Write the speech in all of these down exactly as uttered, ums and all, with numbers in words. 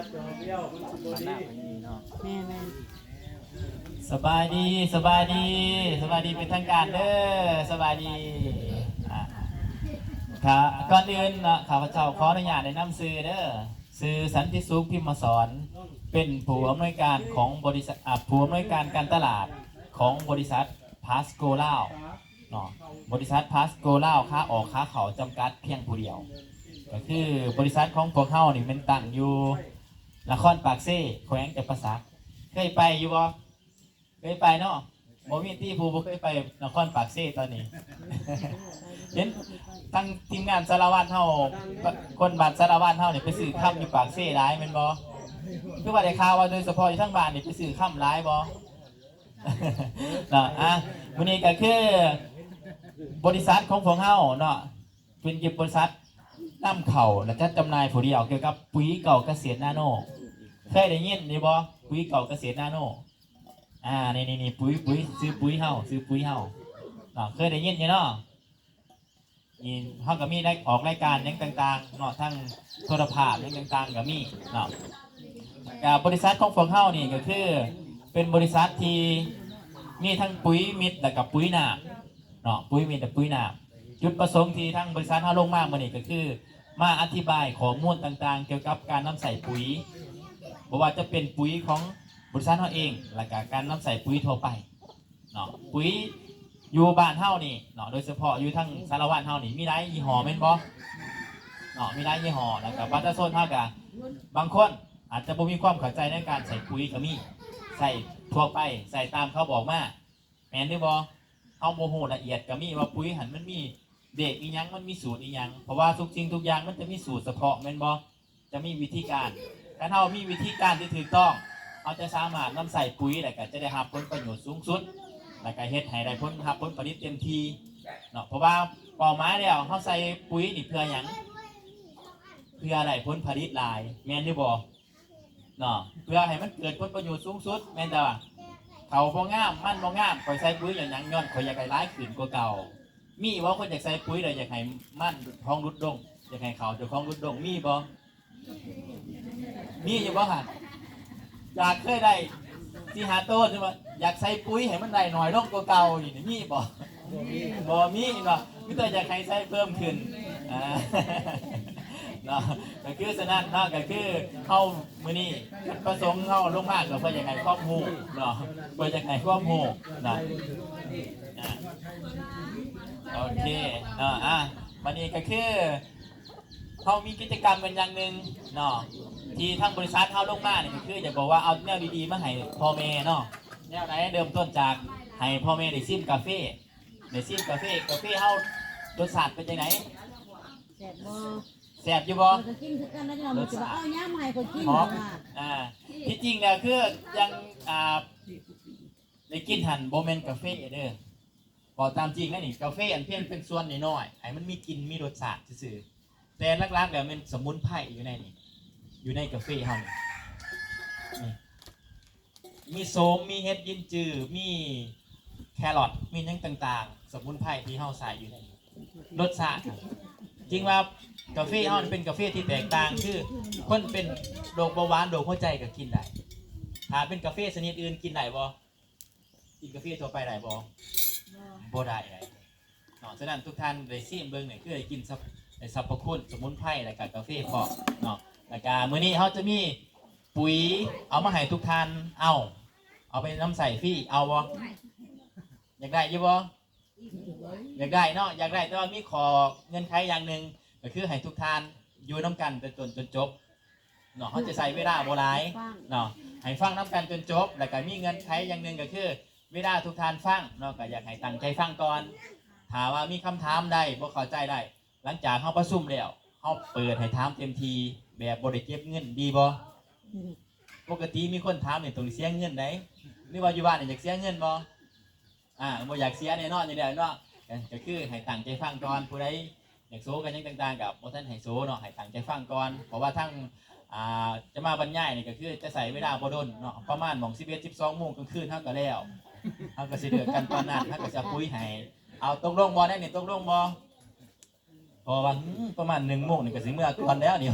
แม่แม่ สบายดี สบายดี สบายดีเป็นทางการเด้อ สบายดี อ่ะ ครับ ก่อนอื่นเนาะ ข้าพเจ้าขออนุญาตแนะนำชื่อเด้อ ชื่อสันติสุข พิมพ์มาสอน เป็นผู้อำนวยการของบริษัท อ่ะ ผู้อำนวยการการตลาดของบริษัทพาสโกลาวเนาะ บริษัทพาสโกลาว ค้าออกค้าเข้าจำกัดเพียงผู้เดียว ก็คือบริษัทของพวกเฮานี่แม่นตั้งอยู่นครปากเซ แขวงจำปาสัก เคยไปอยู่บ่ เคยไปเนาะ บ่มีตี้ผู้บ่เคยไปนครปากเซตอนนี้ เห็นทั้งทีมงานสารวัตรเฮา คนบ้านสารวัตรเฮานี่ไปซื้อคำอยู่ปากเซหลายแม่นบ่ คือว่าได้ข่าวว่าโดยเฉพาะอยู่ทางบ้านนี่ไปซื้อคำหลายบ่ เนาะ อ่ะ มื้อนี้ก็คือบริษัทของพวกเฮาเนาะ เป็นบริษัทนำเข้าและจัดจำหน่ายผู้เดียวเกี่ยวกับปุ๋ยเก่าเกษตรนาโน เคยได้ยินอยู่บ่ ปุ๋ยเก่าเกษตรนาโน อ่า นี่นี่นี่ ปุ๋ย ปุ๋ย ชื่อปุ๋ยเฮา ชื่อปุ๋ยเฮา เนาะ เคยได้ยินอยู่เนาะ นี่เฮาก็มีได้ออกรายการหยังต่างๆ เนาะ ทั้งโทรภาพหยังต่างๆ ก็มีเนาะ กับบริษัทของพวกเฮานี่ก็คือเป็นบริษัทที่มีทั้งปุ๋ยมิตรและกับปุ๋ยหนาบเนาะ ปุ๋ยมิตรและปุ๋ยหนาบ จุดประสงค์ที่ทางบริษัทเฮาลงมามื้อนี้ก็คือ มาอธิบายข้อมูลต่างๆ เกี่ยวกับการนำใช้ปุ๋ย บ่ว่าจะเป็นปุ๋ยของบริษัทเฮาเอง และก็การนำใช้ปุ๋ยทั่วไปเนาะ ปุ๋ยอยู่บ้านเฮานี่เนาะ โดยเฉพาะอยู่ทางสารวัตรเฮานี่มีหลายยี่ห้อแม่นบ่เนาะ มีหลายยี่ห้อ แล้วก็ประชาชนเฮาก็บางคนอาจจะบ่มีความเข้าใจในการใช้ปุ๋ยก็มี ใช้ทั่วไป ใช้ตามเขาบอกมา แม่นหรือบ่ เฮาบ่ฮู้ละเอียดก็มีว่าปุ๋ยหั่นมันมีเลขอีหยัง มันมีสูตรอีหยัง เพราะว่าทุกสิ่งทุกอย่างมันจะมีสูตรเฉพาะแม่นบ่ จะมีวิธีการ คันเฮามีวิธีการที่ถูกต้อง เฮาจะสามารถนำใช้ปุ๋ยแล้วก็จะได้รับผลประโยชน์สูงสุด แล้วก็เฮ็ดให้ได้ผล รับผลผลิตเต็มที่เนาะ เพราะว่าเป้าหมายแล้วเฮาใส่ปุ๋ยนี่เพื่อหยัง เพื่อได้ผลผลิตหลาย แม่นหรือบ่ เนาะ เพื่อให้มันเกิดผลประโยชน์สูงสุด แม่นแต่ว่าเขาบ่งาม มันบ่งาม ข้อยใส่ปุ๋ยอย่างหยัง ย้อนข้อยอยากได้หลายขึ้นกว่าเก่า มีบ่คนอยากใส่ปุ๋ยแล้วอยากให้มันของลดลง อยากให้เขาเจ้าของลดลง มีบ่ มีอยู่บ่หั่น อยากเคยได้สี่ห้าโตใช่บ่ อยากใส่ปุ๋ยให้มันได้น้อยลงกว่าเก่านี่ มีบ่ บ่มีเนาะ มีแต่อยากให้ใส่เพิ่มขึ้น อ่า เนาะ ก็คือฉะนั้นเนาะ ก็คือเฮามื้อนี้จุดประสงค์เฮาลงมาก็เพื่ออยากให้ความรู้เนาะ เพื่ออยากให้ความรู้เนาะ อ่า โอเคเนาะ อ่ะ วันนี้ก็คือเฮามีกิจกรรมกันอย่างหนึ่งเนาะ ที่ทางบริษัทเฮาลงมานี่ก็คืออยากบอกว่าเอาแนวดีๆมาให้พ่อแม่เนาะ แนวไหน เริ่มต้นจากให้พ่อแม่ได้ชิมกาแฟ ได้ชิมกาแฟ กาแฟเฮารสชาติเป็นจังได แซ่บบ่ แซ่บอยู่บ่ ข้อยก็กินคือกันนะ เจ้า มันสิว่าเอาหยังมาให้ข้อยกิน หอม ว่า อ่า ที่จริงแล้วคือยัง อ่า ได้กินหั่นบ่แม่นกาแฟเด้อ บอกตามจริงนะนี่ กาแฟอันเพียงเป็นส่วนน้อยๆ ให้มันมีกลิ่นมีรสชาติซื่อๆ แต่หลักๆแล้วแม่นสมุนไพรอยู่ในนี่ อยู่ในกาแฟเฮานี่ นี่ มีโสม มีเห็ดหยินจือ มีแครอท มีหยังต่างๆ สมุนไพรที่เฮาใส่อยู่ในนี้ รสชาติ จริงว่ากาแฟเฮานี่เป็นกาแฟที่แตกต่าง คือคนเป็นโรคเบาหวาน โรคหัวใจก็กินได้ ถ้าเป็นกาแฟชนิดอื่นกินได้บ่ กินกาแฟทั่วไปได้บ่ บ่ได้ เนาะ ฉะนั้นทุกท่านได้ชิมเบิ่งนี่คือได้กินสรรพ ได้สรรพคุณสมุนไพร แล้วก็กาแฟพร้อมเนาะ แล้วก็มื้อนี้เฮาจะมีปุ๋ยเอามาให้ทุกท่าน เอา เอาไปนำใช้ฟรี เอาบ่ อยากได้อยู่บ่ อยากได้เนาะ อยากได้ แต่ว่ามีข้อเงื่อนไขอย่างหนึ่ง ก็คือให้ทุกท่านอยู่นำกันแต่ต้นจนจบ เนาะ เฮาจะใช้เวลาบ่หลาย ฟัง เนาะ ให้ฟังนำกันจนจบ แล้วก็มีเงื่อนไขอย่างหนึ่งก็คือ เวลาทุกท่านฟังเนาะ ก็อยากให้ตั้งใจฟังก่อน ถ้าว่ามีคำถามใดบ่เข้าใจใด หลังจากเฮาประชุมแล้ว เฮาเปิดให้ถามเต็มที่ แบบบ่ได้เก็บเงิน ดีบ่ ปกติมีคนถามนี่ต้องเสียเงินได๋ หรือว่าอยู่บ้านนี่อยากเสียเงินบ่ อ่า บ่อยากเสียแน่นอนอยู่แล้วเนาะ ก็ ก็คือให้ตั้งใจฟังก่อน ผู้ใดอยากโซกันหยังต่างๆ ก็บ่ทันให้โซเนาะ ให้ตั้งใจฟังก่อน เพราะว่าทั้ง อ่า จะมาบรรยายนี่ก็คือจะใช้เวลาบ่ดนเนาะ ประมาณหม่องสิบเอ็ด สิบสองโมงกลางคืนเฮาก็แล้ว เฮาก็สิเลิกกันตอนนั้น เฮาก็สิเอาปุ๋ยให้ เอาตกลงบ่ แนวนี้ตกลงบ่ เพราะว่า อืม ประมาณหนึ่งโมงนี่ก็สิเมือก่อนแล้วนี่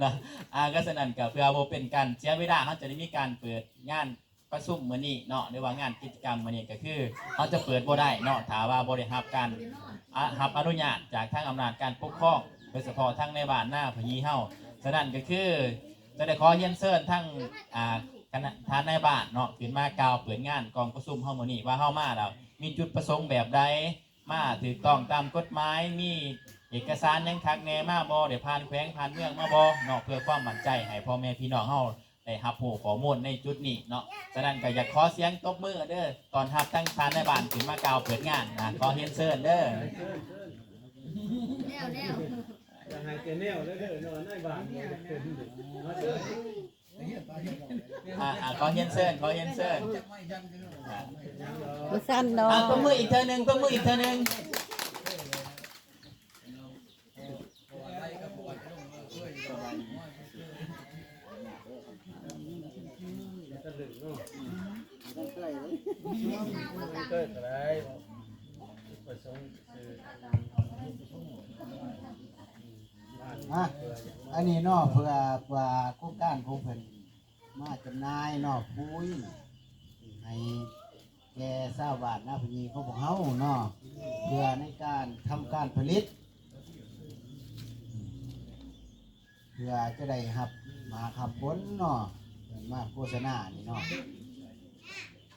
นะ อ่า ก็ฉะนั้นก็เพื่อบ่เป็นการเสียเวลา เราจะได้มีการเปิดงานประชุมมื้อนี้เนาะ หรือว่างานกิจกรรมมื้อนี้ ก็คือเราจะเปิดบ่ได้เนาะ ถ้าว่าบ่ได้รับการ อ่ะ รับอนุญาตจากทางอำนาจการปกครอง โดยเฉพาะทางในบ้านนาพะยีเฮา ฉะนั้นก็คือจะได้ขอเรียนเชิญทั้ง อ่า คณะท่านนายบ้านเนาะ ขึ้นมากล่าวเปิดงานกองประชุมเฮามื้อนี้ ว่าเฮามาแล้วมีจุดประสงค์แบบใด มาถูกต้องตามกฎหมาย มีเอกสารหยังคักแน่มาบ่ ได้ผ่านแขวงผ่านเมืองมาบ่เนาะ เพื่อความมั่นใจให้พ่อแม่พี่น้องเฮาได้รับรู้ข้อมูลในจุดนี้เนาะ ฉะนั้นก็อยากขอเสียงตบมือเด้อ ต้อนรับทั้งท่านนายบ้านขึ้นมากล่าวเปิดงานนะ ขอเรียนเชิญเด้อ แนวแนว อยากให้แกแนวแล้วเด้อเนาะนายบ้านบ่อยากเป็นมาเด้อ อ่าอ่าขอเรียนเชิญ ขอเรียนเชิญ บ่สั้นดอ อ่ะ ก ตบมืออีกเทื่อหนึ่ง ตบมืออีกเทื่อหนึ่ง มันเกิดอะไรประสงค์คือ อ่ะอันนี้เนาะเพื่อว่าโครงการของเพิ่นมาจำหน่ายเนาะปุ๋ยให้แก่ชาวบ้านนาพะยีของพวกเฮาเนาะเพื่อในการทำการผลิต เพื่อจะได้รับหมากรับผลเนาะเพิ่นมาโฆษณานี่เนาะ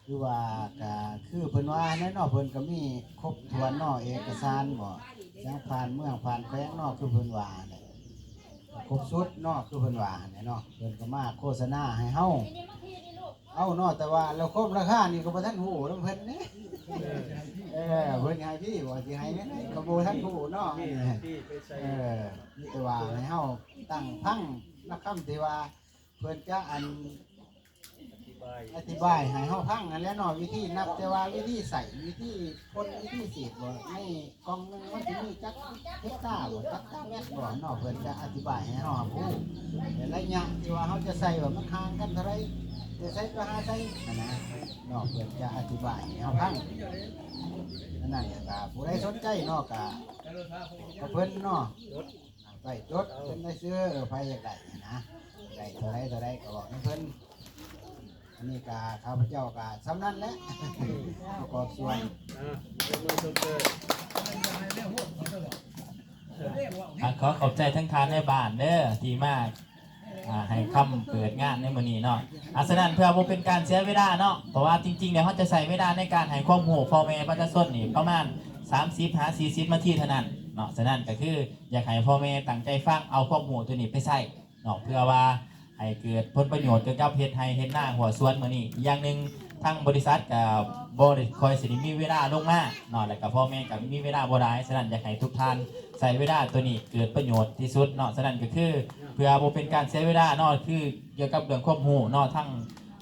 คือว่าก็คือเพิ่นว่าแน่เนาะเพิ่นก็มีครบถ้วนเนาะเอกสารบ่จังผ่านเมืองผ่านแขวงเนาะคือเพิ่นว่าแหละครบชุดเนาะคือเพิ่นว่าแหละเนาะเพิ่นก็มาโฆษณาให้เฮาเอาเนาะแต่ว่าแล้วครบราคานี่ก็บ่ทันฮู้นำเพิ่นเด้เออเพิ่นให้พี่บ่สิให้แนวใดก็บ่ทันฮู้เนาะ ที่ที่ไปใส่ เออมีแต่ว่าให้เฮาตั้งฟังนะคำที่ว่าเพิ่นจะอัน อธิบาย อธิบายให้เฮาฟังนั่นแหละเนาะวิธีนับแต่ว่าวิธีใส่วิธีพ่นวิธีฉีดบ่ในกล่องหนึงมันสิมีจักเฮกตาร์บ่จักตาแมตรบ่เนาะเพิ่นจะอธิบายให้เฮาฮู้แต่ระยะที่ว่าเฮาจะใส่ว่ามันห่างกันเท่าใดจะใส่ก็หาใส่หั้นนะเนาะเพิ่นจะอธิบายให้เฮาฟังอันนั้นก็ผู้ใดสนใจเนาะก็ก็เพิ่นเนาะ ไปจดเป็นรายชื่อเออไผอยากได้นะได้เท่าไรเท่าไรก็บอกนำเพิ่นอันนี้ก็ข้าพเจ้าก็ส่ำนั้นแหละประกอบส่วน อ่าเดี๋ยวมาชมเกิด อ่ะขอขอบใจทั้งท่านในบ้านเด้อที่มาอ่าให้คำเปิดงานในมื้อนี้เนาะอ่ะฉะนั้นเพื่อบ่เป็นการเสียเวลาเนาะเพราะว่าจริงๆแล้วเฮาจะใช้เวลาในการให้ความรู้พ่อแม่ประชาชนนี่ประมาณสามสิบหาสี่สิบนาทีเท่านั้นเนาะฉะนั้นก็คืออยากให้พ่อแม่ตั้งใจฟังเอาความรู้ตัวนี้ไปใช้ เนาะเพื่อว่าให้เกิดผลประโยชน์เกี่ยวกับเฮ็ดไร่เฮ็ดนาหัวสวนมื้อนี้อย่างหนึ่งทางบริษัทก็บ่ได้ค่อยสิได้มีเวลาลงมาเนาะแล้วก็พ่อแม่ก็มีเวลาบ่หลายฉะนั้นอยากให้ทุกท่านใช้เวลาตัวนี้เกิดประโยชน์ที่สุดเนาะฉะนั้นก็คือเพื่อบ่เป็นการเสียเวลาเนาะคือเกี่ยวกับเรื่องความรู้เนาะทั้ง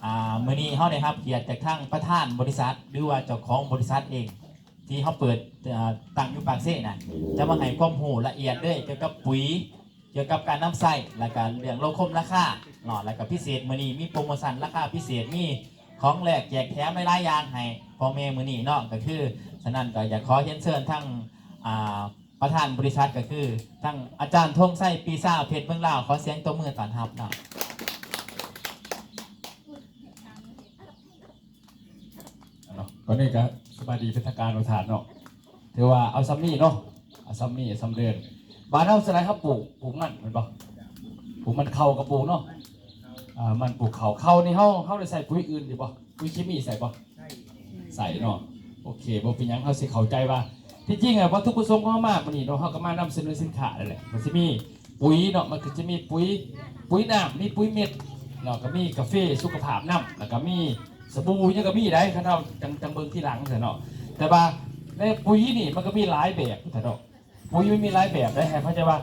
อ่ามื้อนี้เฮาได้รับเกียรติจากทางประธานบริษัท หรือว่าเจ้าของบริษัทเอง ที่เฮาเปิดอ่าตั้งอยู่ปากเซนะจะมาให้ความรู้ละเอียดเลยเกี่ยวกับปุ๋ย เกี่ยวกับการนำใช้แล้วก็เรื่องโลคมราคาเนาะแล้วก็พิเศษมื้อนี้มีโปรโมชั่นราคาพิเศษมีของแลกแจกแถมหลายๆอย่างให้พ่อแม่มื้อนี้เนาะก็คือฉะนั้นก็อยากขอเรียนเชิญทั้งอ่าประธานบริษัทก็คือทั้งอาจารย์ธงชัยปีซาเพชรเมืองลาวขอเสียงตบมือต้อนรับเนาะ เนาะตอนนี้ก็สบายดีเป็นทางการประธานเนาะถือว่าเอาซ้ำนี่เนาะเอาซ้ำนี่เอาซ้ำเดินบ้านเฮาสไลด์ครับปลูกปลูกมันแม่นบ่ปลูกมันเข้ากับปลูกเนาะอ่ามันปลูกเข้าเข้านี่เฮาเฮาได้ใส่ปุ๋ยอื่นอยู่บ่ปุ๋ยเคมีใส่บ่ใส่เนาะโอเคบ่เป็นหยังเฮาสิเข้าใจว่าที่จริงอะวัตถุประสงค์ของเฮามามื้อนี้เนาะเฮาก็มานำเสนอสินค้านั่นแหละมันสิมี ปุ๋ยเนาะมันก็จะมีปุ๋ยปุ๋ยน้ำมีปุ๋ยเม็ดเนาะก็มีกาแฟสุขภาพน้ำแล้วก็มีสบู่ยังก็มีได้คันเฮาจังจังเบิ่งทีหลังซะเนาะแต่ว่าในปุ๋ยนี่มันก็มีหลายแบบซะเนาะปุ๋ยมันมีหลายแบบได้ให้เข้าใจว่า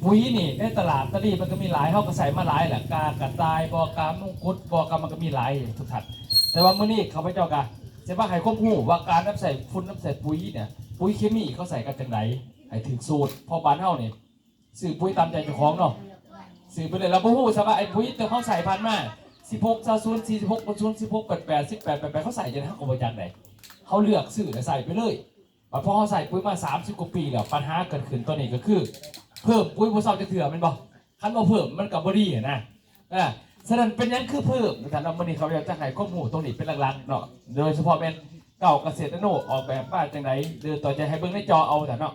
ปุ๋ยนี่ในตลาดตะลี่มันก็มีหลายเฮาก็ใส่มาหลายแหละกากระต่ายบ่กามงกุฎบ่กามันก็มีหลายทุกท่านแต่ว่ามื้อนี้ข้าพเจ้าก็จะมาให้ความรู้ว่าการนำใส่ฝุ่นนำใส่ปุ๋ยเนี่ยปุ๋ยเคมีเขาใส่กันจังไดให้ถืกสูตรเพราะบ้านเฮานี่ ซื้อปุ๋ยตามใจเจ้าของเนาะซื้อไปเลยเราบ่ฮู้ซะว่าไอ้ปุ๋ยที่เขาใส่ผ่านมาสิบหกซาวศูนย์สี่สิบหกศูนย์สิบหกแปดแปดสิบแปดแปดแปดเขาใส่จังได๋เขาก็บ่จักได๋เขาเลือกซื้อแล้วใส่ไปเลยบัดพอเขาใส่ปุ๋ยมาสามสิบกว่าปีแล้วปัญหาเกิดขึ้นตอนนี้ก็คือเพิ่มปุ๋ยบ่เซาจักเทื่อแม่นบ่ คันบ่เพิ่มมันก็บ่ดีหั้นนะ อ่า ฉะนั้นเป็นหยังคือเพิ่มนะครับ แล้วมื้อนี้เขาอยากจะให้ความรู้ตรงนี้เป็นหลักๆเนาะ โดยเฉพาะแม่นเก่าเกษตรนาโนออกแบบมาจังได๋ โดยต่อใจให้เบิ่งในจอเอาซะเนาะ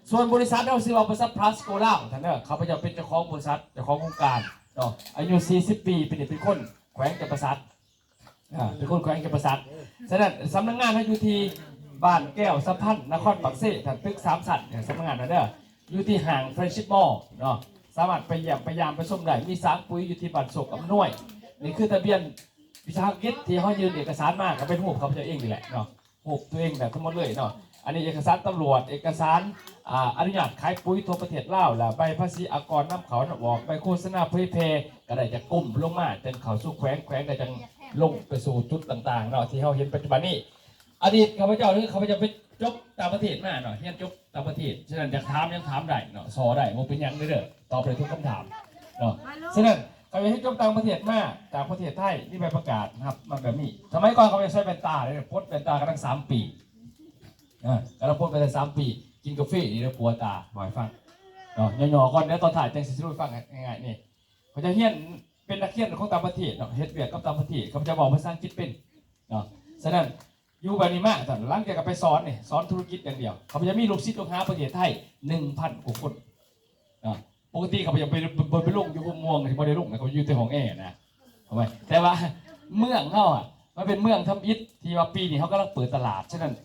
ส่วนบริษัทเราชื่อว่าบริษัทพลัสโกลาวท่านเด้อ ข้าพเจ้าเป็นเจ้าของบริษัท เจ้าของโครงการเนาะ อายุสี่สิบปี เป็นเป็นคนแขวงจำปาสัก อ่า เป็นคนแขวงจำปาสัก ฉะนั้นสำนักงานเราอยู่ที่บ้านแก้วสะพัน นครปากเซ ท่าน ตึกสามชั้นเนี่ย สำนักงานเราเด้อ อยู่ที่ห้างเฟรนชิปมอลเนาะ สามารถไปเยี่ยมไปยามไปชมได้ มีสางปุ๋ยอยู่ที่บ้านโศกอำนวย นี่คือทะเบียนวิสาหกิจที่เขายื่นเอกสารมา ก็เป็นรูปข้าพเจ้าเองนี่แหละเนาะ รูปตัวเองแบบทั้งหมดเลยเนาะ อันนี้เอกสารตำรวจ เอกสาร อ่า อนุญาตขายปุ๋ยทั่วประเทศลาว และใบภาษีอากรนำเข้านำออก ใบโฆษณาเผยแพร่ ก็ได้จากกรมลงมา จั่งเข้าสู่แขวง แขวงก็จั่งลงไปสู่จุดต่างๆเนาะ ที่เราเห็นปัจจุบันนี้ อดีตข้าพเจ้า คือข้าพเจ้าไปจบต่างประเทศมาเนาะ เรียนจบต่างประเทศ ฉะนั้นอยากถามหยังถามได้เนาะ ซ้อได้ บ่เป็นหยังเด้อ ตอบได้ทุกคำถามเนาะ ฉะนั้นข้าพเจ้าเรียนจบต่างประเทศมา จากประเทศไทย มีใบประกาศนะครับ มาแบบนี้ สมัยก่อนข้าพเจ้าใส่แว่นตาเลย ปลดแว่นตากันตั้งสามปี อ่า ก็เราปลดไปได้สามปี กินกาแฟนี่แล้วปวดตา บ่ให้ฟังเนาะ ย่อๆก่อน เดี๋ยวตอนท้ายจั่งสิสรุปให้ฟังง่ายๆ นี่ ข้าพเจ้าเรียนเป็นนักเรียนของต่างประเทศเนาะ เฮ็ดเวียกกับต่างประเทศ ข้าพเจ้าเว้าภาษาอังกฤษเป็นเนาะ ฉะนั้นอยู่แบบนี้มา ตอนหลังจากก็ไปสอนนี่ สอนธุรกิจอย่างเดียว ข้าพเจ้ามีลูกศิษย์ลูกหาประเทศไทย หนึ่งพันกว่าคนเนาะ ปกติข้าพเจ้าไป ไป ไปลงอยู่หัวม่วง ที่บ่ได้ลงนะ เขาอยู่แต่ห้องแอร์นะ เอาไว้ แต่ว่าเมืองเฮาอ่ะ มันเป็นเมืองทำอิฐที่ว่าปีนี้เขากำลังเปิดตลาด ฉะนั้น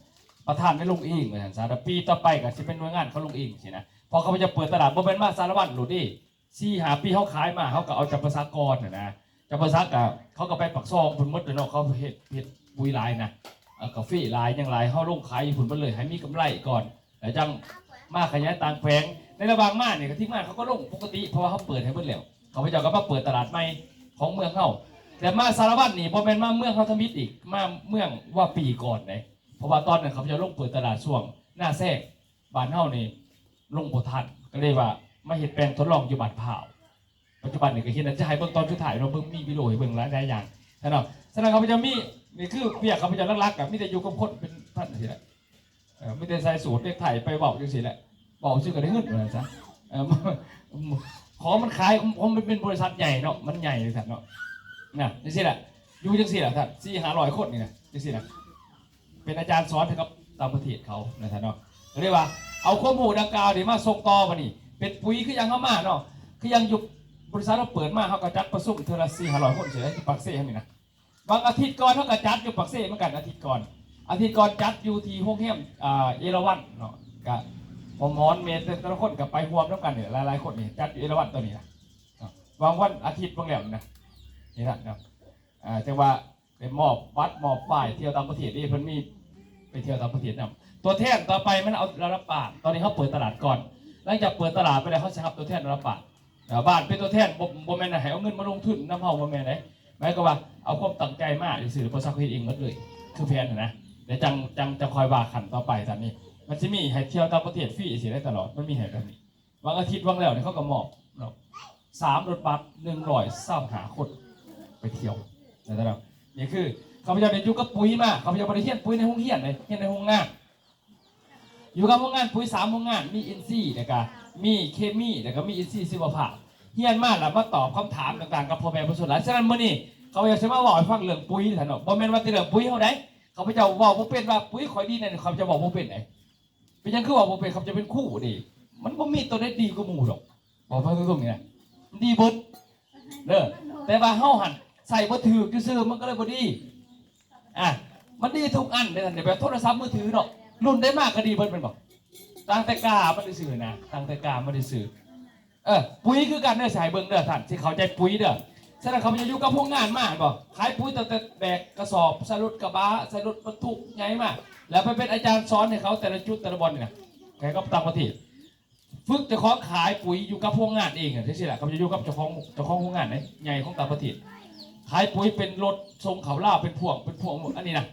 ประธานได้ลงเองว่าซั่นซะ แต่ปีต่อไปก็สิเป็นหน่วยงานเขาลงเองสินะ พอเขาจะเปิดตลาด บ่แม่นมาสารวัตรโลดเด้ สี่ห้าปีเขาขายมา เขาก็เอาจำปาสักก่อนน่ะนะ จำปาสักก็ เขาก็ไปปากซองพุ่นหมดเลยเนาะ เขาเฮ็ด เฮ็ดปุ๋ยหลายนะ เอ่อ กาแฟหลาย หยังหลาย เขาลงขายอยู่พุ่นหมดเลย ให้มีกำไรก่อน แล้วจั่งมาขยายต่างแขวง ในระหว่างมาเนี่ยก็ทีมงานเขาก็ลงปกติ เพราะว่าเขาเปิดให้เบิดแล้ว ข้าพเจ้าก็มาเปิดตลาดใหม่ของเมืองเฮา แต่มาสารวัตรนี่บ่แม่นมาเมืองเฮาทำอิฐอีก มาเมืองว่าปีก่อนเด้ เพราะว่าตอนนั้นข้าพเจ้าลงเปิดตลาดช่วงหน้าแซง บ้านเฮานี่ลงบ่ทัน ก็เลยว่ามาเฮ็ดแปลงทดลองอยู่บ้านพร้าว ปัจจุบันนี่ก็เห็น จะให้เบิ่งตอนสุดท้ายเนาะ เบิ่งมีวิดีโอให้เบิ่งหลายๆอย่างนะเนาะ ฉะนั้นข้าพเจ้ามี นี่คือเวียกข้าพเจ้าหลักๆ ก็มีแต่อยู่กับคนเป็นพันจั่งซี้แหละ เอ่อ มีแต่ใส่สูทเนคไทไปเว้าจั่งซี้แหละ เว้าซื่อก็ได้เงินว่าซั่นซะ เอ่อ ของมันขาย ของมันเป็นบริษัทใหญ่เนาะ มันใหญ่เลยท่านเนาะ นะ จั่งซี้แหละ อยู่จั่งซี้แหละท่าน สี่ห้าร้อยคนนี่นะ จั่งซี้นะ เป็นอาจารย์สอนให้กับต่างประเทศเขานะท่านเนาะ ก็เรียกว่าเอาความรู้ดังกล่าวนี่มาส่งต่อบัดนี้ เป็นปุ๋ยคือหยังเฮามาเนาะ คือหยังอยู่บริษัทเราเปิดมา เฮาก็จัดประชุมเทื่อละสี่ห้าร้อยคน เสียที่ปากเซเฮานี่นะ บางอาทิตย์ก่อนเฮาก็จัดอยู่ปากเซเหมือนกัน อาทิตย์ก่อน อาทิตย์ก่อนจัดอยู่ที่โรงแรม อ่า เอราวัณเนาะ ก็พ่อหมอนแม่แต่ละคนก็ไปร่วมนำกันนี่ หลายๆคนนี่ จัดอยู่เอราวัณตัวนี้นะ เนาะ วางวันอาทิตย์บางแล้วนะ นี่นะเนาะ อ่า จั่งว่าไปมอบบัตรมอบป้ายเที่ยวต่างประเทศเด้ เพิ่นมีไปเที่ยวต่างประเทศนำ ตัวแทนต่อไปมันเอาระดับบ้าน ตอนนี้เขาเปิดตลาดก่อน หลังจากเปิดตลาดไปแล้วเขาสิรับตัวแทนระดับบ้าน อ่า บ้านเป็นตัวแทน บ่ บ่แม่นให้เอาเงินมาลงทุนนำเฮา บ่แม่นเด้ หมายความว่าเอาความตั้งใจมาซื่อๆ บริษัทเขาเฮ็ดเองหมดเลย คือแผนหั้นนะ เดี๋ยวจั่ง จั่ง จั่งค่อยว่าขั้นต่อไป ตอนนี้มันสิมีให้เที่ยวต่างประเทศฟรีสิได้ตลอด มันมีให้แบบนี้ บางอาทิตย์บางแล้วนี่เขาก็มอบเนาะ สามรถบัส หนึ่งร้อยซาวห้าคน ไปเที่ยวนะครับ นี่คือข้าพเจ้าได้อยู่กับปุ๋ยมา ข้าพเจ้าบ่ได้เรียนปุ๋ยในโรงเรียนเลย เรียนในโรงงาน อยู่กับโรงงานปุ๋ยสามโรงงาน มีอินทรีย์ แล้วก็มีเคมี แล้วก็มีอินทรีย์ชีวภาพ เรียนมาแล้วมาตอบคำถามต่างๆ กับพ่อแม่ผู้ชนหลาย ฉะนั้นมื้อนี้ข้าพเจ้าสิมาเว้าให้ฟังเรื่องปุ๋ยท่านเนาะ บ่แม่นว่าแต่เรื่องปุ๋ยเฮาใด๋ ข้าพเจ้าเว้าบ่เป็นว่าปุ๋ยข่อยดีนั่น ข้าพเจ้าเว้าบ่เป็นใด๋ เป็นหยังคือเว้าบ่เป็น ข้าพเจ้าเป็นครูนี่ มันบ่มีตัวใดดีกว่าหมู่ดอก บอกฟังตรงๆ นี่นะ มันดีเบิด เด้อ แต่ว่าเฮาหั่นใส่บ่ถูกซื่อๆ มันก็เลยบ่ดี อ่ะ มันดีทุกอันเด้อ แบบโทรศัพท์มือถือเนาะ รุ่นใดมาก็ดีเบิดแม่นบ่ ตั้งแต่กามันซื่อๆ นะ ตั้งแต่กามันซื่อๆ เออ ปุ๋ยคือกันเด้อ สิให้เบิ่งเด้อท่าน สิเข้าใจปุ๋ยเด้อ ฉะนั้นข้าพเจ้าอยู่กับโรงงานมาแม่นบ่ ขายปุ๋ยตั้งแต่แบกกระสอบ ใส่รถกระบะ ใส่รถบรรทุกใหญ่มา แล้วไปเป็นอาจารย์สอนให้เขาแต่ละจุดแต่ละบ่อนนี่นะ ให้กับต่างประเทศ ฝึกเจ้าของขายปุ๋ยอยู่กับโรงงานเองอะ จั่งซี้แหละ ข้าพเจ้าอยู่กับเจ้าของ เจ้าของโรงงานใหญ่ของต่างประเทศ ขายปุ๋ยเป็นรถส่งเข้าลาว เป็นพ่วง เป็นพ่วง อันนี้นะ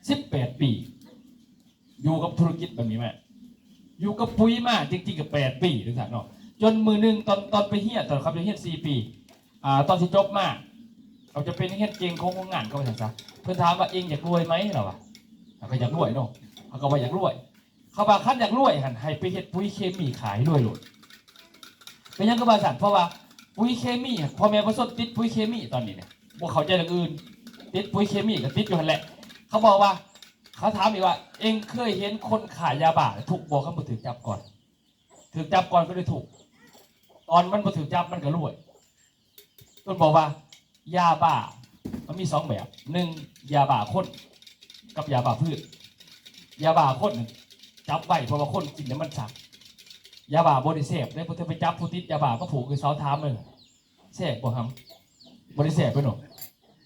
สิบแปดปี อยู่กับธุรกิจแบบนี้มา อยู่กับปุ๋ยมาจริงๆ ก็แปดปี จั่งซี้เนาะ จนมื้อหนึ่งตอน ตอนไปเรียน ตอนข้าพเจ้าเรียนสี่ปี อ่า ตอนสิจบมา ข้าพเจ้าเป็นนักเรียนเก่งของโรงงาน เขาว่าซั่นซะ เพิ่นถามว่า "เองอยากรวยไหม" เราว่า "ข้าก็อยากรวยเนาะ" เขาก็ว่า "อยากรวย" เขาว่า "คันอยากรวยหั่น ให้ไปเฮ็ดปุ๋ยเคมีขายรวยโลด" เป็นหยังคือว่าซั่น เพราะว่าปุ๋ยเคมี พ่อแม่ประชาชนติดปุ๋ยเคมีตอนนี้เนี่ย บ่เข้าใจเรื่องอื่น ติดปุ๋ยเคมีก็ติดอยู่หั่นแหละ เขาบอกว่า เขาถามอีกว่า เอ็งเคยเห็นคนขายยาบ้าทุกข์บ่ คันบ่ถูกจับก่อน ถูกจับก่อนก็ได้ทุกข์ ตอนมันบ่ถูกจับมันก็รวย เพิ่นบอกว่า ยาบ้า มันมีสองแบบ หนึ่ง ยาบ้าคน กับยาบ้าพืช ยาบ้าคนน่ะจับไว้ เพราะว่าคนกินแล้วมันสัก ยาบ้าบ่ได้แซ่บเด้ พอเธอไปจับผู้ติดยาบ้ามาผูกคือเสาถามเลย แซ่บบ่หำ บ่ได้แซ่บเด้เนาะ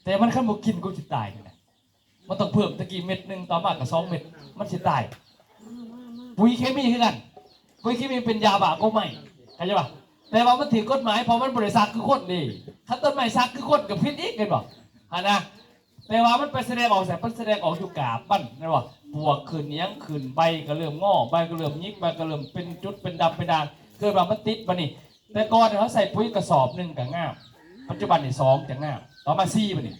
แต่มันคันบ่กินก็สิตายนี่นะ มันต้องเพิ่ม ตะกี้เม็ดหนึ่ง ต่อมาก็สองเม็ด มันสิตาย ปุ๋ยเคมีคือกัน ปุ๋ยเคมีเป็นยาบ้าก็ไม่ เข้าใจปะ แต่ว่ามันถือกฎหมาย เพราะมันบ่ได้สักคือคนเด้ คันต้นไม้สักคือคนก็ผิดอีก เห็นบ่ หั่นนะ แต่ว่ามันไปแสดงออกไส มันแสดงออกอยู่กาบมัน เห็นบ่ ปวกขึ้น อิหยังขึ้น ใบก็เริ่มงอ ใบก็เริ่มหยิก ใบก็เริ่มเป็นจุด เป็นดำ เป็นด่าง คือว่ามันติด บัดนี้ แต่ก่อนเนี่ยเขาใส่ปุ๋ยกระสอบหนึ่งก็งาม ปัจจุบันนี่สองจะงาม ต่อมาสี่บัดนี้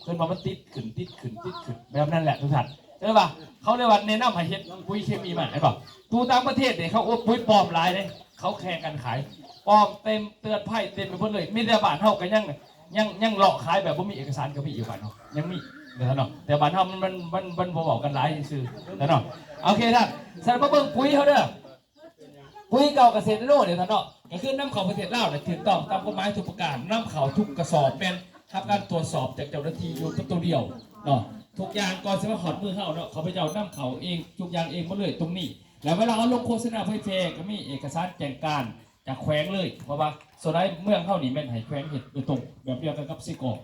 เพิ่นว่ามันติดขึ้น ติดขึ้น ติดขึ้น แบบนั้นแหละทุกท่าน เรียกว่า เขาเรียกว่าแนะนำให้เฮ็ดปุ๋ยเคมีมา เห็นบ่ อยู่ต่างประเทศเนี่ยเขาโอ้ปุ๋ยปลอมหลายเลย เขาแข่งกันขาย ปลอมเต็ม เตือนภัยเต็มไปหมดเลย มีแต่บ้านเฮาก็ยัง ยัง ยังเลาะขายแบบบ่มีเอกสารก็มีอยู่บ้านเฮา ยังมี เด้อเนาะ แต่บ้านเฮามัน มัน มัน มันบ่เว้ากันหลายซื่อๆ เด้อเนาะ โอเคท่าน ซั่นมาเบิ่งปุ๋ยเฮาเด้อ ปุ๋ยเก่าเกษตรนาโนเนี่ยท่านเนาะ ก็คือนำเข้าประเทศลาวเนี่ยถูกต้องตามกฎหมายทุกประการ นำเข้าทุกกระสอบแม่นรับการตรวจสอบจากเจ้าหน้าที่อยู่ประตูเดียวเนาะ ทุกอย่างก่อนสิมาฮอดมือเฮาเนาะ ข้าพเจ้านำเข้าเอง ทุกอย่างเองหมดเลยตรงนี้ แล้วเวลาเอาลงโฆษณาเผยแพร่ก็มีเอกสารแจ้งการจากแขวงเลย เพราะว่าส่วนใหญ่เมืองเฮานี่แม่นให้แขวงเฮ็ดโดยตรง แบบเดียวกันกับไส้กรอก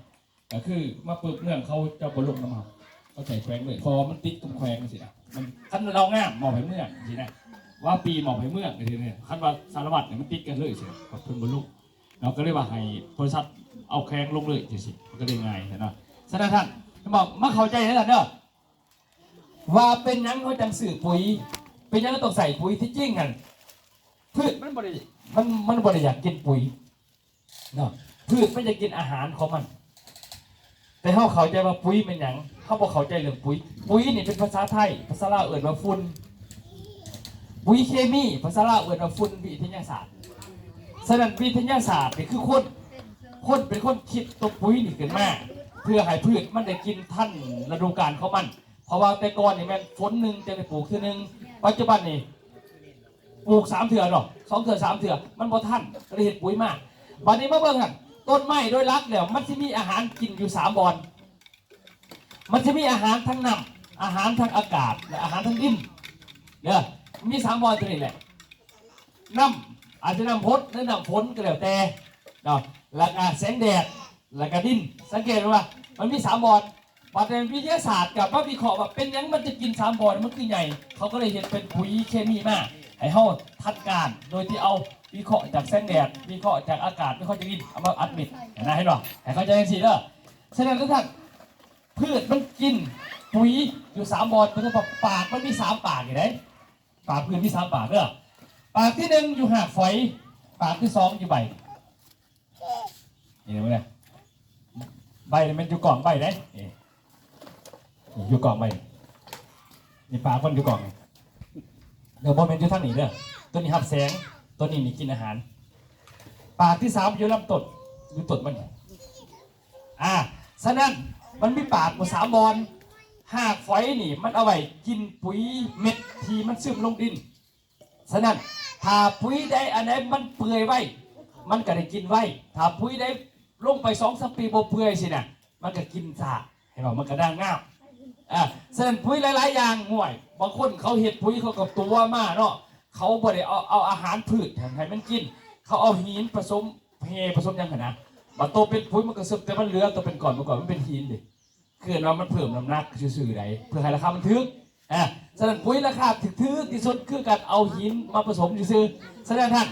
ก็คือมาปุ๊บเมืองเขาเจ้าบ่ลงนำเฮา เขาใส่แขวงเลย เพราะว่ามันติดกับแขวงจังซี้นะ มัน คันลาวงามมอบให้เมืองจังซี้นะ วาปีมอบให้เมืองจังซี้นะ คันว่าสารวัตรเนี่ยมันติดกันเลยจังซี้นะ เพิ่นบ่ลง เราก็เลยว่าให้บริษัทเอาแขวงลงเลยจังซี้ มันก็เลยง่ายนะเนาะ ฉะนั้นท่านบอกมาเข้าใจแล้วกันเด้อ ว่าเป็นหยังเขาจังซื้อปุ๋ย เป็นหยังต้องใส่ปุ๋ย ที่จริงหั่น พืชมันบ่ได้ มัน มันบ่ได้อยากกินปุ๋ยเนาะ พืชมันอยากกินอาหารของมัน แต่เฮาเข้าใจว่าปุ๋ยเป็นหยัง เฮาบ่เข้าใจเรื่องปุ๋ย ปุ๋ยนี่เป็นภาษาไทย ภาษาลาวเอิ้นว่าฝุ่น ปุ๋ยเคมี ภาษาลาวเอิ้นว่าฝุ่นวิทยาศาสตร์ ฉะนั้นวิทยาศาสตร์นี่คือคน คนเป็นคนคิดตัวปุ๋ยนี่ขึ้นมา เพื่อให้พืชมันได้กินทันฤดูกาลของมัน เพราะว่าแต่ก่อนนี่แม่นฝนหนึ่งจะได้ปลูกเทื่อหนึ่ง ปัจจุบันนี่ปลูกสามเทื่อเนาะ สองเทื่อสามเทื่อ มันบ่ทัน ก็เลยเฮ็ดปุ๋ยมา บัดนี้มาเบิ่งหั่น ต้นไม้โดยหลักแล้วมันสิมีอาหารกินอยู่สามบ่อน มันสิมีอาหารทางน้ำ อาหารทางอากาศ และอาหารทางดิน เด้อ มีสามบ่อนตัวนี้แหละ น้ำ อาจจะน้ำพด หรือน้ำฝนก็แล้วแต่เนาะ แล้วก็แสงแดด แล้วก็ดิน สังเกตว่ามันมีสามบ่อน บัดนี้วิทยาศาสตร์กลับมาวิเคราะห์ว่าเป็นหยังมันจะกินสามบ่อน มันคือใหญ่ เขาก็เลยเฮ็ดเป็นปุ๋ยเคมีมา ให้เฮาทันการ โดยที่เอาวิเคราะห์จากแสงแดด วิเคราะห์จากอากาศ วิเคราะห์จากดิน เอามาอัดเม็ดนะ เห็นบ่ ให้เข้าใจจังซี่เด้อ ฉะนั้นทุกท่าน พืชมันกินปุ๋ยอยู่สามบ่อน มันจะบอกปากมันมีสามปากอยู่เด้ ปากพืชมีสามปากเด้อ ปากที่หนึ่งอยู่หากฝอย ปากที่สองอยู่ใบ นี่เห็นบ่เนี่ย ใบนี่มันอยู่กล่องใบเด้ นี่ นี่อยู่กล่องใบ นี่ปากมันอยู่กล่อง เด้อ บ่แม่นอยู่ทางนี้เด้อ ตัวนี้รับแสง ตัวนี้นี่กินอาหาร ปากที่สามอยู่ลำต้น อยู่ต้นมัน อ่า ฉะนั้นมันมีปากอยู่สามบ่อน หากฝอยนี่มันเอาไว้กินปุ๋ยเม็ดที่มันซึมลงดิน ฉะนั้นถ้าปุ๋ยใดอันใดมันเปื่อยไว้ มันก็ได้กินไว้ ถ้าปุ๋ยใดลงไปสองสามปีบ่เปื่อยสินะ มันก็กินซาก เห็นบ่ มันก็ด่างงาม อ่า ฉะนั้นปุ๋ยหลายๆอย่าง ห่วย บางคนเขาเฮ็ดปุ๋ยเขาก็ตวงมาเนาะ เขาบ่ได้เอา เอาอาหารพืชให้มันกิน เขาเอาหินผสม เฮผสมหยังหั่นนะ บัดโตเป็นปุ๋ยมันก็เสื่อม แต่มันเหลือโตเป็นก้อน เมื่อก่อนมันเป็นหินเด้ คือว่ามันเพิ่มน้ำหนักซื่อๆใด เพื่อให้ราคามันถูก อ่า ฉะนั้นปุ๋ยราคาถูกๆที่สุดคือการเอาหินมาผสมซื่อๆ ฉะนั้นท่าน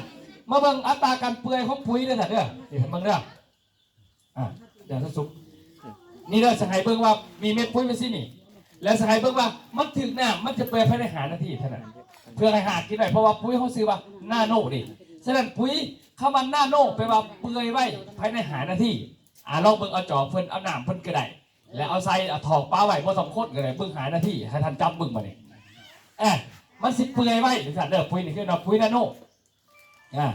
มาเบิ่งอัตราการเปื่อยของปุ๋ยเด้อท่านเด้อ นี่เบิ่งเด้อ อ่า เดี๋ยวสุก นี่เด้อ สิให้เบิ่งว่ามีเม็ดปุ๋ยเป็นซี่นี่ แล้วสิให้เบิ่งว่ามันถูกน้ำ มันจะเปื่อยภายในห้านาทีเท่านั้น เพื่อให้หากกินได้ เพราะว่าปุ๋ยเขาชื่อว่านาโนเด้ ฉะนั้นปุ๋ยคำว่านาโนแปลว่าเปื่อยไวภายในห้านาที อ่า ลองเบิ่ง เอาจอบเพิ่น เอาน้ำเพิ่นก็ได้ แล้วเอาใส่ เอาถอกปะไว้ บ่ต้องคนก็ได้ เบิ่งห้านาที ให้ท่านจับเบิ่งบัดนี้ เอ้ย มันสิเปื่อยไวจังซั่นเด้อ ปุ๋ยนี่คือเนาะ ปุ๋ยนาโน อ่า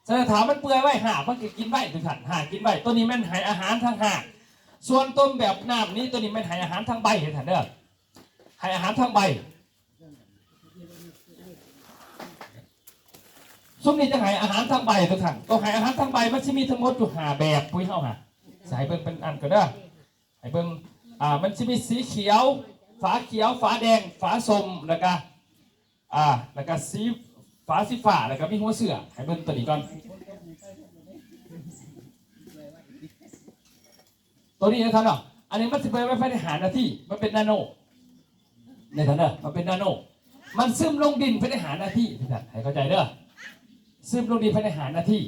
ฉะนั้นถ้ามันเปื่อยไว้ หากมันก็กินไว้ทุกท่าน หากกินไว้ ตัวนี้แม่นให้อาหารทางหาก ส่วนต้นแบบน้ำนี้ ตัวนี้แม่นให้อาหารทางใบทุกท่านเด้อ ให้อาหารทางใบ ซุมนี้จะให้อาหารทางใบทุกท่าน ตัวให้อาหารทางใบมันสิมีทั้งหมดอยู่ห้าแบบ ปุ๋ยเฮาหะ ใส่เบิ่งเป็นอันก็เด้อ ให้เบิ่ง อ่า มันสิมีสีเขียว ฝาเขียว ฝาแดง ฝาส้ม แล้วก็ อ่า แล้วก็สี ฝาสีฟ้า แล้วก็มีหัวเสือ ให้เบิ่งตัวนี้ก่อน ตัวนี้นะท่านเนาะ อันนี้มันสิเปื่อยไว้ภายในห้านาที มันเป็นนาโน ในท่านเด้อ มันเป็นนาโน มันซึมลงดินภายในห้านาที ท่านให้เข้าใจเด้อ ซึมลงดินภายในห้านาที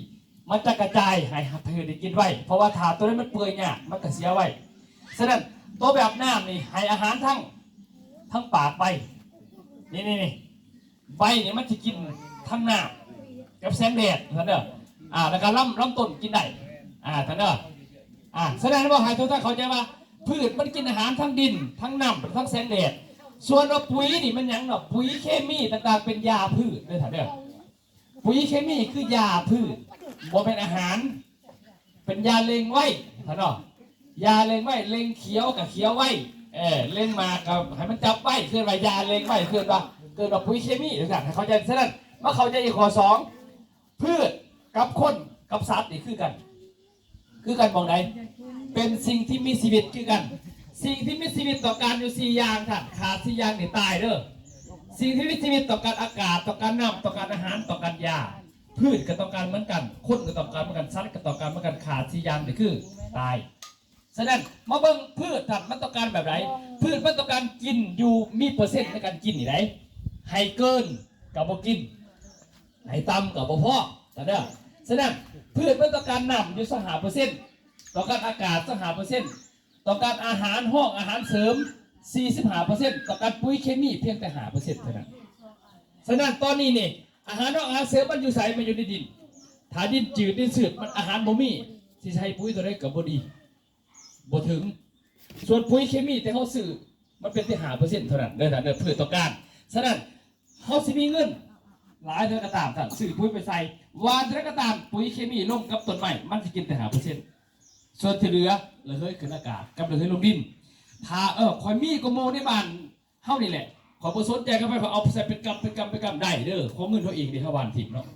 มันจะกระจายให้พืชได้กินไว้ เพราะว่าถ้าตัวนี้มันเปื่อยยาก มันก็เสียไว้ ฉะนั้นตัวแบบน้ำนี่ให้อาหารทั้ง ทั้งปากใบ นี่นี่นี่ ใบนี่มันจะกินทั้งน้ำกับแสงแดด ท่านเด้อ อ่า แล้วก็ลำ ลำต้นกินได้ อ่า ท่านเด้อ อ่า ฉะนั้นว่าให้ทุกท่านเข้าใจว่า พืชมันกินอาหารทั้งดิน ทั้งน้ำ ทั้งแสงแดด ส่วนว่าปุ๋ยนี่มันหยังเนาะ ปุ๋ยเคมีต่างๆ เป็นยาพืชเด้อท่านเด้อ ปุ๋ยเคมีคือยาพืช บ่เป็นอาหาร เป็นยาเล็งไว้ ท่านเนาะ ยาเล็งไว้ เล็งเขียวกับเขียวไว้ เออ เล็งหมากกับให้มันจับไว้ เกินว่ายาเล็งไว้ เกินว่า เกินว่าปุ๋ยเคมี ท่านให้เข้าใจ ฉะนั้น มาเข้าใจอีกข้อสอง พืชกับคนกับสัตว์นี่คือกัน คือกันหม่องใด เป็นสิ่งที่มีชีวิตคือกัน สิ่งที่มีชีวิตต้องการอยู่สี่อย่าง ท่าน ขาดสี่อย่างนี่ตายเด้อ สิ่งที่มีชีวิตต้องการอากาศ ต้องการน้ำ ต้องการอาหาร ต้องการยา พืชก็ต้องการเหมือนกัน คนก็ต้องการเหมือนกัน สัตว์ก็ต้องการเหมือนกัน ขาดสี่อย่างนี่คือตาย ฉะนั้นมาเบิ่งพืช ท่าน มันต้องการแบบใด พืชมันต้องการกินอยู่ มีเปอร์เซ็นต์ในการกินนี่ได ให้เกินก็บ่กิน ให้ต่ำก็บ่พอ ท่านเด้อ ฉะนั้น พืชมันต้องการน้ำอยู่สักห้าเปอร์เซ็นต์ ต้องการอากาศสักห้าเปอร์เซ็นต์ ต้องการอาหารห้องอาหารเสริม สี่สิบห้าเปอร์เซ็นต์ ต้องการปุ๋ยเคมีเพียงแต่ห้าเปอร์เซ็นต์ เท่านั้น ฉะนั้นตอนนี้นี่ อาหารห้องอาหารเสริมมันอยู่ไส มันอยู่ในดิน ถ้าดินจืดดินซืด มันอาหารบ่มี สิใส่ปุ๋ยตัวใดก็บ่ดี บ่ถึง ส่วนปุ๋ยเคมีที่เฮาซื้อ มันเป็นแต่ห้าเปอร์เซ็นต์ เท่านั้นเด้อ ท่านเด้อ พืชต้องการ ฉะนั้น เฮาสิมีเงินหลายเท่าใดก็ตาม ท่าน ซื้อปุ๋ยไปใส่ หว่านเท่าใดก็ตาม ปุ๋ยเคมีลงกับต้นไม้ มันสิกินแต่ห้าเปอร์เซ็นต์ ส่วนที่เหลือระเหยขึ้นอากาศ กับระเหยลงดิน ถ้า เออ ข้อยมีกว่าหมู่ในบ้านเฮานี่แหละ ข้อยบ่สนใจ ก็ไป ข้อยเอาใส่เป็นกำ เป็นกำ เป็นกำ ได้เด้อ ของเงินเฮาเองเด้ เฮาหว่านถิ่มเนาะ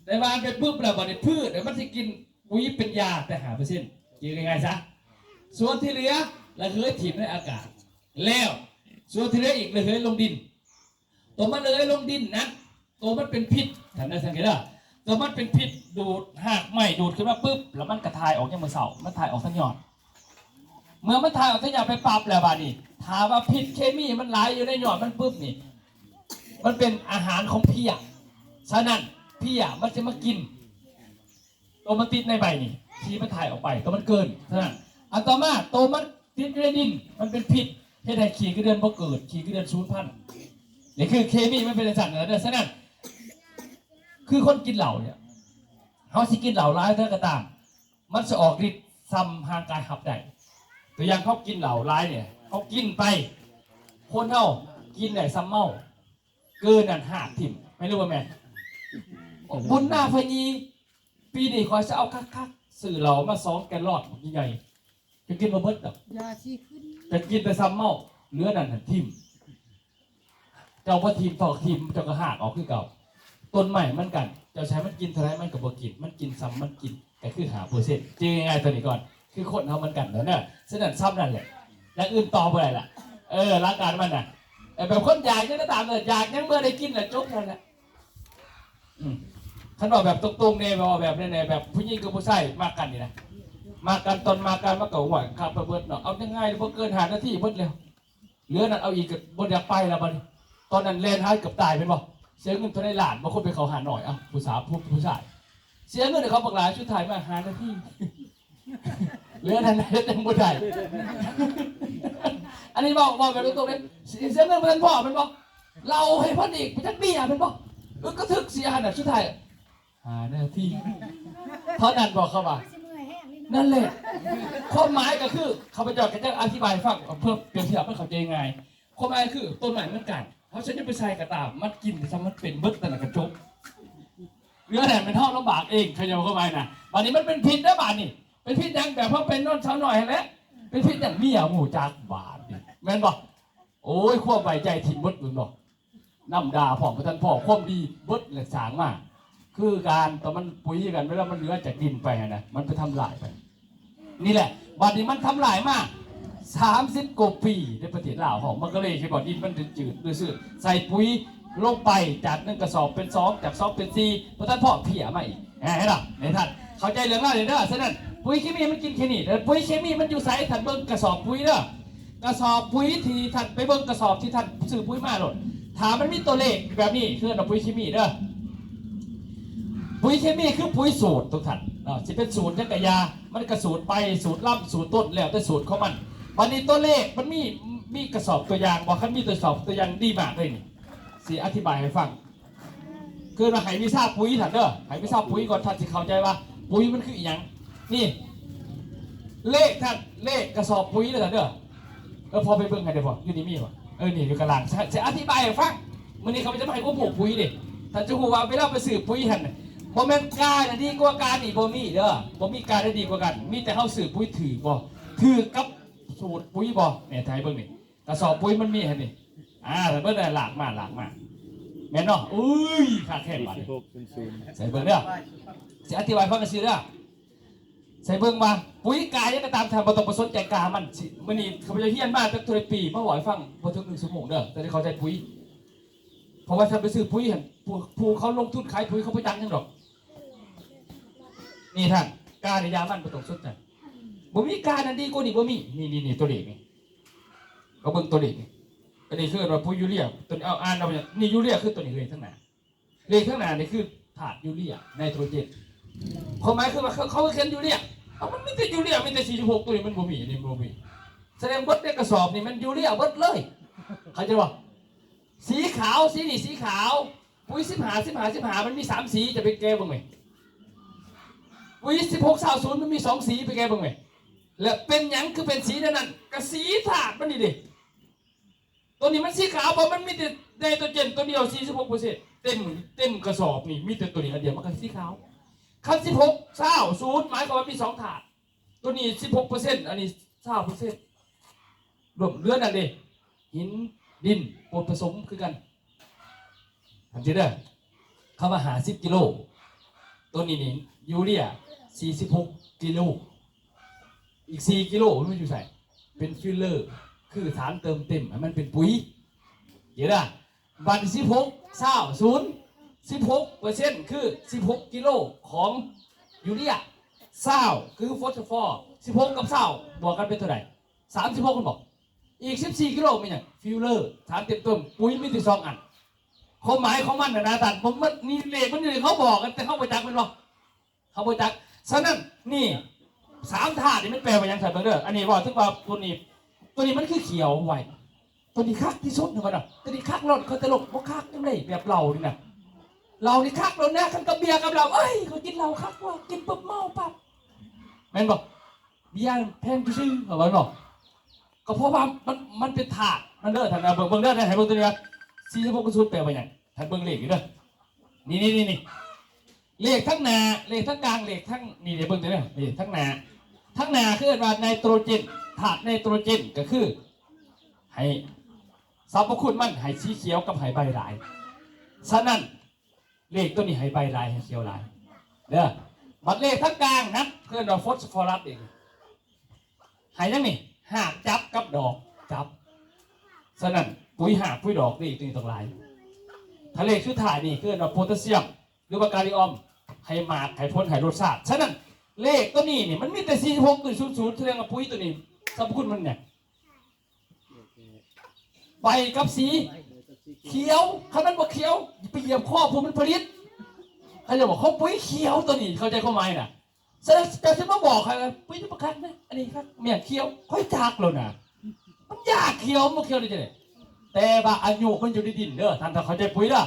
แต่หว่านไปปุ๊บแล้ว บัดนี้พืชเนี่ยมันสิกินปุ๋ยเป็นยาแต่ห้าเปอร์เซ็นต์ กินง่ายๆซะ ส่วนที่เหลือระเหยถิ่มในอากาศ แล้ว ส่วนที่เหลืออีกระเหยลงดิน ตัวมันระเหยลงดินนั้น ตัวมันเป็นพิษ ท่านได้สังเกตเด้อ ตัวมันเป็นพิษ ดูดหากไม้ดูดขึ้นมาปุ๊บ แล้วมันก็ถ่ายออกยามมื้อเช้า มันถ่ายออกทางยอด เมื่อมันถ่ายออกทางยอดไปปั๊บแล้ว บาดนี้ ถ้าว่าพิษเคมีมันหลายอยู่ในยอดมันปุ๊บนี่ มันเป็นอาหารของเพี้ย ฉะนั้นเพี้ยมันจะมากิน ตัวมันติดในใบนี่ ที่มันถ่ายออกไป ตัวมันเกิน ฉะนั้น อันต่อมา ตัวมันติดอยู่ในดิน มันเป็นพิษ เฮ็ดให้ขี้ไก่เดือนบ่เกิด ขี้ไก่เดือนสูญพันธุ์ นี่คือเคมีมันเป็นจังซั่นนะเด้อ ฉะนั้น คือคนกินเหล้าเนี่ย เฮาสิกินเหล้าหลายเท่าใดก็ตาม มันสิออกฤทธิ์ส่ำร่างกายรับได้ ตัวอย่าง เฮากินเหล้าหลายเนี่ย เฮากินไป คนเฮากินได้ส่ำเมา เกินนั่นหากถิ่ม แม่นหรือบ่แม่น บุญนาพะยี ปีนี้ข้อยสิเอาคักๆ ซื้อเหล้ามาสองแกลลอนใหญ่ๆ จะกินบ่เบิดดอก ยาชีขึ้น จะกินแต่ส่ำเมา เหลือนั่นน่ะถิ่ม เจ้าบ่ถิ่ม ถอกถิ่ม เจ้าก็หากออกคือเก่า ต้นไม้เหมือนกัน เจ้าสิให้มันกินเท่าใดมันก็บ่กิน มันกินส่ำมันกิน ก็คือห้าเปอร์เซ็นต์ จื่อง่ายๆ ตัวนี้ก่อน คือคนเฮาเหมือนกันเด้อเนาะ ฉะนั้นส่ำนั่นแหละ อย่างอื่นต่อบ่ได้ละ เออ หลักการมันน่ะ เออ แบบคนอยากหยังก็ตามเด้อ อยากหยังเมื่อได้กินน่ะจบนั่นแหละ อืม คันว่าแบบตรงๆ แน่ แบบว่าแบบแน่ๆ แบบผู้หญิงกับผู้ชายมักกันนี่นะ มักกัน ตอนมักกันมันก็หวานคักไปเบิดเนาะ เอาง่ายๆ บ่เกินห้านาทีเบิดแล้ว เหลือนั้นเอาอีกก็บ่อยากไปแล้วบัดนี้ ตอนนั้นแล่นหาเกือบตายแม่นบ่ เสียเงินเท่าใดล้าน บางคนไปเข้าห้างน้อย เอ้า ผู้สาว ผู้ ผู้ชาย เสียเงินให้เขาบักหลาย สุดท้ายมาห้านาที เหลือนั้นเฮ็ดหยังบ่ได้ อันนี้เว้า เว้าแบบตรงๆ เลย เสียเงินบ่ทันพอแม่นบ่ เหล้าให้เพิ่นอีก ไปจักเบียร์แม่นบ่ เออ ก็ถึกเสียหั่นน่ะ สุดท้าย ห้านาที เท่านั้นบอกเขาว่า นั่นแหละ ความหมายก็คือ ข้าพเจ้าก็จะอธิบายให้ฟังเพื่อเปรียบเทียบให้เข้าใจง่าย ความหมายคือต้นไม้เหมือนกัน เฮาสิไปใส่ก็ตาม มันกินซะมันเป็นเบิดแต่ละกระจก เนื้อแหละมันเท่าลำบากเอง เขาจะเข้าไปนะ บาดนี้มันเป็นพิษนะ บาดนี้ เป็นพิษยังแบบพวกเป็นนอนเช้าหน่อยแหละ เป็นพิษยังเมียหมู่จักบาดนี่แม่นบ่ โอ้ย ความไว้ใจถิ่มเบิด มึงบอก น้ำด่าพ่อประท่านพ่อ ความดีเบิดเลยสร้างมา คือการตอนมันปุ๋ยกัน เวลามันเหลือจากดินไปหั้นนะ มันไปทำลายไป นี่แหละ บัดนี้มันทำลายมา สามสิบ กว่าปีในประเทศลาวเฮา มันก็เลยเห็นบ่ ดินมันจืดๆ ซื่อๆ ใส่ปุ๋ยลงไป จากหนึ่งกระสอบเป็นสอง จากสองเป็นสี่ ประท่านพ่อเพี้ยมาอีก เห็นบ่ ในท่าน เข้าใจเรื่องราวนี้เด้อ ฉะนั้น ปุ๋ยเคมีมันกินแค่นี้ แต่ปุ๋ยเคมีมันอยู่ไส ท่านเบิ่งกระสอบปุ๋ยเด้อ กระสอบปุ๋ยที่ท่านไปเบิ่งกระสอบที่ท่านซื้อปุ๋ยมาโลด ถ้ามันมีตัวเลขแบบนี้ คือเอาปุ๋ยเคมีเด้อ ปุ๋ยเคมีคือปุ๋ยสูตรทุกท่านเนาะ สิเป็นสูตรหยังกะยา มันกะสูตรใบ สูตรลำ สูตรต้น แล้วแต่สูตรของมัน บัดนี้ตัวเลขมันมี มีกระสอบตัวอย่างบ่ คันมีกระสอบตัวอย่างดีมากเลยนี่ สิอธิบายให้ฟัง คือว่าให้วิชาปุ๋ยท่านเด้อ ให้วิชาปุ๋ยก่อน ท่านสิเข้าใจว่า ปุ๋ยมันคืออีหยัง นี่ เลขท่าน เลขกระสอบปุ๋ยเด้อท่านเด้อ เออ พอไปเบิ่งให้ได้บ่ อยู่นี่มีบ่ เออ นี่อยู่กลาง สิ สิอธิบายให้ฟัง มื้อนี้เขาจะมาให้ความรู้ปุ๋ยเด้ ท่านจะรู้ว่าเวลาไปซื้อปุ๋ยหั่นน่ะ บ่แม่นกาน่ะดีกว่ากันนี่ บ่มีเด้อ บ่มีกาได้ดีกว่ากัน มีแต่เฮาซื้อปุ๋ยถืกบ่ ถืกกับสูตรปุ๋ยบ่ เนี่ย ถ่ายเบิ่งนี่ กระสอบปุ๋ยมันมีหั่นนี่ อ่า แต่เบิ่งได้ หลากมา หลากมา แม่นเนาะ อุ้ย คักแท้ สี่ บัด สิบหก ศูนย์ ศูนย์ ใส่เบิ่งเด้อ สิอธิบายฟังซื่อเด้อ ใส่เบิ่งว่า ปุ๋ยกาหยังก็ตาม ท่านบ่ต้องไปสนใจกามัน สิ มื้อนี้ข้าพเจ้าเฮียนมาตั้งแต่ปี มาเว้าให้ฟังบ่ถึงหนึ่งชั่วโมงเด้อ แต่ได้เข้าใจปุ๋ย เพราะว่าท่านไปซื้อปุ๋ยหั่น ผู้ ผู้เขาลงทุนขายปุ๋ยเขาบ่จักหยังดอก นี่ท่าน กานี่ยามันบ่ต้องสนใจ บ่มีกานั้นดีกว่านี่บ่มี นี่ นี่ นี่ ตัวเลขนี่ ก็เบิ่งตัวเลขนี่ อันนี้คือว่าปุ๋ยยูเรีย ตัวนี้ เอา อ่านเอาเนี่ย นี่ยูเรียคือตัวนี้เลยข้างหน้า เลขข้างหน้านี่คือธาตุยูเรีย ไนโตรเจน ความหมายคือว่าเขา เขาเขียนยูเรีย เอา มันมีแต่ยูเรีย มีแต่ สี่สิบหก ตัวนี้มันบ่มี นี่มันบ่มี แสดงเบิดในกระสอบนี่มันยูเรียเบิดเลย เข้าใจบ่ สีขาว สีนี่สีขาว ปุ๋ย สิบห้า สิบห้า สิบห้า มันมีสามสี จะไปแก้เบิ่งไหม ปุ๋ย สิบหก ซาวศูนย์ มันมีสองสี ไปแก้เบิ่งไหม และเป็นหยังคือเป็นสีนั้นนั่น กะสีธาตุมันนี่เด้ ตัวนี้มันสีขาว เพราะมันมีแต่ไนโตรเจนตัวเดียว สี่สิบหกเปอร์เซ็นต์ เต็ม เต็มกระสอบนี่ มีแต่ตัวนี้อันเดียว มันก็สีขาว คัน สิบหก ซาวศูนย์ หมายความว่ามีสองธาตุ ตัวนี้ สิบหกเปอร์เซ็นต์ อันนี้ ซาวเปอร์เซ็นต์ รวมเหลือนั่นเด้ หิน ดิน บดผสมคือกัน หันสิเด้อ คำว่า ห้าสิบ กิโล ตัวนี้นี่ ยูเรีย สี่สิบหก กิโล อีก สี่ กิโล มันอยู่ไส เป็นฟิลเลอร์ คือสารเติมเต็มให้มันเป็นปุ๋ย เดี๋ยวนะ บัด สิบหก ซาวศูนย์ สิบหกเปอร์เซ็นต์ คือ สิบหก กิโลของยูเรีย ซาว คือฟอสฟอรัส สิบหก กับ ซาว บวกกันเป็นเท่าไหร่ สามสิบหก มันบอก อีก สิบสี่ กิโลเป็นหยัง ฟิลเลอร์ สารเติมเต็ม ปุ๋ยมีแต่สองอัน ความหมายของมันน่ะนะ ท่าน ผมมัน นี่เลขมันอยู่ในเขาบอกกัน แต่เขาบ่จักแม่นบ่ เขาบ่จัก ฉะนั้น นี่ สามธาตุนี่มันแปลว่าหยัง ท่านเบิ่งเด้อ อันนี้เว้าถึงว่าตัวนี้ ตัวนี้มันคือเขียวไว้ ตัวนี้คักที่สุดนะมันน่ะ ตัวนี้คักโลด เขาจะลงบ่คักจังได๋ แบบเหล้านี่นะ เหล้านี่คักโลดนะ คันกับเบียร์กับเหล้า เอ้ย เขากินเหล้าคักว่ะ กินปุ๊บเมาปั๊บ แม่นบ่ เบียร์แพงซื่อๆ เขาว่าเนาะ ก็เพราะว่ามัน มันเป็นธาตุมันเด้อ ท่านเบิ่ง เบิ่งเด้อ ให้เบิ่งตัวนี้ว่า สี่สิบหก กับ ศูนย์ แปลว่าหยัง ท่านเบิ่งเลขอยู่เด้อ นี่ นี่ นี่ นี่ เลขทั้งหน้า เลขทั้งกลาง เลขทั้ง นี่ เดี๋ยวเบิ่งตัวนี้ เลขทั้งหน้า ทั้งหน้าคือเอิ้นว่าไนโตรเจน ธาตุไนโตรเจนก็คือ ให้สรรพคุณมันให้สีเขียวกับให้ใบหลาย ฉะนั้น เลขตัวนี้ให้ใบหลายให้เขียวหลาย เด้อ บัดเลขทั้งกลางนะ เอิ้นว่าฟอสฟอรัสเอง ให้หยังนี่ หากจับกับดอกจับ ฉะนั้นปุ๋ยหากปุ๋ยดอกนี่ตัวนี้ต้องหลาย ถ้าเลขสุดท้ายนี่เอิ้นว่าโพแทสเซียม หรือว่ากาลิออม ให้หมากให้ผลให้รสชาติ ฉะนั้นเลขตัวนี้นี่มันมีแต่ สี่สิบหก กับ ศูนย์ ศูนย์ แสดงว่าปุ๋ยตัวนี้สรรพคุณมันเนี่ย ใบกับสีเขียว คันมันบ่เขียว ไปเหยียบข้อผู้มันผลิต เขาจะบอกเขาปุ๋ยเขียวตัวนี้ เข้าใจความหมายน่ะ ฉะนั้นจะสิมาบอกใครว่า "ปุ๋ยนี่บ่คักนะ อันนี้คัก แม่นเขียว" ค่อยจักแล้วนะ มันอยากเขียว มันบ่เขียวได้จังได๋ แต่ว่าอายุมันอยู่ในดินเด้อ ท่านต้องเข้าใจปุ๋ยเด้อ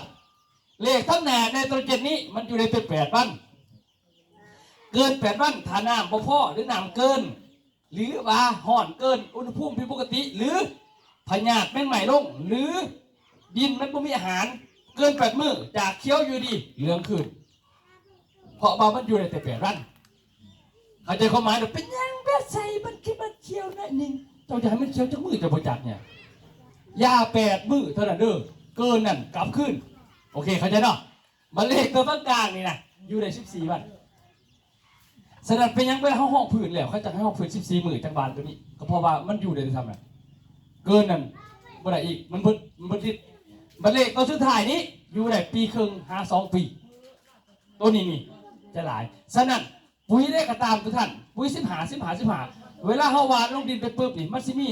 เลขทั้งหน้าไนโตรเจนนี้มันอยู่ในเป็นแปดวัน เกินแปดวัน ถ้าน้ำบ่พอ หรือน้ำเกิน หรือว่าร้อนเกิน อุณหภูมิผิดปกติ หรือพยาธิแมงไหม้ลง หรือดินมันบ่มีอาหาร เกินแปดมื้อ จากเขียวอยู่ดี เหลืองขึ้น เพราะว่ามันอยู่ได้แต่แปดวัน เข้าใจความหมายเด้อ เป็นหยังแปดใส่มันคือมันเขียวหน่อยหนึ่ง เจ้าอยากให้มันเขียวจักมื้อเจ้าบ่จักเนี่ย ยาแปดมื้อเท่านั้นเด้อ เกินนั่นกลับคืน โอเค เข้าใจเนาะ บัดเลขตัวกลางๆนี่นะ อยู่ได้สิบสี่วัน ฉะนั้นเป็นหยังเวลาเฮาฮ้องพื้นแล้ว เขาจะให้ฮ้องพื้นสิบสี่มื้อจักบานตัวนี้ ก็เพราะว่ามันอยู่ได้ซ้ำน่ะ เกินนั่นบ่ได้อีก มันเบิด มันเบิดฤทธิ์ บัดเลขตัวสุดท้ายนี้ อยู่ได้ปีครึ่งหาสองปี ตัวนี้นี่จะหลาย ฉะนั้น ปุ๋ยได้ก็ตามทุกท่าน ปุ๋ยสิบห้า สิบห้า สิบห้า เวลาเฮาหว่านลงดินไปปุ๊บนี่ มันสิมี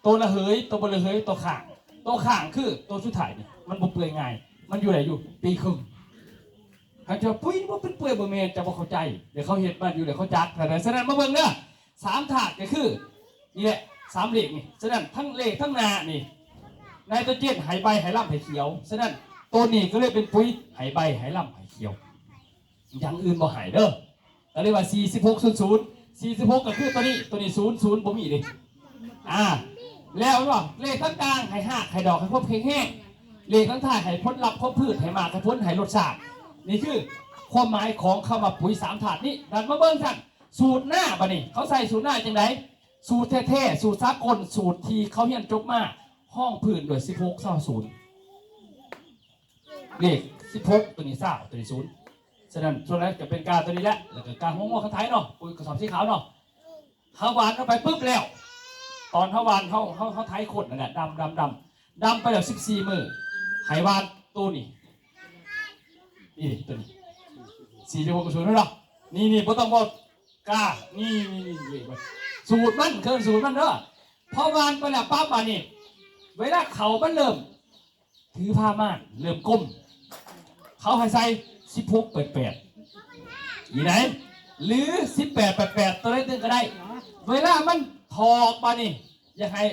ตัวระเหย ตัวบ่ระเหย ตัวข้าง ตัวข้างคือตัวสุดท้ายนี่ มันบ่เปื่อยง่าย มันอยู่ได้อยู่ปีครึ่ง เขาจะว่าปุ๋ยบ่เป็นเปื่อยบ่แม่น จะบ่เข้าใจ เดี๋ยวเขาเฮ็ดมาอยู่ เดี๋ยวเขาจัก ฉะนั้นมาเบิ่งเด้อ สามธาตุก็คือ นี่แหละ สามเลขนี่ ฉะนั้นทั้งเลขทั้งหน้านี่ ไนโตรเจนให้ใบให้ลำให้เขียว ฉะนั้นตัวนี้ก็เลยเป็นปุ๋ยให้ใบให้ลำให้เขียว อย่างอื่นบ่ให้เด้อ ก็เรียกว่า สี่สิบหก ศูนย์ ศูนย์ สี่สิบหก ก็คือตัวนี้ ตัวนี้ ศูนย์ ศูนย์ บ่มีเด้ อ่า แล้วเนาะ เลขต่างๆให้ฮากให้ดอกให้ครบแข็งแรง เลขทั้งท้ายให้ผลลัพธ์ครบพืช ให้หมากให้ผลให้รสชาติ นี่คือความหมายของคำว่าปุ๋ยสามธาตุนี้ ดันมาเบิ่งท่าน สูตรหน้าบัดนี้ เขาใส่สูตรหน้าจังได สูตรแท้ๆ สูตรสากล สูตรที่เขาเรียนจบมา ฮ้องพื้นด้วย สิบหก เศร้า ศูนย์ เลข สิบหก ตัวนี้ เศร้า ตัวนี้ ศูนย์ ฉะนั้นส่วนนั้นจะเป็นกาตัวนี้แหละ แล้วก็กาหัวงอกเขาไถเนาะ ปุ๋ยกระสอบสีขาวเนาะ เขาหว่านเข้าไปปุ๊บแล้ว ตอนเขาหว่านเขาเขาเขาไถขดนั่นแหละ ดำดำดำ ดำไปแล้ว สิบสี่ มื้อ ให้หว่านตัวนี้ นี่ตัวนี้ สี่สิบหก ศูนย์ เนาะ นี่นี่บ่ต้องบอกกา นี่นี่นี่นี่ สูตรมัน คือสูตรมันเด้อ พอหว่านไปแล้วปั๊บ อันนี้ เวลาเขามันเริ่ม ถือผ้าม่าน เริ่มกลม เขาให้ใส่ สิบหก แปด แปด อีไหน หรือ สิบแปด แปด แปด ตัวใดตัวหนึ่งก็ได้ เวลามันถอกมานี่ อยากให้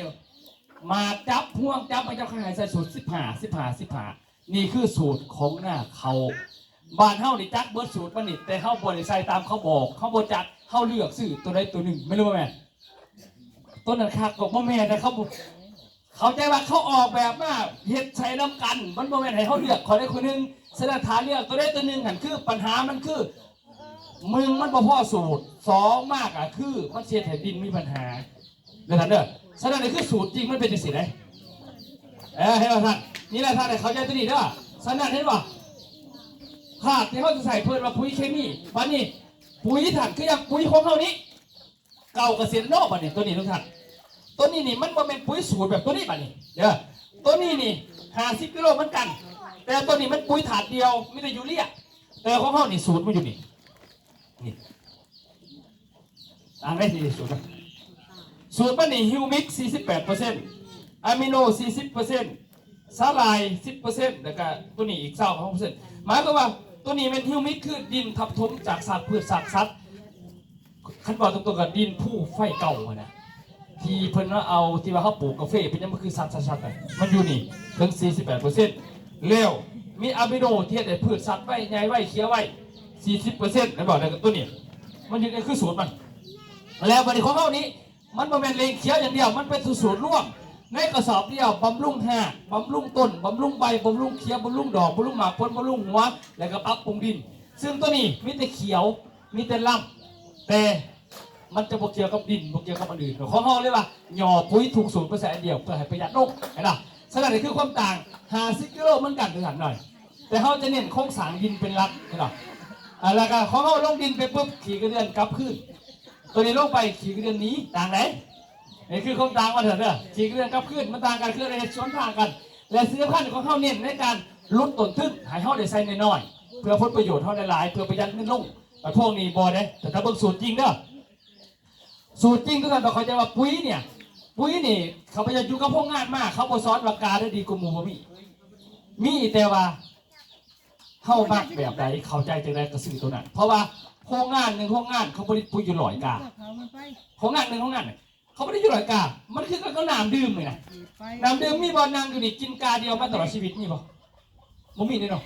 หมากจับ พวงจับ มันจะให้ใส่สูตร สิบห้า สิบห้า สิบห้า นี่คือสูตรของหน้าเขา บ้านเฮานี่จักเบิดสูตรมันนี่ แต่เฮาบ่ได้ใส่ตามเขาบอก เฮาบ่จัก เฮาเลือกซื้อตัวใดตัวหนึ่ง แม่นหรือบ่แม่น ต้นนั้นคักก็บ่แม่นนะ เขาบ่ เข้าใจว่าเขาออกแบบมาเฮ็ดใส่นำกัน มันบ่แม่นให้เฮาเลือกคนใดคนหนึ่ง ฉะนั้นถ้าเลือกตัวใดตัวหนึ่งหั่น คือปัญหามันคือ หนึ่ง มันบ่พอสูตร สอง มากอะคือมันสิเฮ็ดให้ดินมีปัญหา เด้อท่านเด้อ ฉะนั้นนี่คือสูตรจริงมันเป็นจังซี่เด้ เออ เห็นบ่ท่าน นี่แหละท่านให้เข้าใจตัวนี้เด้อ ฉะนั้นเห็นบ่ ธาตุที่เฮาจะใส่เพิ่นว่าปุ๋ยเคมี บัดนี้ ปุ๋ยท่านคืออย่างปุ๋ยของเฮานี้ เก่าเกษตรโลกบัดนี้ ตัวนี้ทุกท่าน ตัวนี้นี่มันบ่แม่นปุ๋ยสูตรแบบตัวนี้บัดนี้ เด้อ ตัวนี้นี่ ห้าสิบ กิโลเหมือนกัน แต่ตัวนี้มันปุ๋ยธาตุเดียว มีแต่ยูเรีย แต่ของเฮานี่สูตรมันอยู่นี่ นี่ อ่านได้ที่สูตรนะ สูตรมันนี่ ฮิวมิก สี่สิบแปดเปอร์เซ็นต์ อะมิโน สี่สิบเปอร์เซ็นต์ สาหร่าย สิบเปอร์เซ็นต์ แล้วก็ตัวนี้อีก ซาวสองเปอร์เซ็นต์ หมายความว่าตัวนี้แม่นฮิวมิก คือดินทับถมจากซากพืชซากสัตว์ คันว่าตรงๆกับดินภูไฟเก่าอะนะ ที่เพิ่นว่าเอาที่ว่าเขาปลูกกาแฟเป็นหยังมันคือสัตว์สัตว์สัตว์อะ มันอยู่นี่ถึง สี่สิบแปดเปอร์เซ็นต์ แล้วมีอะมิโนที่เฮ็ดให้พืชสัตว์ไว้ใหญ่ไว้เขียวไว้ สี่สิบเปอร์เซ็นต์ แม่นบ่ แล้วก็ตัวนี้ มันอยู่ในคือสูตรมัน แล้วบัดนี้ของเฮานี้ มันบ่แม่นเลงเขียวอย่างเดียว มันเป็นสูตรรวม ในกระสอบเดียว บำรุงราก บำรุงต้น บำรุงใบ บำรุงเขียว บำรุงดอก บำรุงหมากผล บำรุงหัว แล้วก็ปรับปรุงดิน ซึ่งตัวนี้มีแต่เขียว มีแต่ลำ แต่มันจะบ่เกี่ยวกับดิน บ่เกี่ยวกับอันอื่น ของเฮาเลยว่า หย่อปุ๋ยทุกสูตรไปใส่อันเดียว เพื่อให้ประหยัดลง เห็นบ่ ฉะนั้นนี่คือความต่าง ห้าสิบ กิโลเหมือนกัน คือกันหน่อย แต่เฮาจะเน้นโครงสร้างดินเป็นหลัก เห็นบ่ อ่า แล้วก็ของเฮาลงดินไปปุ๊บ ขี้กระเดื่อนกลับคืน ตัวนี้ลงไป ขี้กระเดื่อนหนี ต่างไหน นี่คือความต่างว่าเถอะเด้อ ขี้กระเดื่อนกลับคืน มันต่างกัน คือเฮ็ดสวนทางกัน และสิ่งสำคัญของเฮาเน้นในการลดต้นทุน ให้เฮาได้ใส่น้อยๆ เพื่อผลประโยชน์เฮาได้หลาย เพื่อประหยัดเงินลง แต่พวกนี้บ่เด้ แต่ถ้าเบิ่งสูตรจริงเด้อ สูตรจริงทุกท่านต้องเข้าใจว่าปุ๋ยเนี่ย ปุ๋ยนี่ ข้าพเจ้าอยู่กับโรงงานมา เขาบ่สอนว่ากาได้ดีกว่าหมู่บ่มี มีแต่ว่า เฮามักแบบใด เข้าใจจังใดก็ซื้อตัวนั้น เพราะว่าโรงงานหนึ่งโรงงานเขาผลิตปุ๋ยอยู่ร้อยกา โรงงานหนึ่งโรงงานน่ะเขาผลิตอยู่ร้อยกา มันคือกับน้ำดื่มนี่นะ น้ำดื่มมีบ่ นั่งอยู่นี่กินกาเดียวมาตลอดชีวิตมีบ่ บ่มีแน่นอน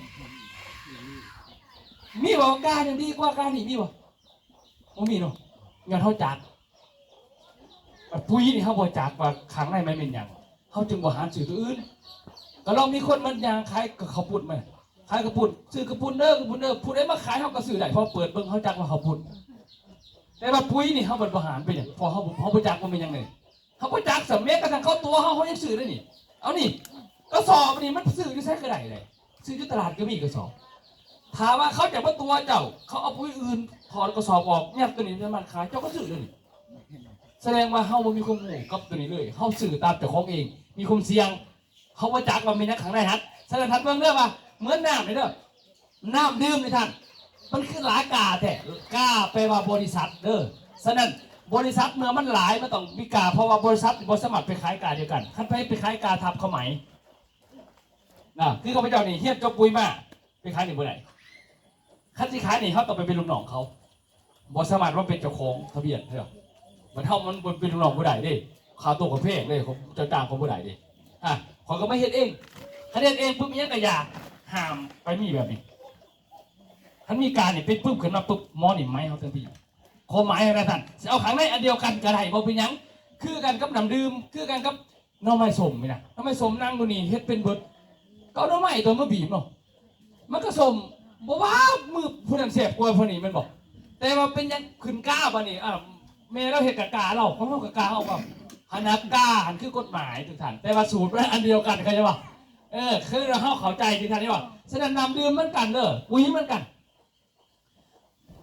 มีบ่ กาหนึ่งดีกว่ากานี่มีบ่ บ่มีเนาะ ย้อนเฮาจัก ปุ๋ยนี่เฮาบ่จักว่าข้างในมันเป็นหยัง เฮาจึงบ่หาซื้อตัวอื่น ก็ลองมีคนมันย่างขายกับข้าวปุ้นมา ขายข้าวปุ้น ซื้อข้าวปุ้นเด้อ ข้าวปุ้นเด้อ ผู้ใดมาขายเฮาก็ซื้อได้ เพราะเปิดเบิ่งเฮาจักว่าข้าวปุ้น แต่ว่าปุ๋ยนี่เฮาบ่หารไปหยัง เพราะเฮา เฮาบ่จักว่ามันหยังเลย เฮาบ่จัก สำเม็ดกระทั่งเขาตั๋วเฮา เฮายังซื้อได้นี่ เอานี่ กระสอบนี่มันซื้ออยู่ไสก็ได้เลย ซื้ออยู่ตลาดก็มีกระสอบ ถ้าว่าเขาจะมาตั๋วเจ้า เขาเอาปุ๋ยอื่น ถอดกระสอบออก ยัดตัวนี้ในมันขาย เจ้าก็ซื้อเลยนี่ แสดงว่าเฮาบ่มีความรู้กับตัวนี้เลย เฮาซื้อตามเจ้าของเอง มีความเสี่ยง เฮาบ่จักว่ามีหยังข้างในหั่น ฉะนั้นท่านเบิ่งเด้อว่า เหมือนน้ำนี่เด้อ น้ำดื่มนี่ท่าน มันคือหลายกาแท้ กาแปลว่าบริษัทเด้อ ฉะนั้นบริษัทเมื่อมันหลายมันต้องมีกา เพราะว่าบริษัทนี่บ่สามารถไปขายกาเดียวกัน คันไป ไปขายกาทับเขาไหม นะ คือข้าพเจ้านี่เฮียนจบปุ๋ยมา ไปขายนี่บ่ได้ คันสิขายนี่เฮาต้องไปเป็นลูกน้องเขา บ่สามารถว่าเป็นเจ้าของทะเบียนเด้อ มันเฮามันเป็นลูกน้องบ่ได้เด้ ค่าตั๋วก็แพงเด้ เขาเจ้าจ้างเขาบ่ได้เด้ อ่ะ ข้อยก็มาเฮ็ดเอง คันเฮ็ดเองปุ๊บอิหยังก็อย่า ห้ามไปมีแบบนี้ คันมีการนี่เป็นปุ๊บขึ้นมาปุ๊บ หมอนี่ไหมเฮาทันที ความหมายนะท่าน สิเอาข้างในอันเดียวกันก็ได้ บ่เป็นหยัง คือกันกับน้ำดื่ม คือกันกับหน่อไม้ส้มนี่นะ หน่อไม้ส้มนางตัวนี้เฮ็ดเป็นเบิด ก็เอาหน่อไม้ตัวมาบีบเนาะ มันก็ส้ม บ่ว่ามื้อผู้นั้นแซ่บกว่าผู้นี้แม่นบ่ แต่ว่าเป็นหยังขึ้นกาบัดนี้ อ่า แม่เราเฮ็ดกะกาเรา ของเฮากะกาเฮาก็ หั้นนะ กาหั้นคือกฎหมายทุกท่าน แต่ว่าสูตรมันอันเดียวกัน เข้าใจบ่ เออ คือเฮาเข้าใจที่ท่านนี่ว่า ฉะนั้นน้ำดื่มเหมือนกันเด้อ ปุ๋ยเหมือนกัน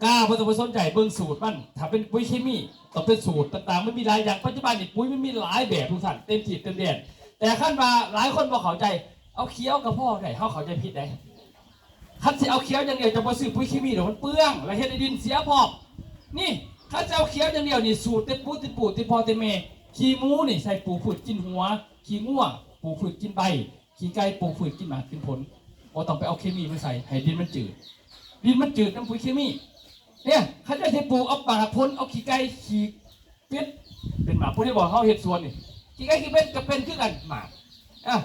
กาบ่ต้องไปสนใจเบิ่งสูตรมัน ถ้าเป็นปุ๋ยเคมี ต้องเป็นสูตรต่างๆ มันมีหลายอย่าง ปัจจุบันนี่ปุ๋ยมันมีหลายแบบทุกท่าน เต็มที่เต็มแดน แต่คันว่าหลายคนบ่เข้าใจ เอาเขียวก็พอได้ เฮาเข้าใจผิดได้ คันสิเอาเขียวอย่างเดียว จะบ่ซื้อปุ๋ยเคมีดอก มันเปลือง และเฮ็ดให้ดินเสียพร้อม นี่ คันสิเอาเขียวอย่างเดียวนี่ สูตรแต่ปู่แต่ปู่แต่พ่อแต่แม่ ขี้หมูนี่ใส่ปลูกพืชกินหัว ขี้งัวปลูกพืชกินใบ ขี้ไก่ปลูกพืชกินหมากกินผล บ่ต้องไปเอาเคมีมาใส่ ให้ดินมันจืด ดินมันจืดนำปุ๋ยเคมี เนี่ย คันจะสิปลูกเอาหมากผล เอาขี้ไก่ขี้เป็ด เป็นหมากผลที่บอกเฮาเฮ็ดสวนนี่ ขี้ไก่ขี้เป็ดก็เป็นคือกันหมาก อ่ะ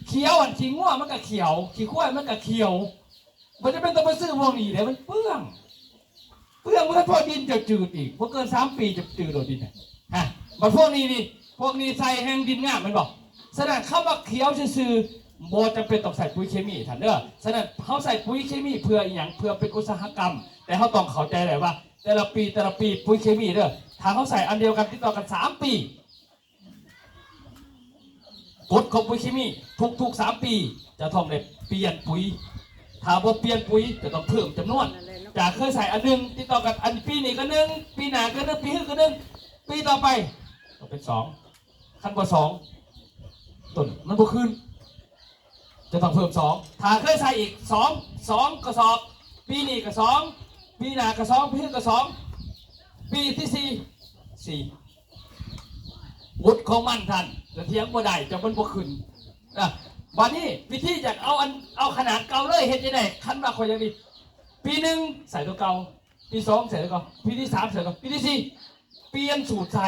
เขียวอันขี้งัวมันก็เขียว ขี้ควายมันก็เขียว บ่จะเป็นต้องไปซื้อพวกนี้เด้ มันเปลือง เปลือง มันพอดินจะจืดอีก บ่เกินสามปีจะจืดโลดดินน่ะ ฮะ บัดพวกนี้นี่ พวกนี้ใส่แฮงดินงามแม่นบ่ ฉะนั้นคำว่าเขียวซื่อๆ บ่จำเป็นต้องใส่ปุ๋ยเคมีท่านเด้อ ฉะนั้นเฮาใส่ปุ๋ยเคมีเพื่ออิหยัง เพื่อเป็นอุตสาหกรรม แต่เฮาต้องเข้าใจได้ว่า แต่ละปี แต่ละปี ปุ๋ยเคมีเด้อ ถ้าเฮาใส่อันเดียวกันติดต่อกันสามปี กฎของปุ๋ยเคมี ทุกๆ สามปี จะต้องได้เปลี่ยนปุ๋ย ถ้าบ่เปลี่ยนปุ๋ย จะต้องเพิ่มจำนวน จากเคยใส่อันหนึ่งติดต่อกัน อันปีนี้ก็หนึ่ง ปีหน้าก็หนึ่ง ปีฮื้อก็หนึ่ง ปีต่อไป ก็เป็นสอง คันบ่สอง ต้นมันบ่ขึ้น จะต้องเพิ่มสอง ถ้าเคยใส่อีกสอง สองกระสอบ ปีนี้ก็สอง ปีหน้าก็สอง ปีฮื้อก็สอง ปีที่สี่ สี่ กฎของมันท่าน จะเถียงบ่ได้ จะมันบ่ขึ้น นะ บัดนี้วิธีอยากเอาอัน เอาขนาดเก่าเลย เฮ็ดจั่งใด คันว่าข้อยอยากดี ปีหนึ่งใส่ตัวเก่า ปีสองใส่ตัวเก่า ปีที่สามใส่ตัวเก่า ปีที่สี่ เปลี่ยนสูตรใส่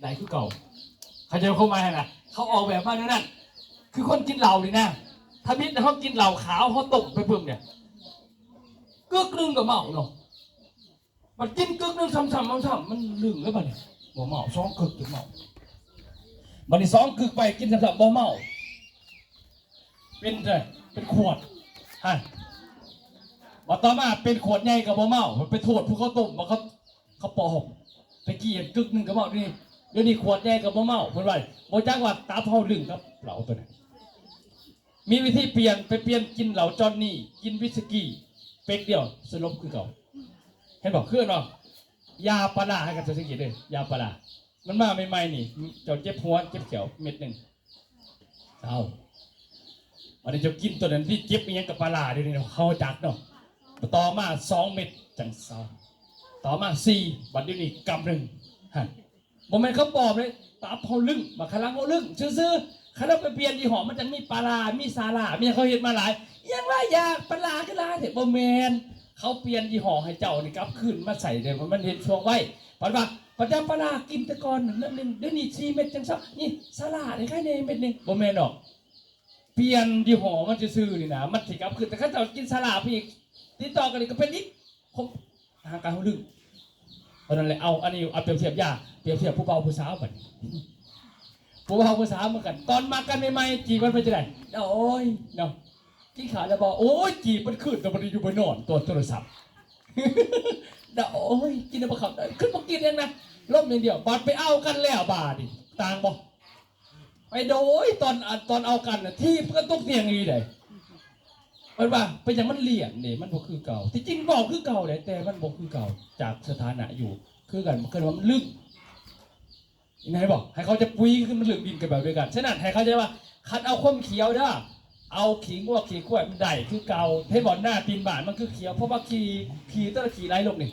ได้คือเก่า เข้าใจความหมายหั่นนะ เขาออกแบบมาแนวนั้น คือคนกินเหล้านี่นะ ถ้ามิตรเขากินเหล้าขาวเขาต้มไปปึ้มเนี่ย กึกหนึ่งก็เมาเนาะ บัดกินกึกหนึ่งซ้ำๆ ซ้ำๆ มันลึ่งแล้วบัดนี้ บ่เมา สองกึกจึงเมา บัดนี้สองกึกไปกินซ้ำๆ บ่เมา เป็นเท่าใด เป็นขวด ฮะ บัดต่อมาเป็นขวดใหญ่ก็บ่เมา มันไปโทษผู้เขาต้ม ว่าเขา เขาปลอม ตะกี้กึกหนึ่งก็เมา เดี๋ยวนี้ เดี๋ยวนี้ขวดใหญ่ก็บ่เมา เพิ่นว่า บ่จักว่าตับเฮาลึ่งกับเหล้าตัวนั้น มีวิธีเปลี่ยน ไปเปลี่ยนกินเหล้าจอห์นนี่ กินวิสกี้ เป๊กเดียว สลบคือเก่า เห็นบ่ คือเนาะ ยาปลาร้า ให้กันสังเกตเด้อ ยาปลาร้า มันมาใหม่ๆ นี่ เจ้าเจ็บหัว เจ็บแข้ว เม็ดหนึ่ง เศร้า บัดนี้เจ้ากินตัวนั้นที่เจ็บอิหยังกับปลาร้า เดี๋ยวนี้เขาจักเนาะ ต่อมาสองเม็ดจังเศร้า ต่อมาสี่ บัดเดี๋ยวนี้กำหนึ่ง ฮะ บ่แม่นเขาปลอมเลย ตับเขาลึ่ง บักขะลังเขาลึ่ง ซื่อๆ คันเราไปเปลี่ยนยี่ห้อ มันจังมีปลาร้า มีสาหร่าย มีหยังเขาเฮ็ดมาหลาย อิหยังว่ายาปลาร้าคือหลายแท้ บ่แม่น เขาเปลี่ยนยี่ห้อให้เจ้านี่กลับคืนมาใส่เด้ มันเฮ็ดช่วงไว้ บัดว่า บัดยาปลาร้ากินแต่ก่อนเม็ดหนึ่ง เดี๋ยวนี้สี่เม็ดจังเศร้า นี่สาหร่ายนี่ไคแน่เม็ดหนึ่ง บ่แม่นดอก เปลี่ยนยี่ห้อมันซื่อๆ นี่นะ มันสิกลับคืน แต่คันเจ้ากินสาหร่ายไปอีก ติดต่อกันอีกก็เป็นอีก คง หาการเขาลึ่ง เพราะนั้นแหละ เอา อันนี้เอาเปรียบเทียบยา เปรียบเทียบผู้บ่าวผู้สาวบัดนี้ ผู้บ่าวผู้สาวเหมือนกัน ตอนมากันใหม่ๆ จีบกันไปจั่งใด โอ้ย เนาะ กินข้าวแล้วบ่ โอ้ย จีบมันขึ้นแต่บ่ได้อยู่บ่นอนตัวโทรศัพท์ เดาโอ้ย กินแล้วบ่ครับ ขึ้นบ่กินเองนะ ลมอย่างเดียว บาดไปเอากันแล้วบาดนี่ ต่างบ่ ไปโดยตอน ตอนเอากันน่ะ ถีบกันตกเตียงอีหลีเด้ มันว่า เป็นหยังมันเลี่ยนเด้ มันบ่คือเก่า ที่จริงเว้าคือเก่าแหละ แต่มันบ่คือเก่า จากสถานะอยู่ คือกัน มันคือว่ามันลึก เห็นบ่ ให้เขาจะปุ้ยขึ้นมาเลือกดินกันแบบเดียวกัน ฉะนั้นให้เข้าใจว่า คันเอาความเขียวเด้อ เอาขี้งัวขี้ควายมันได้คือเก่า เห็นบ่ หน้าตีนบ้านมันคือเขียว เพราะว่าขี้ ขี้แต่ละขี้ไหลลงนี่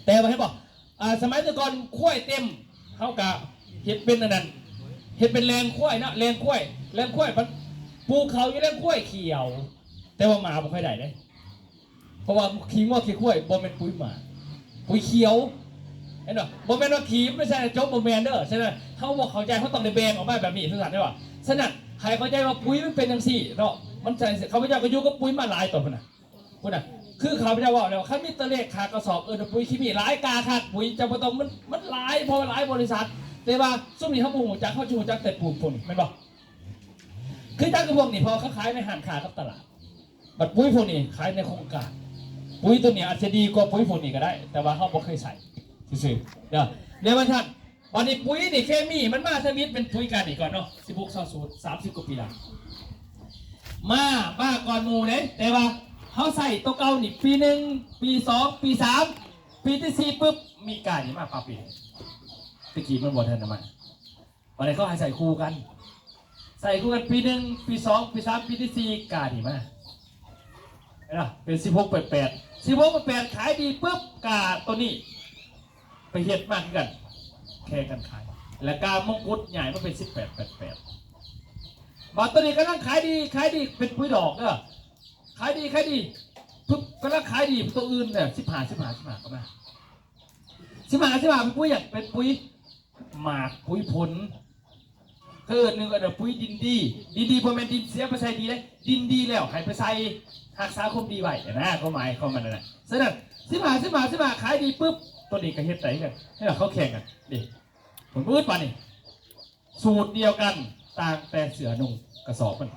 แต่ว่าเห็นบ่ อ่า สมัยแต่ก่อนควายเต็ม เขากะเฮ็ดเป็นอันนั้น เฮ็ดเป็นแลนควายเนาะ แลนควาย แลนควายมัน ปลูกเขาอยู่แลนควายเขียว แต่ว่าหมาบ่ค่อยได้เด้ เพราะว่าขี้งัวขี้ควายบ่แม่นปุ๋ยหมา ปุ๋ยเขียว เห็นบ่ บ่แม่นว่าขี้มันใส่จบ บ่แม่นเด้อ ฉะนั้นเขาบ่เข้าใจ เขาต้องได้แบ่งออกมาแบบนี้ ซื่อสัตย์ได้บ่ ฉะนั้นให้เข้าใจว่าปุ๋ยมันเป็นจังซี่เนาะ มันใส่ ข้าพเจ้าก็อยู่กับปุ๋ยมาหลายต่อพุ่นน่ะ พุ่นน่ะ คือข้าพเจ้าเว้าแล้ว คันมีตัวเลขค่ากระสอบ เอิ้นว่าปุ๋ยเคมี หลายกาคัก ปุ๋ยจะบ่ต้อง มัน มันหลาย เพราะว่าหลายบริษัท แต่ว่าซุมนี้เขาบ่ฮู้จัก เขาสิฮู้จักแต่ปุ๋ยพวกนี้ แม่นบ่ คือจักคือพวกนี้ เพราะเขาขายในห้างค้ากับตลาด บัดปุ๋ยพวกนี้ขายในโครงการ ปุ๋ยตัวนี้อาจจะดีกว่าปุ๋ยพวกนี้ก็ได้ แต่ว่าเขาบ่เคยใส่ซื่อๆ เด้อ เดี๋ยวมาท่าน บัดนี้ปุ๋ยนี่เคมีมันมาทวิตเป็นปุ๋ยกันนี่ก่อนเนาะ สิบหก ซาวสูตร สามสิบกว่าปีละ มา มาก่อนหมู่เด้ แต่ว่าเขาใส่ตัวเก่านี่ ปีหนึ่ง ปีสอง ปีสาม ปีที่สี่ปุ๊บ มีกานี่มาปั๊บอีก ตะกี้มันบ่ทันได้มา บัดนี้เขาให้ใส่คู่กัน ใส่คู่กันปีหนึ่ง ปีสอง ปีสาม ปีที่สี่ กานี่มา เห็นปะ เป็น สิบหก แปด แปด สิบหก แปด แปด ขายดีปุ๊บ กาตัวนี้ ไปเฮ็ดมาคือกัน แข่งกันขาย และกามงกุฎใหญ่มาเป็น สิบแปด แปด แปด บาดตัวนี้กำลังขายดี ขายดี เป็นปุ๋ยดอกเด้อ ขายดี ขายดี ปุ๊บ กำลังขายดี ตัวอื่นเนี่ย สิบห้า สิบห้า สิบห้า ก็มา สิบห้า สิบห้า เป็นปุ๋ยหยัง เป็นปุ๋ยหมาก ปุ๋ยผล คือหนึ่งก็เดี๋ยวปุ๋ยดินดี ดินดี บ่แม่นดินเสียไปใส่ดีเลย ดินดีแล้วให้ไปใส่ รักษาความดีไว้นะ ความหมายของมันนั่นน่ะ ฉะนั้น สิบห้า สิบห้า สิบห้า ขายดีปุ๊บ ตัวนี้ก็เฮ็ดได้กัน ให้เขาแข่งกัน นี่ ผลพืชปานนี่ สูตรเดียวกัน ต่างแต่เสื้อนุ่งกระสอบมัน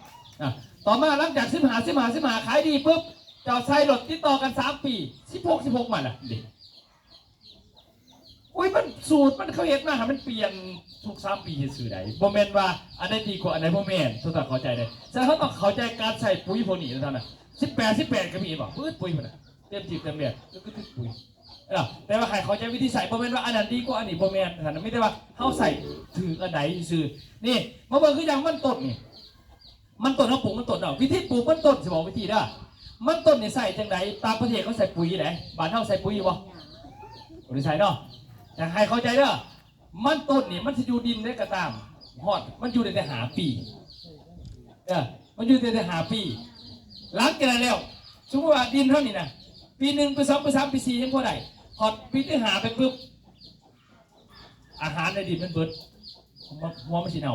อ่ะ ต่อมาหลังจาก สิบห้า สิบห้า สิบห้า ขายดีปุ๊บ เจ้าใส่รถติดต่อกัน สาม ปี สิบหก สิบหก มาละ นี่ อุ้ย มันสูตรมันเขาเฮ็ดมาให้มันเปลี่ยนทุก สาม ปี เฮ็ดซื่อใด บ่แม่นว่าอันใดดีกว่าอันใด บ่แม่น ทุกท่านเข้าใจเด้ ฉะนั้นเขาต้องเข้าใจการใส่ปุ๋ยพวกนี้นะท่านนะ สิบแปด สิบแปด ก็มีบ่ พืชปุ๋ยพุ่นน่ะ เต็มที่เต็มแบบ ก็คือปุ๋ย เออ แต่ว่าให้เข้าใจวิธีใส่ บ่แม่นว่าอันนั้นดีกว่าอันนี้ บ่แม่น ท่านนะ มีแต่ว่าเขาใส่ถืออันใดซื่อ นี่ มาเบิ่งคืออย่างมันต้นนี่ มันต้นเขาปลูกมันต้นเนาะ วิธีปลูกมันต้น สิบอกวิธีเด้อ มันต้นนี่ใส่จังใด ต่างประเทศเขาใส่ปุ๋ยได บ้านเฮาใส่ปุ๋ยอยู่บ่ บ่ได้ใส่เนาะ อยากให้เข้าใจเด้อ มันต้นนี่มันสิอยู่ดินได้ก็ตาม ฮอด มันอยู่ได้แต่ห้าปี เออ มันอยู่ได้แต่ห้าปี หลังจากนั้นแล้ว สมมุติว่าดินเฮานี่นะ ปีหนึ่ง ปีสอง ปีสาม ปีสี่ ยังพอได้ ฮอดปีที่ห้าไปปุ๊บ อาหารในดินมันเบิด หัว หัวมันสิเน่า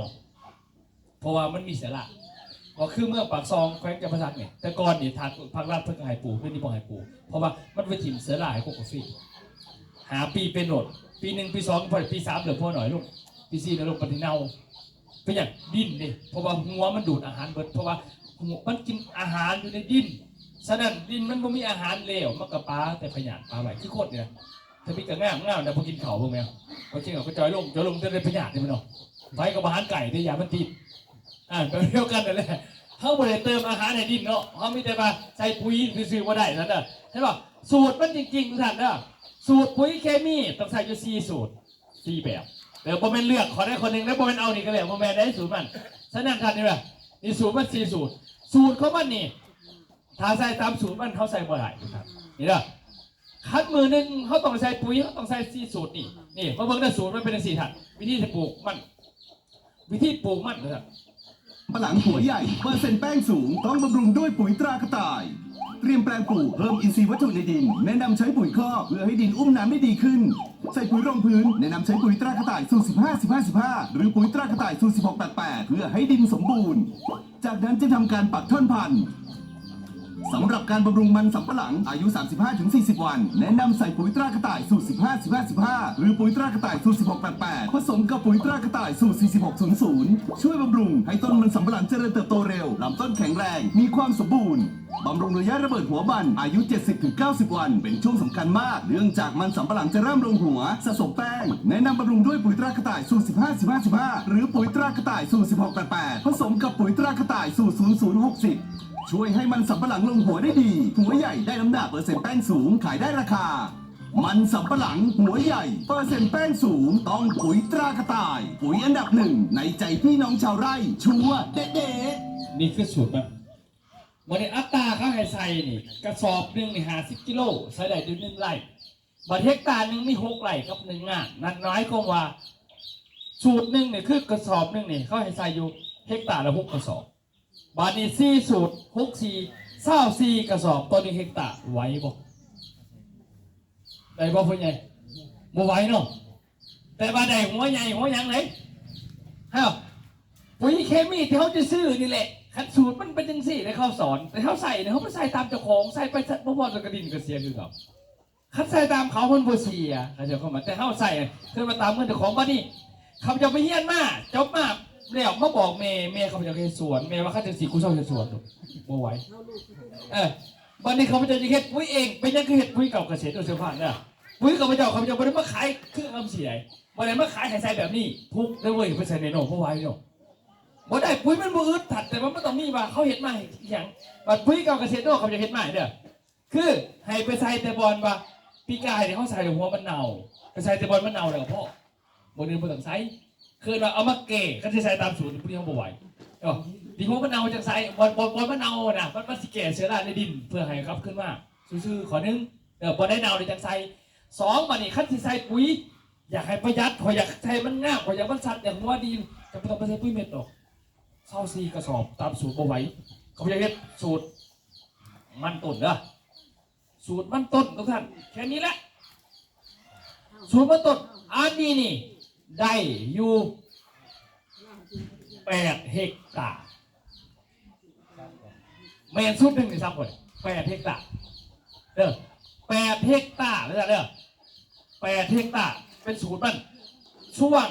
เพราะว่ามันมีเสลา ก็คือเมืองปากซอง แขวงจำปาสักเนี่ย แต่ก่อนนี่ทางภาครัฐเพิ่นก็ให้ปลูก เดี๋ยวนี้บ่ให้ปลูก เพราะว่ามันไปถิ่มเสลาให้พวกกาแฟ ห้าปีเป็นโหลด ปีหนึ่ง ปีสอง พอ ปีสามเหลือพอหน่อยลง ปีสี่เหลือลง ปฏิเน่า เป็นหยัง ดินเด้ เพราะว่าหัวมันดูดอาหารเบิด เพราะว่าหัวมันกินอาหารอยู่ในดิน ฉะนั้นดินมันบ่มีอาหารแล้ว มันก็ปาแต่พยาธิปาไว้ คือคนเนี่ย ถ้ามีก็งาม งาม แต่บ่กินข้าว เบิ่งแม่น พอกินข้าวก็จ่อยลง จ่อยลง แต่ได้พยาธินี่มันเนาะ ไผก็บ่หันไก่เด้ ย่านมันติด อ่า แบบเดียวกันนั่นแหละ เฮาบ่ได้เติมอาหารให้ดินเนาะ เฮามีแต่ว่าใส่ปุ๋ยซื่อๆ บ่ได้นั่นเด้อ เห็นบ่ สูตรมันจริงๆ ทุกท่านเด้อ สูตรปุ๋ยเคมีต้องใส่อยู่สี่สูตร สี่แบบ แต่บ่แม่นเลือกข้อใดข้อหนึ่งนะ บ่แม่นเอานี่ก็แล้ว บ่แม่นได้สูตรมัน ฉะนั้นท่านนี่ว่า นี่สูตรมันสี่สูตร สูตรของมันนี่ ถ้าใส่ตามสูตรมัน เขาใส่บ่ได้ ทุกท่าน นี่เด้อ คันมื้อหนึ่งเขาต้องใส่ปุ๋ย เขาต้องใส่สี่สูตรนี่ นี่ มาเบิ่งเด้อ สูตรมันเป็นจังซี่ ท่าน วิธีที่ปลูกมัน วิธีปลูกมันเด้อ ปะหลังหัวใหญ่ เปอร์เซ็นต์แป้งสูง ต้องบำรุงด้วยปุ๋ยตรากระต่าย เตรียมแปลงปลูก เพิ่มอินทรีย์วัตถุในดิน แนะนำใช้ปุ๋ยคอก เพื่อให้ดินอุ้มน้ำได้ดีขึ้น ใส่ปุ๋ยรองพื้น แนะนำใช้ปุ๋ยตรากระต่ายสูตร สิบห้า สิบห้า สิบห้า หรือปุ๋ยตรากระต่ายสูตร สิบหก แปด แปด เพื่อให้ดินสมบูรณ์ จากนั้นจึงทำการปักท่อนพันธุ์ สำหรับการบำรุงมันสำปะหลังอายุ สามสิบห้าถึงสี่สิบ วัน แนะนำใส่ปุ๋ยตรากระต่ายสูตร สิบห้า สิบห้า สิบห้า หรือปุ๋ยตรากระต่ายสูตร สิบหก แปด แปด ผสมกับปุ๋ยตรากระต่ายสูตร สี่ สิบหก ศูนย์ ศูนย์ ช่วยบำรุงให้ต้นมันสำปะหลังเจริญเติบโตเร็ว ลำต้นแข็งแรง มีความสมบูรณ์ บำรุงระยะระเบิดหัวมันอายุ เจ็ดสิบถึงเก้าสิบ วัน เป็นช่วงสำคัญมาก เนื่องจากมันสำปะหลังจะเริ่มลงหัว สะสมแป้ง แนะนำบำรุงด้วยปุ๋ยตรากระต่ายสูตร สิบห้า สิบห้า สิบห้า หรือปุ๋ยตรากระต่ายสูตร สิบหก แปด แปด ผสมกับปุ๋ยตรากระต่ายสูตร ศูนย์ ศูนย์ หก สิบ ช่วยให้มันสำปะหลังลงหัวได้ดี หัวใหญ่ได้น้ำหนัก เปอร์เซ็นต์แป้งสูง ขายได้ราคา มันสำปะหลังหัวใหญ่ เปอร์เซ็นต์แป้งสูง ต้องปุ๋ยตรากระต่าย ปุ๋ยอันดับหนึ่งในใจพี่น้องชาวไร่ ชัวร์เด็ดๆ นี่คือสูตรมัน วันนี้อัตราเขาให้ใส่นี่ กระสอบหนึ่งนี่ห้าสิบกิโล ใส่ได้เดือนหนึ่งไร่ บัดเฮกตาร์หนึ่งมีหกไร่กับหนึ่งงาน นั่นหมายความว่า สูตรหนึ่งนี่คือกระสอบหนึ่งนี่เขาให้ใส่อยู่เฮกตาร์ละหกกระสอบ บาดนี้สี่สูตรหกสี่ ซาวสี่กระสอบต่อหนึ่งเฮกตาร์ไหวบ่ได้บ่พ่อใหญ่บ่ไหวเนาะ แต่ว่าได้หัวใหญ่หัวหยังไหนฮะปุ๋ยเคมีที่เขาจะซื้อนี่แหละคันสูตรมันเป็นจังซี่เลยเขาสอน แต่เขาใส่เนี่ยเขาไปใส่ตามเจ้าของใส่ไปบ่พอจะกระดินกระเสียคือเขาคันใส่ตามเขามันบ่เสียเขาจะเข้ามาแต่เขาใส่เพื่อมาตามเงินเจ้าของบ้านนี่เขาจะไปเฮียนมาจบมาแล้วมาบอกแม่แม่เขาจะเฮ็ดสวนแม่ว่าเขาจะสีกูชอบเฮ็ดสวนบ่ไหวเออบ้านนี้เขาจะเฮ็ดปุ๋ยเองเป็นยังคือเฮ็ดปุ๋ยเก่าเกษตรด้วยเสื้อผ้าเนี่ย ปุ๋ยข้าพเจ้าข้าพเจ้าบ่ได้มาขายเครื่องลำเสียบ่ได้มาขายให้ใส่แบบนี้ทุกข์ได้เว้ยไปใส่ในโน่เพราะว่าเนาะบ่ได้ปุ๋ยมันบ่อึดถัดแต่ว่ามันต้องมีว่าเขาเห็นมาอย่างบัดปุ๋ยเก่าเกษตรโน่เขาจะเห็นมาเด้อคือให้ไปใส่แต่บอลว่าปีกายเนี่ยเขาใส่หัวมันเน่าไปใส่แต่บอลมันเน่าแล้วพ่อบ่ได้บ่ต้องใส่คือว่าเอามาแก่ก็จะใส่ตามสูตรปุ๋ยเขาบ่ไหวเนาะที่หัวมันเน่าจังใส่บอลบอลบอลมันเน่านะมันมันสิแก่เชื้อราในดินเพื่อให้กลับขึ้นมาซื่อๆขอนึง เออพอได้ดาวเลยจังใส่สองบัดนี้คันสิใส่ปุ๋ย อยากให้ประหยัดขอยอยากใส่มันงามขอยอยากมันสัดอยากหัวดีจะบ่ต้องไปใส่ปุ๋ยเม็ดดอกเศร้าสี่กระสอบตามสูตรบ่ไหวเขาอยากเฮ็ดสูตรมันต้นเด้อสูตรมันต้นทุกท่านแค่นี้แหละสูตรมันต้นอันนี้นี่ได้อยู่แปดเฮกตาร์ แม่นสุดหนึ่งนี่ซ้ำคนแปดเฮกตาร์เด้อแปดเฮกตาร์เลยเด้อแปดเฮกตาร์เป็นสูตรมันช่วง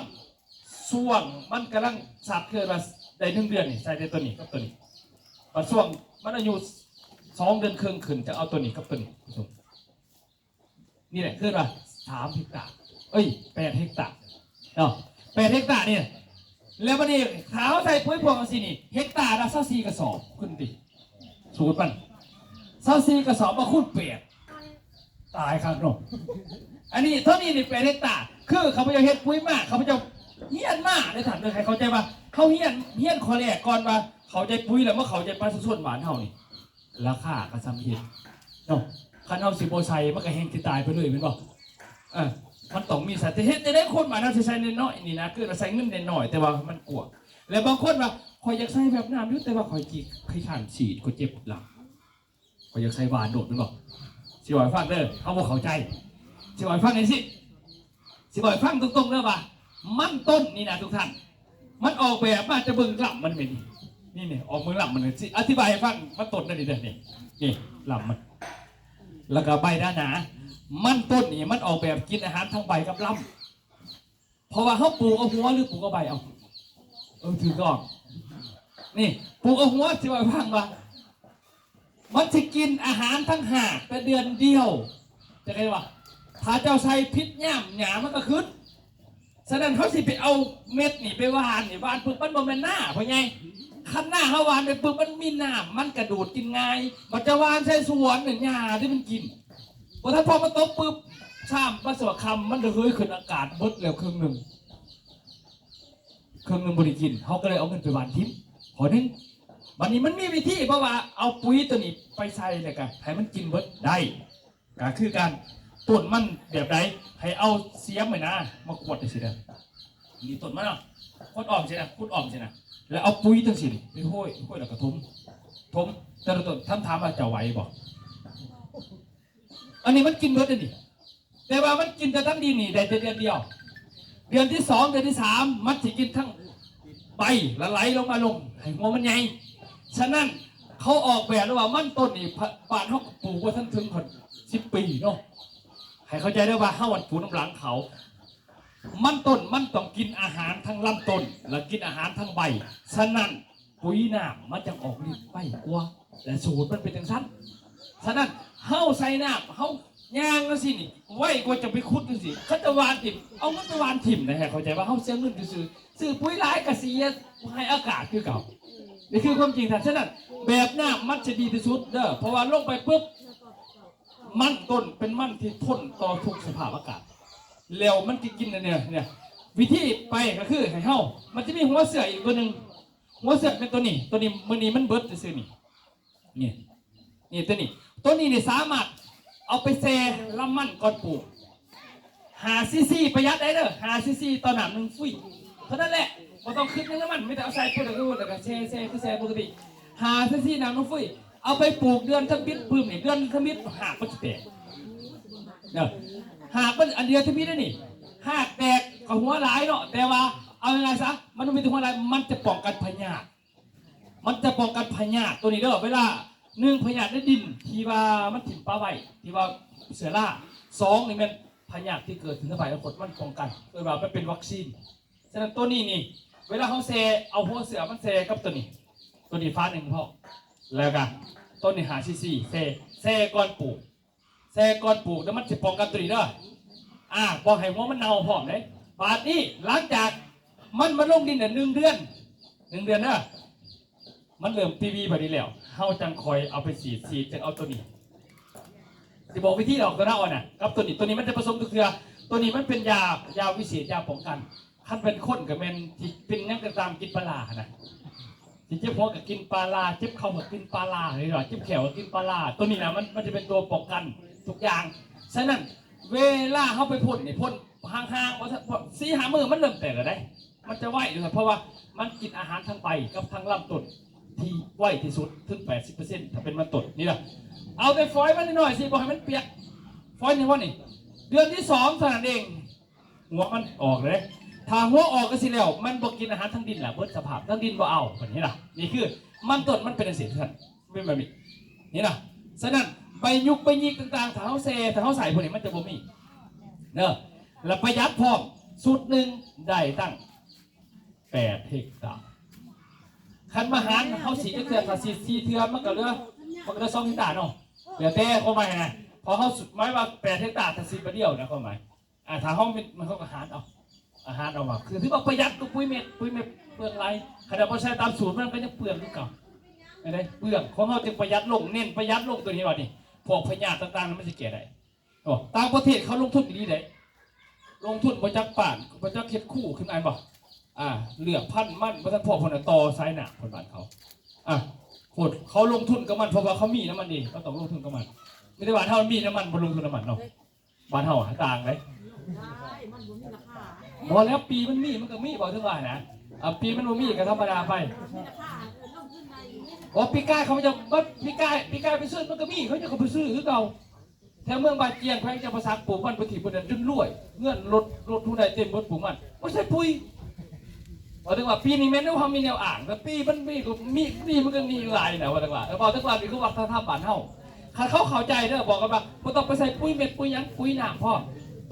ช่วงมันกำลังสับเกิดมาได้หนึ่งเดือนนี่ใส่ได้ตัวนี้กับตัวนี้พอช่วงมันอายุสองเดือนครึ่งขึ้นจะเอาตัวนี้กับตัวนี้ นี่แหละคือว่าสามเฮกตาร์เอ้ยแปดเฮกตาร์เนาะแปดเฮกตาร์เนี่ยแล้ววันนี้ขาวใส่ปุ๋ยพวงสีนี่เฮกตาร์ละซาสี่กระสอบคุณติสูตรมันซาสี่กระสอบมาคูณแปดตายครับเนาะอันนี้เท่านี้นี่แปดเฮกตาร์คือเขาพยายามเฮ็ดปุ๋ยมากเขาพยายามเฮียนมากในฐานเรื่องใครเข้าใจว่าเขาเฮียนเฮียนข้อแรกก่อนว่าเขาใจปุ๋ยแล้วเมื่อเขาใจประชาชนบ้านเฮานี่ ราคาก็สำเร็จเนาะคันเอาสิบ่ใส่มันก็แห้งที่ตายไปเลยแม่นบ่เออมันต้องมีสัตว์เฮ็ดจะได้คนมานะสิใส่น้อยๆนี่นะคือใส่เงินน้อยๆแต่ว่ามันกลัวแล้วบางคนว่าข่อยอยากใส่แบบน้ำอยู่แต่ว่าข่อยขี้ขี้ข้านสีดข่อยเจ็บหลังข่อยอยากใส่หวานโดดแม่นบ่สิว่าฟังเด้อเขาบ่เข้าใจสิว่าฟังจังซี่ สิบอกให้ฟังตรงๆเด้อว่ามันต้นนี่นะทุกท่าน มันออกแบบมาจะเบิ่งลำมันเป็นนี่นี่ออกเบิ่งลำมันสิอธิบายให้ฟังมันต้นนั่นนี่เด้อนี่นี่ลำมัน แล้วก็ใบหนาๆมันต้นนี่มันออกแบบกินอาหารทั้งใบกับลำเพราะว่าเขาปลูกเอาหัวหรือปลูกเอาใบเอาเออถือกล้องนี่ปลูกเอาหัวสิบอกให้ฟังว่า มันสิกินอาหารทั้งหากแต่เดือนเดียวจะไงวะถ้าเจ้าใส่ผิดย่ามหยามันก็ขึ้นฉะนั้นเขาสิไปเอาเม็ดนี่ไปหว่านนี่หว่านปุ๊บมันบ่แม่นหน้าเพราะไงคันหน้าเขาหว่านไปปุ๊บมันมีน้ำมันกระดูดกินง่ายมันจะหว่านใส่สวนเนี่ยหญ้าที่มันกินพอถ้าพอมาตกปุ๊บซ้ำมาสวะคำมันจะเฮ้ยขึ้นอากาศเบิดแล้วครึ่งหนึ่ง เครื่องหนึ่งบริกินเขาก็เลยเอาเงินไปหว่านทิ้งขอหนึ่งวันนี้มันมีวิธีเพราะว่าเอาปุ๋ยตัวนี้ไปใส่เลยกันให้มันกินเบิดได้ก็คือการต้นมันแบบใดให้เอาเสียมไว้นะมาขวดสินะนี่ต้นมันเนาะขุดออกสินะขุดออกสินะแล้วเอาปุ๋ยตั้งสิไปห้อยห้อยแล้วก็ถมถมแต่ละต้นทำถามว่าจะไหวบ่ อันนี้มันกินเบิดอันนี้แต่ว่ามันกินแต่ทั้งดินนี่ได้แต่เดือนเดียว เดือนที่สองเดือนที่สามมันสิกินทั้งใบละไหลลงมาลงให้หัวมันใหญ่ฉะนั้น เขาออกแบบแล้วว่ามันต้นนี่พะบ้านเฮาปลูกว่าท่านถึงคนสิบปีเนาะ ให้เข้าใจได้ว่าเฮาอันปลูกน้ำหลังเขา มันต้นมันต้องกินอาหารทั้งลำต้น และกินอาหารทั้งใบ ฉะนั้นปุ๋ยน้ำมันจะออกฤทธิ์ไวกว่า และสูตรมันเป็นจังซั่น ฉะนั้นเฮาใส่น้ำเฮาย่างจังซี่นี่ไวกว่าจะไปขุดจังซี่เขาจะหว่านถิ่มเอาเงินไปหว่านถิ่มนะฮะเข้าใจว่าเฮาเสียเงินซื่อๆซื้อปุ๋ยหลายกะเสียให้อากาศคือเก่า นี่คือความจริงท่านฉะนั้นแบบน้ำมันจะดีที่สุดเด้อเพราะว่าลงไปปุ๊บมันต้นเป็นมันที่ทนต่อทุกสภาพอากาศ แล้วมันจะกินอันเนี่ยเนี่ยวิธีไปก็คือให้เฮามันจะมีหัวเสืออีกตัวหนึ่งหัวเสือเป็นตัวนี้ ตัวนี้มื้อนี้มันเบิดซื่อๆนี่นี่นี่ตัวนี้ตัวนี้เนี่ยสามารถเอาไปแช่ลำมันก่อนปลูกห้าซีซีประหยัดได้เด้อห้าซีซีต่อน้ำหนึ่งฟุยเท่านั้นแหละบ่ต้องคิดเรื่องน้ำมันมีแต่เอาใส่ปุ๊บแล้วก็แล้วก็แช่แช่คือแช่ปกติห้าซีซีน้ำหนึ่งฟุยเอาไปปลูกเดือนทำอิฐปุ๊บนี่เดือนทำอิฐหากมันจะแตกเนาะหากมันอันเดียวทำอิฐนี่หากแตกก็หัวหลายเนาะแต่ว่าเอายังไงซะมันไม่ถึงหัวหลายมันจะป้องกันพยาธิมันจะป้องกันพยาธิตัวนี้เด้อเวลาหนึ่งพยาธิในดินที่ว่ามันถิ่มปะไว้ที่ว่าเสือล่าสองนี่แม่นพยาธิที่เกิดถึงสบายแล้วกดมันป้องกันเออว่ามันเป็นวัคซีน ฉะนั้นตัวนี้นี่ เวลาเขาแซ่เอาหัวเสือมันแซ่กับตัวนี้ ตัวนี้ฟ้าหนึ่งพอแล้วก็ตัวนี้หาซีซีแซ่แซ่ก่อนปลูกแซ่ก่อนปลูกแล้วมันจะป้องกันตัวนี้เด้ออ่าป้องให้หัวมันเน่าพร้อมเลยบาดนี้หลังจากมันมาลงดินเนี่ยหนึ่งเดือนหนึ่งเดือนเด้อมันเริ่มปีวีแบบนี้แล้วเฮาจังคอยเอาไปสีดสีดจังเอาตัวนี้สิบอกวิธีดอกตัวนั้นอ่อนน่ะกับตัวนี้ตัวนี้มันจะผสมกับเกลือตัวนี้มันเป็นยายาวิเศษยาป้องกัน คันเป็นคนก็แม่นสิเป็นหยังก็ตามกินปลาร้าหั่นนะสิเจ็บหัวก็กินปลาร้าเจ็บเข่าก็กินปลาร้าเลยว่าเจ็บแขวก็กินปลาร้าตัวนี้นะมันมันจะเป็นตัวป้องกันทุกอย่างฉะนั้นเวลาเขาไปพ่นนี่พ่นห่างๆว่าสี่ห้ามื้อมันเริ่มแตกแล้วได้มันจะไหวเลยเพราะว่ามันกินอาหารทั้งใบกับทั้งลำต้นที่ไหวที่สุดถึงแปดสิบเปอร์เซ็นต์ถ้าเป็นมันต้นนี่แหละเอาแต่ฟอยล์มันหน่อยสิบอกให้มันเปียกฟอยล์นี่ว่านี่เดือนที่สองเท่านั้นเอง หัวมันออกเลยถ้าหัวออกก็สิแล้วมันบ่กินอาหารทั้งดินแหละเบิดสภาพทั้งดินบ่เอาแบบนี้ล่ะนี่คือมันต้นมันเป็นเศษท่านเป็นแบบนี้นี่นะฉะนั้นใบยุกใบยิกต่างๆถ้าเขาแซ่ถ้าเขาใส่พวกนี้มันจะบ่มีเนอะแล้วประหยัดพร้อมสุดหนึ่งได้ตั้งแปดเฮกตาร์คันมาหารเขาสีก็เทือถ้าสีสีเทือมันก็เหลือมันก็เหลือสองเฮกตาร์เนาะเหลือแต่ความหมายนะพอเขาสุดหมายว่าแปดเฮกตาร์ถ้าสีประเดียวนะความหมาย อ่าถ้าห้องมันเขาก็หารเอาอาหารเอามาคือถือว่าประหยัดก็ปุ๋ยเม็ดปุ๋ยเม็ดเปลืองไรขนาดพอใช้ตามสูตรมันก็ยังเปลืองที่เก่าอะไรเปลืองของเขาจึงประหยัดลงเน้นประหยัดลงตัวนี้ว่านี่พวกพยาธิต่างๆมันจะแก้ได้โอ้ต่างประเทศเขาลงทุนดีเลยลงทุนประจักษ์ป่านประจักษ์เฮ็ดคู่ขึ้นไอ้บ่อ่าเลือกพันธุ์มันมาทั้งพวกคนต่อสายหนาคนบ้านเขาอ่าโคตรเขาลงทุนกับมันเพราะว่าเขามีน้ำมันเองเขาต้องลงทุนกับมันไม่ได้ว่าถ้ามันมีน้ำมันบนลงทุนน้ำมันเนาะ บ้านเฮาหาต่างเลยได้มันบ่มีราคาบ่แล้วปีมันมีมันก็มีบอกถึงว่านะอ่ะปีมันบ่มีก็ธรรมดาไปบ่มีราคาเออลงทุนในอ๋อปีกายเขาจะบ่ปีกายปีกายไปซื้อมันก็มีเขาจะก็ไปซื้อคือเก่าแถวเมืองบาดเจียงแขวงจำปาสักปลูกมันไปถีบคนเดียวจนรวยเงินรถรถทุนได้เต็มรถปลูกมันไม่ใช่ปุ๋ยบอกถึงว่าปีนี้แม่นว่ามีแนวอ่างแต่ปีมันมีก็มีมีมันก็มีหลายนะว่าถึงว่าเออบอกถึงว่ามีคือวัฒนธรรมบ้านเฮา คันเขาเข้าใจเด้อบอกกันว่าบ่ต้องไปใส่ปุ๋ยเม็ดปุ๋ยหยังปุ๋ยน้ำพร้อม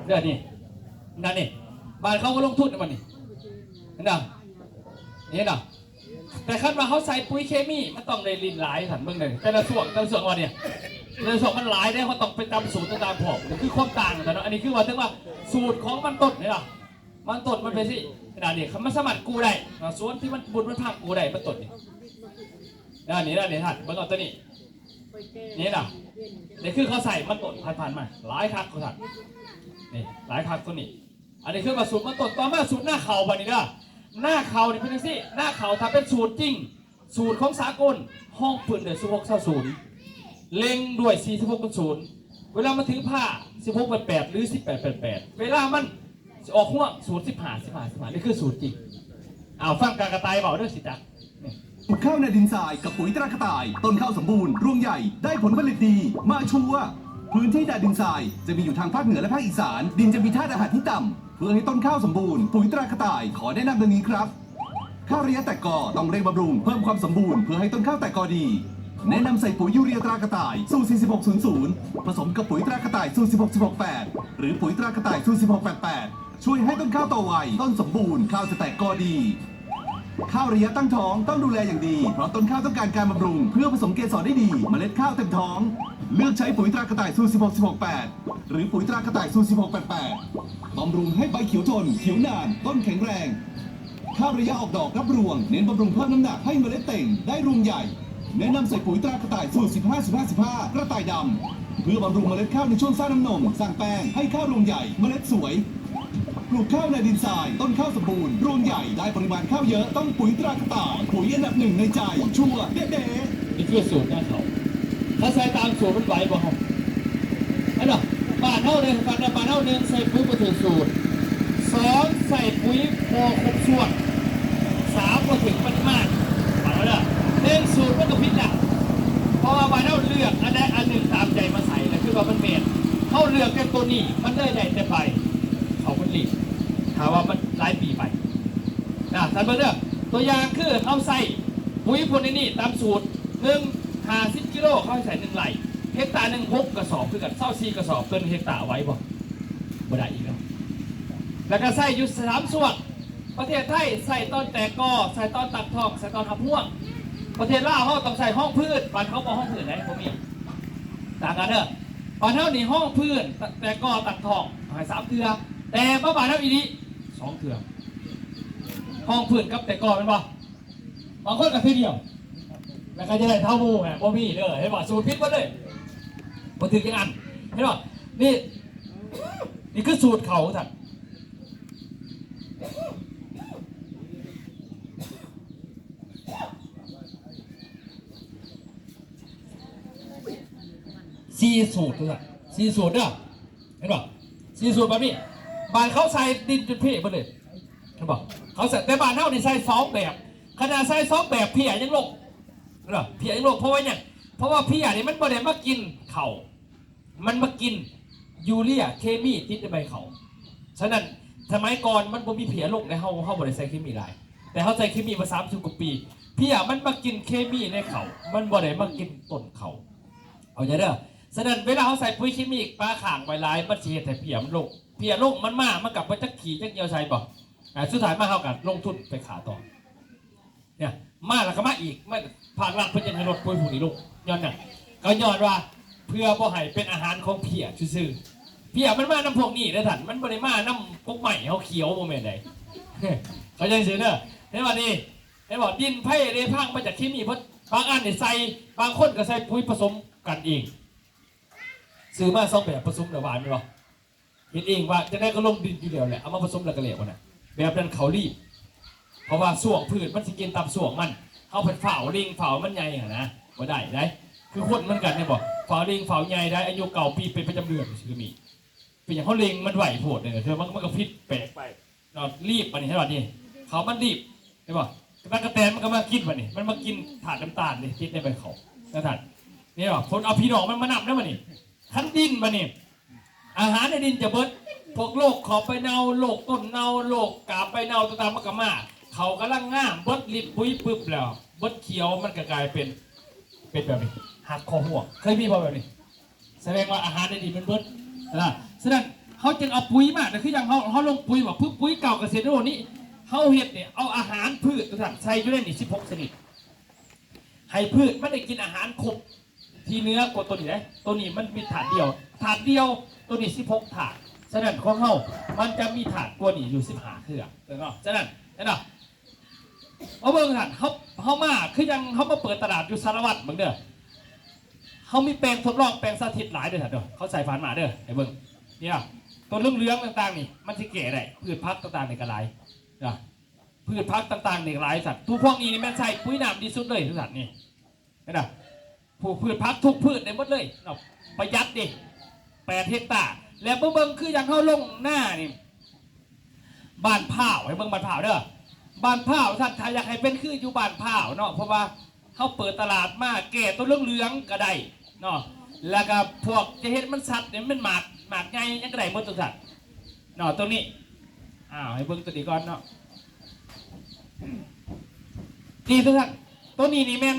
เด้อนี่นั่นนี่บ้านเขาก็ลงทุนนะมันนี่เห็นบ่เห็นบ่แต่คันว่าเขาใส่ปุ๋ยเคมีมันต้องได้ลินหลายท่านเบิ่งเลยแต่ละช่วงแต่ละช่วงว่าเนี่ยแต่ละช่วงมันหลายได้เขาต้องไปตามสูตรตามพร้อมนี่คือความต่างกันเนาะอันนี้คือว่าถึงว่าสูตรของมันต้นนี่ล่ะมันต้นมันเป็นสิขนาดนี้มันสามารถกู้ได้เนาะสวนที่มันบุญมันพังกู้ได้มันต้นนี่ด้านนี้ด้านนี้ท่านเบิ่งเอาตัวนี้ นี่นะนี่คือเขาใส่มันต้นผ่านๆมาหลายคักเขาสั่นนี่หลายคักตัวนี้ อันนี้คือมาสูตรมันต้นต่อมาสูตรหน้าเข่าบัดนี้เด้อหน้าเข่านี่เป็นจังซี่หน้าเข่าถ้าเป็นสูตรจริง สูตรของสากลห้องปืนเดือดสิบหกเท่าศูนย์เล็งด้วยสี่สิบหกเป็นศูนย์เวลามาถือผ้าสิบหกเป็นแปดหรือสิบแปดเป็นแปดเวลามันสิออกห่วงสูตรสิบห้าสิบห้าสิบห้านี่คือสูตรจริงเอาฟังกากระต่ายเบาเด้อสิจ๊ะ ปลูกข้าวนาดินทรายกับปุ๋ยตรากระต่าย ต้นข้าวสมบูรณ์ รวงใหญ่ ได้ผลผลิตดี มาชัวร์พื้นที่นาดินทราย จะมีอยู่ทางภาคเหนือและภาคอีสาน ดินจะมีธาตุอาหารที่ต่ำ เพื่อให้ต้นข้าวสมบูรณ์ ปุ๋ยตรากระต่าย ขอแนะนำดังนี้ครับ ข้าวระยะแตกกอต้องเร่งบำรุง เพิ่มความสมบูรณ์ เพื่อให้ต้นข้าวแตกกอดี แนะนำใส่ปุ๋ยยูเรียตรากระต่ายสูตรสี่สิบหกศูนย์ศูนย์ ผสมกับปุ๋ยตรากระต่ายสูตรสิบหกสิบหกแปด หรือปุ๋ยตรากระต่ายสูตรสิบหกแปดแปด ช่วยให้ต้นข้าวโตไว ต้นสมบูรณ์ ข้าวจะแตกกอดี ข้าวระยะตั้งท้องต้องดูแลอย่างดี เพราะต้นข้าวต้องการการบำรุง เพื่อผสมเกสรได้ดี เมล็ดข้าวเต็มท้อง เลือกใช้ปุ๋ยตรากระต่ายสูตรสิบหกสิบหกแปด หรือปุ๋ยตรากระต่ายสูตรสิบหกแปดแปด บำรุงให้ใบเขียวทน เขียวนาน ต้นแข็งแรง ข้าวระยะออกดอกรับรวง เน้นบำรุงเพิ่มน้ำหนักให้เมล็ดเต่งได้รวงใหญ่ แนะนำใส่ปุ๋ยตรากระต่ายสูตรสิบห้า สิบห้า สิบห้า กระต่ายดำ เพื่อบำรุงเมล็ดข้าวในช่วงสร้างน้ำนม สร้างแป้ง ให้ข้าวรวงใหญ่ เมล็ดสวย ปลูกข้าวในดินทราย ต้นข้าวสมบูรณ์ รวงใหญ่ ได้ปริมาณข้าวเยอะ ต้องปุ๋ยตรากระต่าย ปุ๋ยอันดับหนึ่งในใจ ชัวร์เด้ๆ นี่คือสูตรนะเขา ถ้าใส่ตามสูตรมันไหวบ่ครับ อันน่ะ บ้านเฮาเลย บ้านเฮา บ้านเฮา หนึ่ง ใส่ปุ๋ยบ่ถืกสูตร สอง ใส่ปุ๋ยบ่ครบถ้วน สาม บ่ถืกปริมาณ เอาละ หนึ่ง สูตรมันก็ผิดละ เพราะว่าบ้านเฮาเลือกอันใดอันหนึ่งตามใจมาใส่ แล้วคือว่ามันแม่น เฮาเลือกแต่ตัวนี้ มันเลยได้แต่ใบ เขามันหลีก ถ้าว่ามันหลายปีไป นะ ท่านเบิ่งเด้อ ตัวอย่างคือเฮาใส่ปุ๋ยพ่นในนี่ตามสูตร หนึ่ง ห้าสิบกิโล เขาให้ใส่หนึ่งไร่ เฮกตาร์หนึ่ง หกกระสอบคือกัน ซาวสี่กระสอบ เกินเฮกตาร์ไหวบ่ บ่ได้อีกแล้ว แล้วก็ใส่อยู่สามส่วน ประเทศไทยใส่ตอนแตกกอ ใส่ตอนตั้งท้อง ใส่ตอนหับฮวง ประเทศลาวเฮาต้องใส่ฮองพื้น บ้านเขาบ่ฮองพื้นได้ บ่มี ต่างกันเด้อ บ้านเฮานี่ฮองพื้น แตกกอตั้งท้อง ให้สามเทื่อ แต่มาบ้านเฮาอีหลี สองเทื่อ ฮองพื้นกับแตกกอแม่นบ่ บางคนก็เทื่อเดียว แล้วก็จะได้เท่าหมู่แหม บ่มีเด้อ เห็นบ่ สูตรผิดหมดเลย บ่ถืกจักอัน เห็นบ่ นี่ นี่คือสูตรเขาท่าน สี่สูตรท่าน สี่สูตรเด้อ เห็นบ่ สี่สูตรแบบนี้ บ้านเขาใส่ดินจนเพ่หมดเลย เห็นบ่ เขาใส่ แต่บ้านเฮานี่ใส่สองแบบ ขนาดใส่สองแบบเพี้ยยังลง เนาะ เพี้ยยังลง เพราะว่าหยัง เพราะว่าเพี้ยนี่มันบ่ได้มากินข้าว มันมากินยูเรียเคมีติดในใบข้าว ฉะนั้นสมัยก่อนมันบ่มีเพี้ยลงในเฮา เฮาบ่ได้ใส่เคมีหลาย แต่เฮาใส่เคมีมาสามสิบกว่าปี เพี้ยมันมากินเคมีในข้าว มันบ่ได้มากินต้นข้าว เอาใจเด้อ ฉะนั้นเวลาเฮาใส่ปุ๋ยเคมีปะค้างไว้หลาย มันสิเฮ็ดให้เพี้ยมันลง เพี้ยลงมันมา มันกลับไปจักขี้จักเหี่ยวใส่บ่ อ่า สุดท้ายมาเฮาก็ลงทุนไปฆ่าต่อ เนี่ย มาแล้วก็มาอีก มัน ภาครัฐเพิ่นยังให้ลดปุ๋ยพวกนี้ลง ย้อนหยัง ก็ย้อนว่า เพื่อบ่ให้เป็นอาหารของเพี้ยซื่อๆ เพี้ยมันมานำพวกนี้เด้อท่าน มันบ่ได้มานำกกไม้เฮาเขียว บ่แม่นใด เข้าใจซื่อเด้อ เห็นบ่นี่ เห็นบ่ ดินไผเด้พังมาจากเคมีเบิด บางอันนี่ใส่ บางคนก็ใส่ปุ๋ยผสมกันเอง ซื้อมาสองแบบผสมแล้วหวานแม่นบ่ เฮ็ดเองว่าจั่งใดก็ลงดินอยู่แล้วแหละ เอามาผสมแล้วก็แล้วนะ แบบนั้นเขารีบ เพราะว่าช่วงพืชมันสิกินตามช่วงมัน เฮาผัดฝ้าวเร่งฝ้าวมันใหญ่หั่นนะ บ่ได้ได้ คือคนเหมือนกันเนี่ยบ่ ฝ้าวเร่งฝ้าวใหญ่ได้ อายุเก้าปีเป็นประจำเดือนก็มี เป็นหยังเฮาเร่งมันไวโพดเนี่ย เทื่อมัน มันก็ผิดแปลกไป เนาะ รีบบัดนี้ เห็นบ่นี่ เขามันรีบ เห็นบ่ ตั๊กแตนมันก็มากินบัดนี้ มันมากินธาตุน้ำตาลนี่ ติดในใบข้าวนะท่าน นี่บ่ คนเอาพี่น้องมันมานำนะบัดนี้ คันดินบัดนี้ อาหารในดินจะเบิด พวกโรคขอบใบเน่า โรคต้นเน่า โรคกาบใบเน่าต่างๆ มันก็มา เขากำลังงาม เบิดฤทธิ์ปุ๋ยปึ๊บแล้ว เบิดเขียว มันก็กลายเป็น เป็นแบบนี้ หักข้อห่วง เคยมีบ่แบบนี้ แสดงว่าอาหารในดินมันเบิดนะ ฉะนั้นเขาจึงเอาปุ๋ยมา แต่คืออย่างเขา เขาลงปุ๋ยว่า ปุ๋ย ปุ๋ยเก่าเกษตรโลกนี้ เขาเฮ็ดเนี่ย เอาอาหารพืชต่างๆ ใส่อยู่ในนี่สิบหกชนิด ให้พืชมันได้กินอาหารครบ ที่เหนือกว่าตัวนี้นะ ตัวนี้มันมีธาตุเดียว ธาตุเดียว ตัวนี้สิบหกธาตุ ฉะนั้นของเฮามันจะมีธาตุกว่านี้อยู่สิบห้าเทื่อเนาะ ฉะนั้น เห็นบ่ เอาเบิ่งหั่น เฮา เฮามา คือยังเฮามาเปิดตลาดอยู่สารวัตรเบิ่งเด้อ เฮามีแปลงทดลอง แปลงสาธิตหลายเด้อหั่นเด้อ เขาใส่ผ่านมาเด้อ ให้เบิ่ง เนี่ย ต้นเหลืองๆ ต่างๆ นี่ มันสิแก้ได้ พืชผักต่างๆ นี่ก็หลายนะ พืชผักต่างๆ นี่หลายสัตว์ ทุกพวกนี้นี่แม่นใส่ปุ๋ยน้ำดีสุดเลยทุกสัตว์นี่ เห็นบ่ ปลูกพืชผักทุกพืชได้หมดเลยเนาะ ประหยัดดิ แปดเฮกตาร์ แล้วมาเบิ่งคืออย่างเฮาลงนานี่ บ้านพร้าว ให้เบิ่งบ้านพร้าวเด้อ บ้านพร้าวท่าน ถ้าอยากให้เป็นคืออยู่บ้านพร้าวเนาะ เพราะว่าเฮาเปิดตลาดมา แก้ตัวเหลืองๆ ก็ได้เนาะ แล้วก็พวกจะเฮ็ดมันสัตว์เนี่ย มันหมาก หมากใหญ่หยังก็ได้หมดทุกท่านเนาะ ตรงนี้ อ้าว ให้เบิ่งตัวนี้ก่อนเนาะ นี่ทุกท่าน ตัวนี้นี่แม่น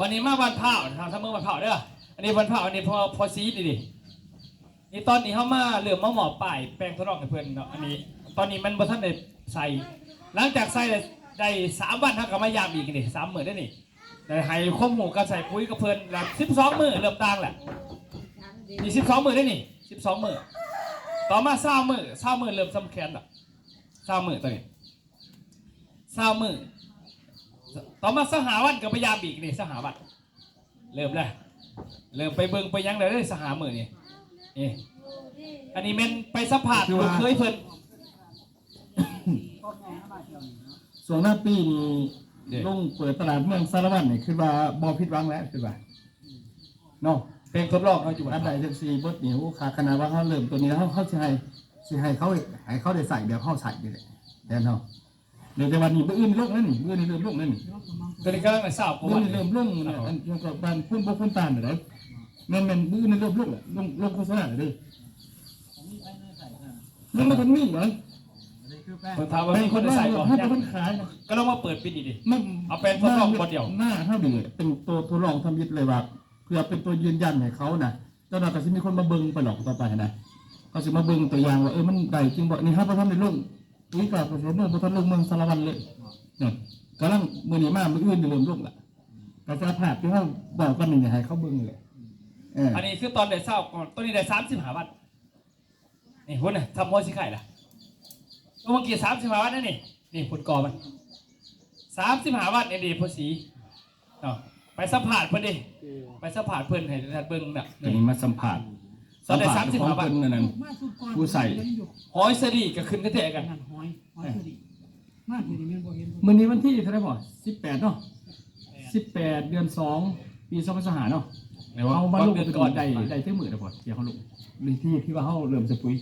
วันนี้มาบ้านพร้าวนะครับ ถ้าเมืองบ้านพร้าวเด้อ อันนี้บ้านพร้าว อันนี้พอ พอซีดนี่ดิ นี่ตอนนี้เขามาเริ่มมาหมอบป้ายแปลงทดลองให้เพิ่นเนาะ อันนี้ ตอนนี้มันบ่ทันได้ใส่ หลังจากใส่ได้ ได้สามวันเขาก็มายามอีกนี่ สามมื้อได้นี่ ได้ให้ความรู้การใส่ปุ๋ยกับเพิ่น แล้วสิบสองมื้อเริ่มต่างแหละ นี่สิบสองมื้อได้นี่ สิบสองมื้อ ต่อมาซาวมื้อ ซาวมื้อเริ่มสำคัญละ ซาวมื้อตัวนี้ ซาวมื้อ ต่อมาซาวห้าวันก็พยายามอีกนี่ ซาวห้าวัน เริ่มแล้ว เริ่มไปเบิ่งไปหยังแล้วเด้อ ซาวห้ามื้อนี่ นี่ อันนี้แม่นไปสัมภาษณ์ คือว่า ลูกเขยเพิ่น ช่วงหน้าปีนี้ เด้ ลงเปิดตลาดเมืองสารวัตรนี่ คือว่าบ่ผิดหวังแล้ว คือว่า เนาะ แปลงทดลองเขาอยู่ อันใดจังซี่ เบิดนี่ โอ้ คักขนาดว่าเขาเริ่มตัวนี้แล้ว เขา เขาสิให้ สิให้เขา ให้เขาได้ใส่แบบเขาใส่นี่แหละ แทนเขา เดี๋ยวแต่วันนี้มื้ออื่นลงนั่นนี่ มื้ออื่นเริ่มลงนั่นนี่ ตัวนี้กำลังซาวประ มื้อ วัติ อื่นเริ่มลงนะ อัน แล้วก็บ้านพุ่นบ่พุ่นตาลน่ะเด้อ แม่นๆ มื้ออื่นเริ่มลงแหละ ลง ลงโฆษณาเลยเด้อ ลงมาทันมีเหรอ เพิ่นถามว่ามีคนได้ใส่บ่ ให้เป็นคนขายนะ ก็ลองมาเปิดปิดอีกดิ มัน เอาแปลงทดลองบ่เดียว หน้าเท่าเดียว เป็นตัวทดลองทำอิฐเลยว่า เพื่อเป็นตัวยืนยันให้เขานะ เจ้าหน้าก็สิมีคนมาเบิ่งไปหรอกต่อไปนะ เขาสิมาเบิ่งตัวอย่างว่า เออ มันได้จริงบ่ นี่ครับ บ่ทันได้ลง ปุ๋ยกากเกษตรเมือง บ่ทันลงเมืองสารวัตรเลย เนี่ย กำลัง มื้อนี้มา มื้ออื่นนี่เริ่มลงละ ก็สภาพที่เขาบอกกันนี่ให้เขาเบิ่งเลย เออ อันนี้คือตอนได้ซาวก่อน ตัวนี้ได้สามสิบห้าวัน นี่ พุ่นน่ะ ทำหัวสิไข่ล่ะ เมื่อกี้สามสิบห้าวันนั่นนี่ นี่ พุ่นกอมัน สามสิบห้าวันนี่ดิ พอสี เนาะ ไปสัมภาษณ์เพิ่นดิ ไปสัมภาษณ์เพิ่นให้ท่านเบิ่งแบบ ตัวนี้มาสัมภาษณ์ ตอนได้สามสิบห้าวัน เพิ่นนั่นน่ะ ผู้ใส่ หอยเชอรี่ก็ขึ้นกระแทกกัน นั่นหอย หอยเชอรี่ มาเดี๋ยวนี้แม่นบ่เห็น มื้อนี้วันที่เท่าไหร่พ่อ สิบแปดเนาะ สิบแปด เดือนสอง ปีสองพันยี่สิบห้าเนาะ เรียกว่า เอามาลง เดือนก่อน ได้ ได้จักมื้อแล้วพ่อ ที่เขาลง ในที่ที่ว่าเขาเริ่มใส่ปุ๋ย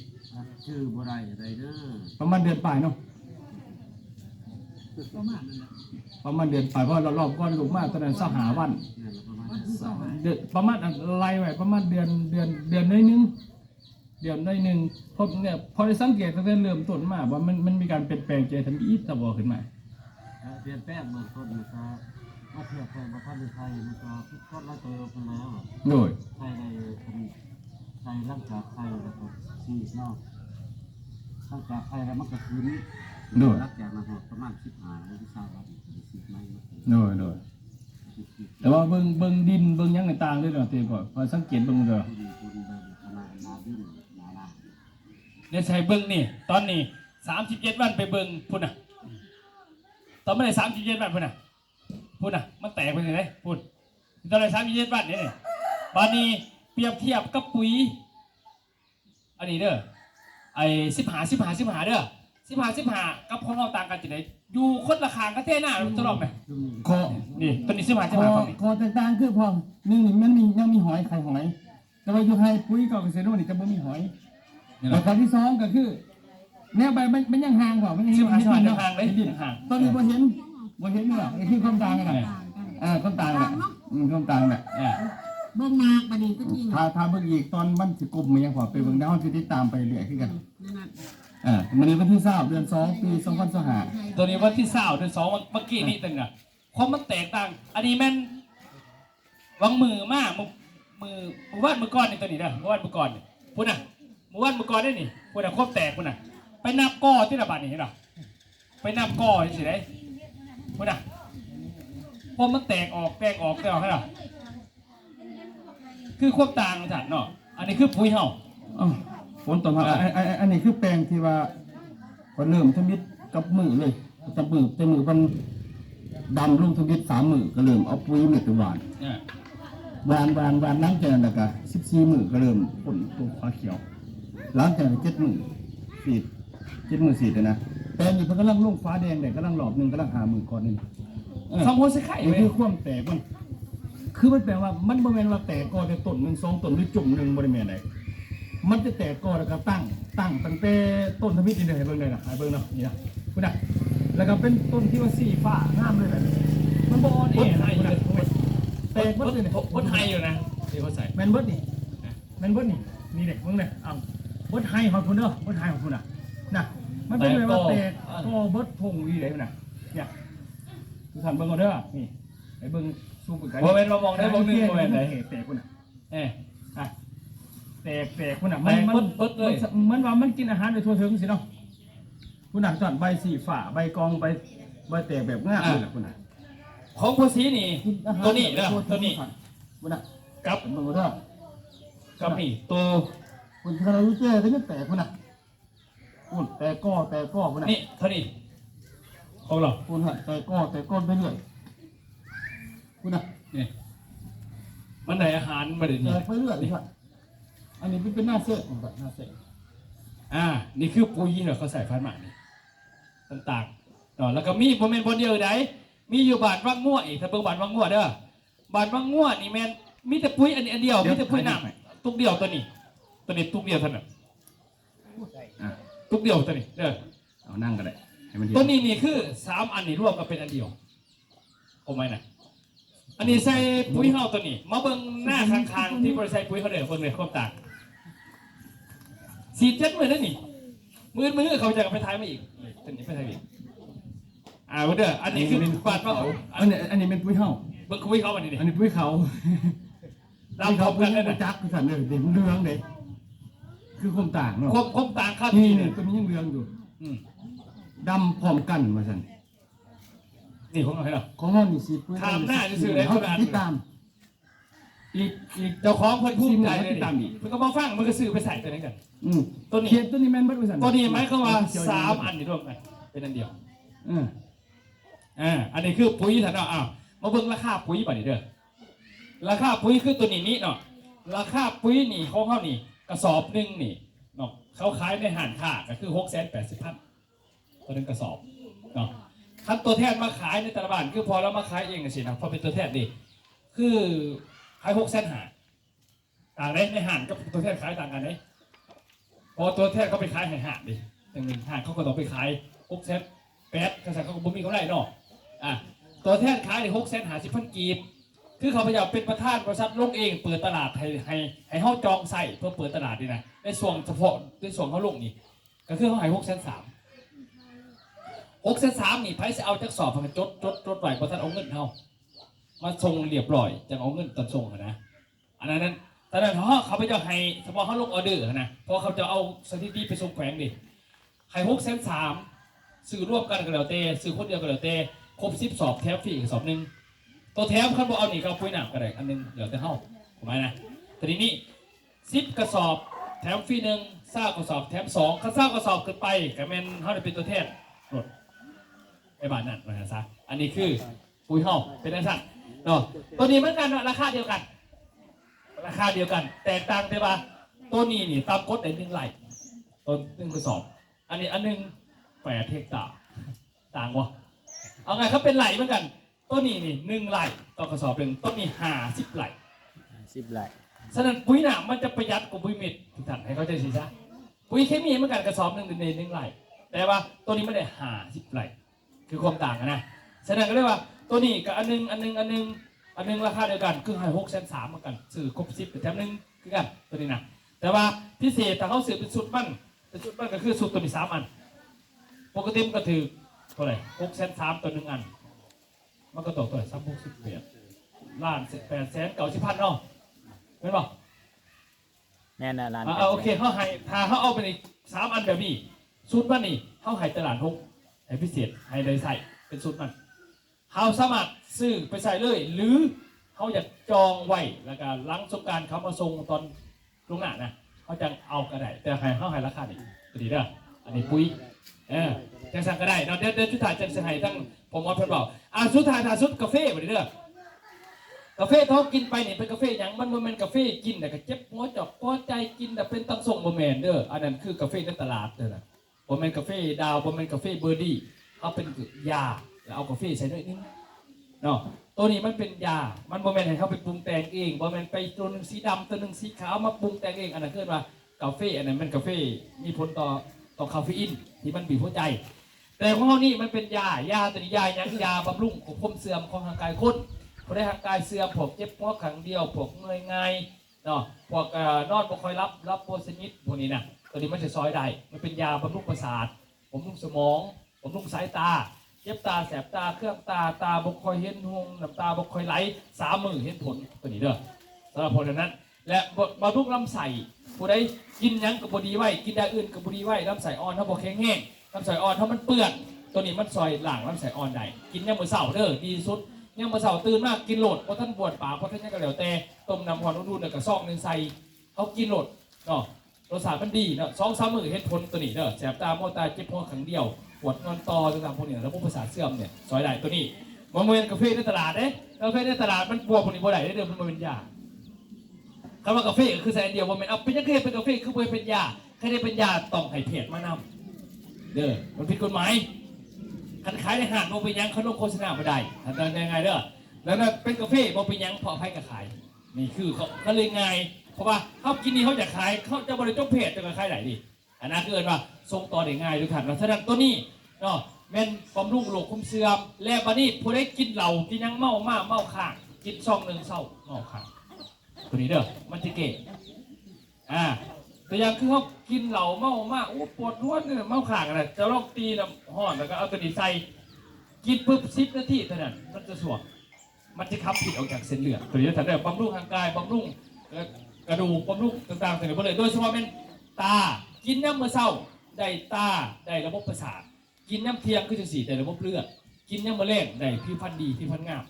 ชื่อบ่ได้อะไรเด้อ ประมาณเดือนปลายเนาะ ประมาณนั้นแหละ ประมาณเดือนปลาย เพราะเรารอบก่อนลงมาตอนนั้นซาวห้าวัน นั่นแหละประมาณนั้น เดือน ประมาณอันไล่ไว้ประมาณเดือน เดือน เดือนหน่อยนึง เดี๋ยวหน่อยหนึ่ง พบเนี่ย พอได้สังเกตตั้งแต่เริ่มต้นมาว่ามันมันมีการเปลี่ยนแปลงใจทำอีกตะบอขึ้นมา เปลี่ยนแปลงเบื้องต้นนี่ก็มาเทียบไปบ่ทันได้ใส่นี่ก็ผิดปกติเติบไปแล้ว โดย ใส่ได้เป็นใส่หลังจากใส่แล้วก็สีดเนาะหลังจากใส่แล้วมันก็คืน โดย หลังจากนั้นก็ประมาณสิบห้าหรือสิบสามวันก็ได้สีดใหม่มา โดยโดยแต่ว่าเบิ่งเบิ่งดินเบิ่งหยังต่างๆเลยเนาะเตก่อนพอสังเกตเบิ่งเด้อ ดินปูนเดินขนาดนาดินนานา เดี๋ยวใส่เบิ่งนี่ ตอนนี้สามสิบเจ็ดวันไปเบิ่งพุ่นน่ะ ตอนไม่ได้สามสิบเจ็ดวันพุ่นน่ะ พุ่นน่ะ มันแตกไปไหนพุ่น ตอนได้สามสิบเจ็ดวันนี่นี่บาดนี้เปรียบเทียบกับปุ๋ย อันนี้เด้อ ไอ้สิบห้า สิบห้า สิบห้า เด้อ สิบห้า สิบห้า กับของเราต่างกันจังได๋ อยู่คนละข้างกันแท้หน้าตลอดไหม ข้อ นี่ ตัวนี้ สิบห้า ข้อ สิบห้า ฝั่งนี้ ข้อแตกต่างคือพอหนึ่งนี่มันมียังมีหอยไข่หอย แต่ว่าอยู่ไฮปุ้ยเก่ากับเซโนนี่จะบ่มีหอย นี่ แล้ นะ วข้อที่สองก็คือ แนวใบมันมันยังห่างกว่ามันยัง สิบห้า ยัง สิบห้า เนาะ ห่างเลย เห็นดิ ห่าง ตอนนี้บ่เห็นบ่เห็นนี่หรอกนี่คือความต่างกันนะ เออ เออความต่างกันนะอืมความต่างกันนะ อ่า เบิ่งหมากบัดนี้ก็จริง ถ้าถ้าเบิ่งอีกตอนมันสิกลมมันยังพอไปเบิ่งได้เฮาสิติดตามไปเรื่อยคือกัน นั่นน่ะ เออมื้อนี้วันที่สองเดือนสองปีสองพันยี่สิบห้า ตัวนี้วันที่สองเดือนสองเมื่อกี้นี่ตึงนะความมันแตกต่าง อันนี้แม่นวังมือมามือมือมือวานมือก่อนนี่ตัวนี้นะมือวานมือก่อนนี่พุ่นน่ะมือวานมือก่อนนี่นี่พุ่นน่ะความแตกพุ่นน่ะ ไปนับก่อที่ละบาดนี่เห็นหรอไปนับก่อสิได้พุ่นน่ะความมันแตกออกแตกออกแตกออกให้หรอคือความต่างสัตว์เนาะ อันนี้คือปุ๋ยเฮา อ้าวผลตอบรับ อ่ะ อันอันอันอันนี้คือแปลงที่ว่าพอเริ่มทำอิฐกับมือเลยแต่มือแต่มือมันดำลงทำอิฐสามมือก็เริ่มเอาปุ๋ยเม็ดไปหว่าน เนี่ย หว่านหว่านหว่านหลังจากนั้นแล้วก็สิบสี่มื้อก็เริ่มพ่นตัวขาวเขียว หลังจากนั้นเจ็ดมื้อสีดเจ็ดมื้อสีดเลยนะแต่อันนี้เพิ่นกำลังลงฟ้าแดงเลยกำลังรอบหนึ่งกำลังหามื้อก่อนนี่เออ สองคนสิไข่ นี่ เว้ย คือความแตกมัน คือมันแปลว่ามันบ่แม่นว่าแตกกอแต่ต้นหนึ่งสองต้นหรือจุ่มหนึ่งบ่ได้แม่นไดมันจะแตกกอแล้วก็ตั้งตั้งตั้งแต่ต้นทำอิฐนี่ให้เบิ่งได้นะให้เบิ่งเนาะนี่นะคุณน่ะแล้วก็เป็นต้นที่ว่าสีฟ้างามเลยนะมันบ่อ่อนแอนะคุณน่ะแตกหมดเลยเนี่ย คนไทยอยู่นะที่เขาใส่ แม่นเบิดนี่แม่นเบิดนี่นี่เด้เบิ่งเด้อเอ้าเบิดไฮของคุณเด้อเบิดไฮของคุณน่ะนะมันเป็นแบบว่าแตกกอเบิดพงอีหลีเลยนะเนี่ยทุกท่านเบิ่งเอาเด้อนี่ให้เบิ่งซูมไปไกล บ่แม่นว่ามองได้มองหนึ่งบ่แม่นได แตกคุณน่ะ เออ อ่ะแตกแตกคุณน่ะ แตกเบิดเบิดเลย มันมันว่ามันกินอาหารไปทั่วถึงสิเนาะคุณน่ะตอนใบสีฟ้าใบกองใบใบแตกแบบงามเลยล่ะคุณน่ะ ของภาษีนี่ กินอาหาร ตัวนี้เด้อ ทั่วถึง ตัวนี้ คุณน่ะ กับ เบิ่งเอาเด้อ กับนี่ตัว คุณคาราลูเจ้ก็ยังแตกคุณน่ะคุณแตกก้อแตกก้อคุณน่ะ นี่เท่านี้ของเรา คุณฮะแตกก้อแตกก้อไปเรื่อยคุณน่ะ นี่มันได้อาหารมาเดี๋ยว แต นี้ กไปเรื่อยคุณน่ะอันนี้เป็นเป็นหน้าเซฟของแบบหน้าเซฟ อ่า นี่คือปุ๋ยที่เขาใส่ฟันหมานี่ต่างๆเนาะแล้วก็มีบ่แม่นบ่เดียวใดมีอยู่บ้านวังงัวอีกถ้าเบิ่งบ้านวังงัวเด้อบ้านวังงัวนี่แม่นมีแต่ปุ๋ยอันนี้อันเดียวมีแต่ปุ๋ยน้ำตุกเดียวตัวนี้ ตัวนี้ตุกเดียวเท่านั้น อ่ะ ตุกเดียวตัวนี้เด้อ เอานั่งก็ได้ให้มันดี ตัวนี้นี่คือสามอันนี่รวมกันเป็นอันเดียวโอ้ไม่นะอันนี้ใส่ปุ๋ยเฮาตัวนี้ มาเบิ่งหน้าข้างๆที่บ่ได้ใส่ปุ๋ยเฮาเด้อเบิ่งเลยความต่างสีดเจ็ดมื้อนั่นนี่มื้อมื้อเขาจะไปถ่ายมาอีกตัวนี้ไปถ่ายอีกอ่าเด้ออันนี้คือบ้านเฮา อันนี้อันนี้เป็นปุ๋ยเฮา เบิ่งปุ๋ยเขาอันนี้ดิ อันนี้ปุ๋ยเขา ลำพร้อมกันเลย บ่ นะ จักคือกันเลยเด่นเหลืองเลยคือความต่างเนาะ ความความต่างครับ นี่ นี่ นี่ตัวนี้ยังเหลืองอยู่ อืม ดำพร้อมกันมาสั่น นี่ของเราให้เรา ของเรานี่สีดปุ๋ย ถามหน้าซื่อๆเลย เขาติดตามอีกอีก เจ้าของเพิ่นภูมิใจเลย ติดตามอีก เพิ่นก็มาฟังมันก็ซื้อไปใส่ตัวนี้กัน อืม ตัวนี้ เขียนตัวนี้แม่นเบิดว่าซั่น ตัวนี้หมายความว่าสามอันนี่รวมกันเป็นอันเดียว เออ อ่า อันนี้คือปุ๋ยท่านเนาะอ้าวมาเบิ่งราคาปุ๋ยบัดนี้เด้อ ราคาปุ๋ยคือตัวนี้นี่เนาะ ราคาปุ๋ยนี่ของเขานี่ กระสอบหนึ่งนี่เนาะ เขาขายในห้างค้าก็คือหกแสนแปดสิบพันตัวหนึ่งกระสอบเนาะคันตัวแทนมาขายในตลาดคือพอเรามาขายเองสินะพอเป็นตัวแทนนี่คือขายหกแสนห้าต่างเลยในห้างกับตัวแทนขายต่างกันเลยพอตัวแทนเขาไปขายให้ห้างดิอย่างหนึ่งห้างเขาก็ต้องไปขายหกแสนแปดกระสันเขาก็บ่มีกำไรเนาะอ่ะตัวแทนขายในหกแสนห้าสิบพันกีบ คือข้าพเจ้าเป็นประธานบริษัทลงเองเปิดตลาดให้ให้ให้เฮาจองใช้เพื่อเปิดตลาดนี่นะในช่วงเฉพาะในช่วงเฮาลงนี่ก็คือเฮาให้หกแสนสามหกแสนสามนี่ไผสิเอาจักสอบให้มันจดจดจดไว้บ่ทันเอาเงินเฮามาส่งเรียบร้อยจังเอาเงินตอนส่งหั้นนะอันนั้นนั้นตอนนั้นเฮาข้าพเจ้าให้เฉพาะเฮาลงออเดอร์หั้นนะเพราะเขาจะเอาสถิติไปส่งแขวงดิ ให้หกแสนสามซื้อร่วมกันก็แล้วแต่ซื้อคนเดียวก็แล้วแต่ครบสิบสอบแถมฟรีอีกสอบหนึ่งตัวแถมคันบ่เอานี่ก็เอาปุ๋ยน้ำก็ได้อันหนึ่งแล้วแต่เฮาถูกไหมนะทีนี้สิบกระสอบแถมฟรีหนึ่งซาวกระสอบแถมสองคันซาวกระสอบขึ้นไปก็แม่นเฮาได้เป็นตัวแทนรถไปบ้านนั้นว่าซั่นซะอันนี้คือปุ๋ยเฮาเป็นจั่งซั่นเนาะตัวนี้เหมือนกันเนาะราคาเดียวกัน ราคาเดียวกัน แตกต่างแต่ว่าตัวนี้นี่ต่ำกดได้หนึ่งไร่ตัวหนึ่งกระสอบ อันนี้อันหนึ่งแปดเฮกตาร์ต่างวะเอาไงเขาเป็นไร่เหมือนกันตัวนี้นี่หนึ่งไร่ต่อกระสอบหนึ่งต้นนี้ห้าสิบไร่ สิบไร่ ฉะนั้นปุ๋ยน้ำมันจะประหยัดกว่าปุ๋ยเม็ดทุกท่านให้เข้าใจสิซะปุ๋ยเคมีเหมือนกันกระสอบหนึ่งในหนึ่งไร่แต่ว่าตัวนี้มันได้ห้าสิบไร่คือความต่างอะนะฉะนั้นก็เรียกว่าตัวนี้กับอันหนึงอันหนึงอันหนึงอันหนึงราคาเดียวกันคือให้หกแสนสามเหมือนกันซื้อครบสิบแถมหนึ่งคือกันตัวนี้นะแต่ว่าพิเศษถ้าเขาซื้อเป็นชุดมันเป็นชุดมันก็คือชุดตัวนี้สามอันปกติมันก็ถือเท่าไหร่หกแสนสามตัวหนึ่งอัน มันก็ตกเท่าไหร่สามหกสิบแปดล้านแปดแสนเก้าสิบพันเนาะแม่นบ่ แม่นนะล้าน อ่าอ่าโอเคเขาให้ถ้าเขาเอาไปในสามอันแบบนี้ชุดมันนี่เขาให้ตลาดหกให้พิเศษให้ได้ใส่เป็นชุดมันเขาสามารถซื้อไปใส่เลย หรือเขาอยากจองไว้แล้วก็หลังสงกรานต์เขามาส่งตอนล่วงหน้านะเขาจังเอาก็ได้ แต่ให้เขาให้ราคานี่ก็ดีเด้ออันนี้ปุ๋ยเออจังสั่นก็ได้เนาะเดี๋ยวเดี๋ยวสุดท้ายจังสิให้ทั้งผมว่าเพิ่นบอกอ่าสุดท้ายถ้าสุดกาแฟบ่ดีเด้อ กาแฟที่เขากินไปนี่เป็นกาแฟหยังมันบ่แม่นกาแฟกินแล้วก็เจ็บหัวจอกหัวใจกินแล้วเป็นตังส่งบ่แม่นเด้ออันนั้นคือกาแฟในตลาดเด้อนะบ่แม่นกาแฟดาวบ่แม่นกาแฟเบอร์ดี้เขาเป็นยาแล้วเอากาแฟใส่หน่อยนึงเนาะตัวนี้มันเป็นยามันบ่แม่นให้เขาไปปรุงแต่งเองบ่แม่นไปตัวหนึงสีดำตัวหนึงสีขาวมาปรุงแต่งเองอันนั้นคือว่ากาแฟอันนั้นมันกาแฟมีผลต่อต่อคาเฟอีนที่มันบีบหัวใจ แต่ของเฮานี่มันเป็นยายาตัวนี้ยาหยังยาบำรุงควบคุมเสื่อมของร่างกายคนผู้ใดร่างกายเสื่อมพวกเจ็บหัวข้างเดียวพวกเมื่อยง่ายเนาะพวกเอ่อนอนบ่ค่อยหลับหลับบ่สนิทพวกนี้นะตัวนี้มันจะซอยได้มันเป็นยาบำรุงประสาทบำรุงสมองบำรุงสายตาเจ็บตาแสบตาเคืองตาตาบ่ค่อยเห็นหุงน้ำตาบ่ค่อยไหลสามมื้อเห็นผลตัวนี้เด้อสำหรับคนนั้น และบำรุงลำไส้ผู้ใดกินหยังก็บ่ดีไว้กินอย่างอื่นก็บ่ดีไว้ลำไส้อ่อนเฮาบ่แข็งแรงลำไส้อ่อนเฮามันเปื่อนตัวนี้มันซอยล้างลำไส้อ่อนได้กินยามมื้อเช้าเด้อดีสุดยามมื้อเช้าตื่นมากินโลดบ่ทันบ้วนปากบ่ทันหยังก็แล้วแต่ต้มน้ำร้อนอุ่นๆแล้วก็ซองหนึ่งใส่เฮากินโลดเนาะรสชาติมันดีเนาะสองสามมื้อเห็นผลตัวนี้เด้อแสบตามัวตาเจ็บหัวข้างเดียวปวดงอนต่อต่างๆพวกนี้ระบบประสาทเสื่อมเนี่ยซอยได้ตัวนี้บ่แม่นกาแฟในตลาดเด้กาแฟในตลาดมันบวกพวกนี้บ่ได้เด้อมันบ่เป็นยา คำว่ากาแฟก็คือใส่อันเดียวบ่แม่นเอาเป็นจังคือเป็นกาแฟคือบ่ให้เป็นยาใครได้เป็นยาต้องให้แพทย์มานำเด้อมันผิดกฎหมายคันขายในห้างบ่เป็นหยังเขาลงโฆษณาบ่ได้อันนั้นง่ายๆเด้อแล้วนั่นเป็นกาแฟบ่เป็นหยังเพราะไผก็ขายนี่คือเขาเขาเลยง่ายเพราะว่าเขากินนี่เขาอยากขายเขาจะบ่ได้จบแพทย์จะก็ขายได้ดิอันนั้นคือเอิ้นว่าส่งต่อได้ง่ายทุกท่านเนาะฉะนั้นตัวนี้เนาะแม่นบำรุงโรคคุมเสื่อมและบัดนี้ผู้ใดกินเหล้ากินหยังเมามาเมาค้างกินซองหนึ่งเช้าเมาค้าง ตัวนี้เด้อมันจะเก่งอ่าตัวอย่างคือเขากินเหล้าเมามาโอ้ปวดหัวเนี่ยเมาขากอะไรจะลองตีน้ำห้อนแล้วก็เอาตัวนี้ใส่กินปุ๊บสิบนาทีเท่านั้นมันจะสวบมันจะขับพิษออกจากเส้นเลือดตัวนี้ท่านเด้อบำรุงร่างกายบำรุงเอ่อกระดูกบำรุงต่างๆตัวนี้หมดเลยโดยเฉพาะเป็นตากินน้ำมื้อเช้าได้ตาได้ระบบประสาท กินน้ำเที่ยงคือจังซี่ได้ระบบเลือดกินน้ำมื้อแลงได้ผิวพรรณดีผิวพรรณงาม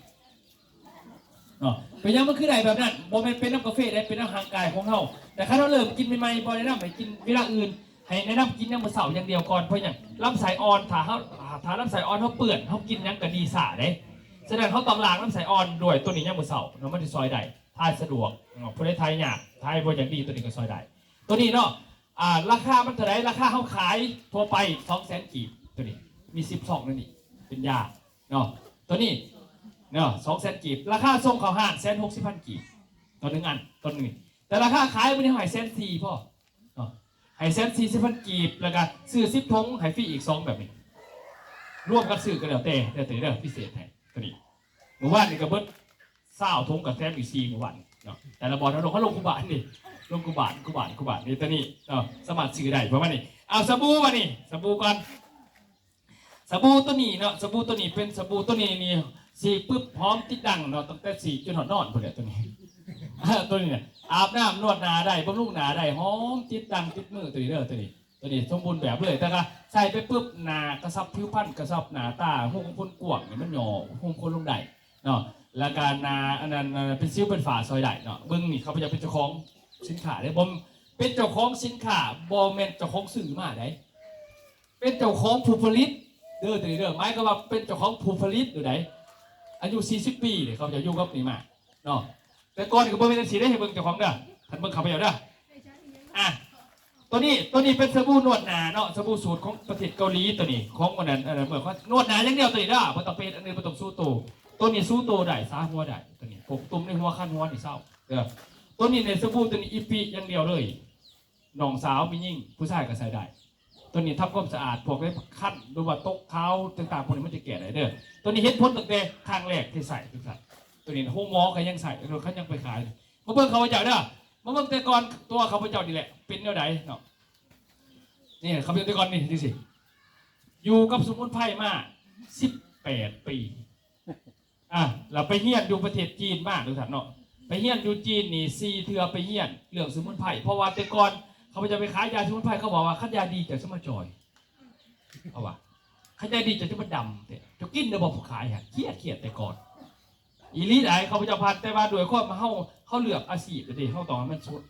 เนาะเป็นหยังมันคือได้แบบนั้นบ่แม่นเป็นน้ำกาแฟได้เป็นน้ำร่างกายของเฮาแต่คันเฮาเริ่มกินใหม่ๆบ่แนะนำให้กินเวลาอื่นให้แนะนำกินยามมื้อเช้าอย่างเดียวก่อนเพราะหยังลำไส้อ่อนถ้าเฮาถ้าลำไส้อ่อนเฮาเปื่อนเฮากินหยังก็ดีซ่าเด้ฉะนั้นเฮาต้องล้างลำไส้อ่อนด้วยตัวนี้ยามมื้อเช้าเนาะมันสิซอยได้ถ่ายสะดวกเนาะผู้ใดถ่ายยากถ่ายบ่อย่างดีตัวนี้ก็ซอยได้ตัวนี้เนาะ อ่าราคามันเท่าไหร่ราคาเขาขายทั่วไปสองแสนกีบตัวนี้มีสิบซองนั่นนี่เป็นยาเนาะตัวนี้เนาะสองแสนกีบราคาส่งเขาห้างแสนหกสิบพันกีบต่อหนึ่งอันต่อหนึ่งแต่ราคาขายมันยังหายแสนสี่พอเนาะหายแสนสี่สิบพันกีบแล้วก็ซื้อสิบถุงหายฟรีอีกสองแบบนี้รวมกับซื้อก็แล้วแต่แล้วแต่เด้อพิเศษให้ตัวนี้เมื่อวานนี่ก็เบิด ซาวถงกับแถมอีกสี่หมู่บ้านเนาะ แต่ละบ่อนเอาลงเขาลงคู่บ้านนี่ ลงคู่บ้านคู่บ้านคู่บ้านนี่ ตัวนี้เนาะ สามารถซื้อได้ประมาณนี้ เอาสบู่มานี่ สบู่ก่อน สบู่ตัวนี้เนาะ สบู่ตัวนี้เป็นสบู่ตัวนี้นี่ สีปึ๊บหอมติดดังเนาะ ตั้งแต่สีจนหอดนอนพุ่นแหละตัวนี้ ตัวนี้เนี่ย อาบน้ำนวดหน้าได้ บำรุงหน้าได้ หอมติดดังติดมือตัวนี้เด้อ ตัวนี้ ตัวนี้สมบูรณ์แบบเลย แต่ก็ใส่ไปปึ๊บ หน้ากระชับผิวพรรณ กระชับหน้าตา ฮุ่มคนกว้างนี่มันหย่อ ฮุ่มคนลงได้เนาะ แล้วก็หน้าอันนั้น อันนั้นเป็นสิวเป็นฝ้าซอยได้เนาะ เบิ่งนี่ ข้าพเจ้าเป็นเจ้าของสินค้าเด้ บ่เป็นเจ้าของสินค้า บ่แม่นเจ้าของซื้อมาได้ เป็นเจ้าของผู้ผลิตเด้อ ตัวนี้เด้อ หมายความว่าเป็นเจ้าของผู้ผลิตอยู่ได อายุสี่สิบปีเนี่ย ข้าพเจ้าอยู่กับนี่มาเนาะ แต่ก่อนก็บ่แม่นจังซี่เด้ ให้เบิ่งเจ้าของเด้อ ท่านเบิ่งข้าพเจ้าเด้อ อ่ะ ตัวนี้ ตัวนี้เป็นสบู่นวดหน้าเนาะ สบู่สูตรของประเทศเกาหลีตัวนี้ ของวันนั้น เอ่อ เมื่อเขานวดหน้าอย่างเดียวตัวนี้เด้อ บ่ต้องไปเฮ็ดอันอื่น บ่ต้องสู้โต ตัวนี้สู้โตได้ สาหัวได้ ตัวนี้ พวกตุ่มในหัว คันหัวนี่เซาเด้อ ตัวนี้เนี่ย สบู่ตัวนี้อีปิอย่างเดียวเลย น้องสาวแม่หญิง ผู้ชายก็ใส่ได้ ตัวนี้ทำความสะอาด พวกได้คัน หรือว่าตกขาวต่างๆ พวกนี้มันจะแก้ได้เด้อ ตัวนี้เห็นผลตั้งแต่ครั้งแรกที่ใส่ทุกท่าน ตัวนี้นะ โรงหมอก็ยังใส่ เขายังไปขาย มาเบิ่งข้าพเจ้าเด้อ มาเบิ่งแต่ก่อนตัวข้าพเจ้านี่แหละ เป็นแนวใดเนาะ นี่ข้าพเจ้าแต่ก่อนนี่ จังซี่ อยู่กับสมุนไพรมา สิบแปด ปี อ่ะ เราไปเฮียนอยู่ประเทศจีนมาทุกท่านเนาะ ไปเฮียนอยู่จีนนี่ สี่ เทื่อไปเฮียนเรื่องสมุนไพร เพราะว่าแต่ก่อนข้าพเจ้าไปขายยาสมุนไพร เขาบอกว่าคันยาดีจะสมาจอย เขาว่า คันยาดีจะจะมาดำแต่จะกินเด้อบอกผู้ขายฮะ เครียดเครียดแต่ก่อน อีหลีหลายข้าพเจ้าพัด แต่ว่าโดยความเฮา เฮาเลือกอาชีพเด้ เฮาต้องให้มันสุด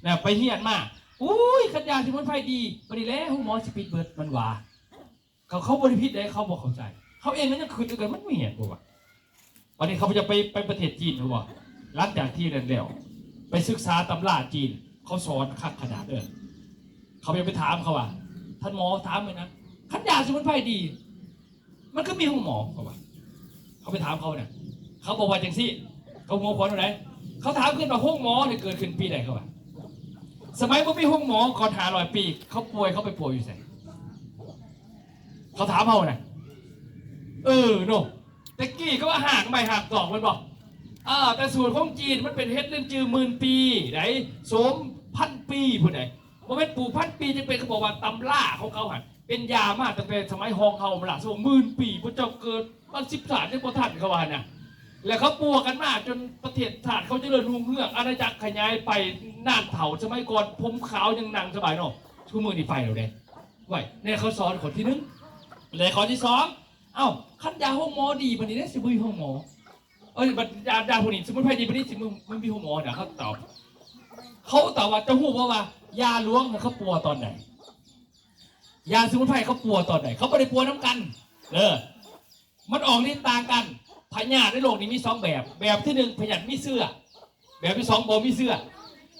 นะ ไปเฮียนมา อุ้ย คันยาสมุนไพรดี บัดนี้แล้วหมอสิปิดเบิด มันว่า เขา เขาบ่ได้ผิดเด้ เขาบ่เข้าใจ เขาเองก็ยังคิดด้วยกัน มันมีเหตุผลวะ วันนี้ข้าพเจ้าไป ไปประเทศจีน รู้บ่ หลังจากที่นั่นแล้ว ไปศึกษาตำราจีน เขาสอนคักขนาดเด้อ ข้าพเจ้าไปถามเขาว่า ท่านหมอ ถามเลยนะ คันยาสมุนไพรดี มันก็มีโรงหมอ เขาว่า เขาไปถามเขาเนี่ย เขาบอกว่าจังซี่ เขาหัวขวัญเท่าไหร่ เขาถามขึ้นว่าโรงหมอเนี่ยเกิดขึ้นปีใด เขาว่า สมัยบ่มีโรงหมอก่อนห้าร้อยปี เขาป่วย เขาไปป่วยอยู่ไส เขาถามเฮาน่ะ เออเนาะ แต่กี้ก็ว่าหากไม้หากตอก แม่นบ่ อ่า แต่สูตรของจีนมันเป็นเฮ็ดเรื่องจือหมื่นปี ได๋ โสมพันปีพุ้นได๋ บ่แม่นปลูกพันปีจั่งเป็น เขาบอกว่าตำราของเขาหั่นเป็นยามาตั้งแต่สมัยฮองเฮามาละ สมหมื่นปี พระเจ้าเกิดมาสิบชาติยังบ่ทัน เขาว่าหั่นน่ะ แล้วเขาปลูกกันมาจนประเทศชาติเขาเจริญรุ่งเรือง อาณาจักรขยายไป น่านเฒ่าสมัยก่อนผมขาวยังนั่งสบายเนาะ ทุกมื้อนี้ไปแล้วเด้ ไว้ ในข้อสอนข้อที่หนึ่ง และข้อที่สอง เอ้า คันยาโรงหมอดี บัดนี้ได้สิบ่มีโรงหมอ เอ้ย บัดยา ยาพวกนี้สมุนไพรดี บัดนี้สิมัน มันมีโรงหมอนะ เขาตอบ เขาตอบว่า เจ้าฮู้บ่ว่า ยาหลวงน่ะเขาปัวตอนใด ยาสมุนไพรเขาปัวตอนใด เขาบ่ได้ปัวนำกัน เออ มันออกฤทธิ์ต่างกัน พยาธิในโลกนี้มีสองแบบ แบบที่หนึ่ง พยาธิมีเชื้อ แบบที่สองบ่มีเชื้อ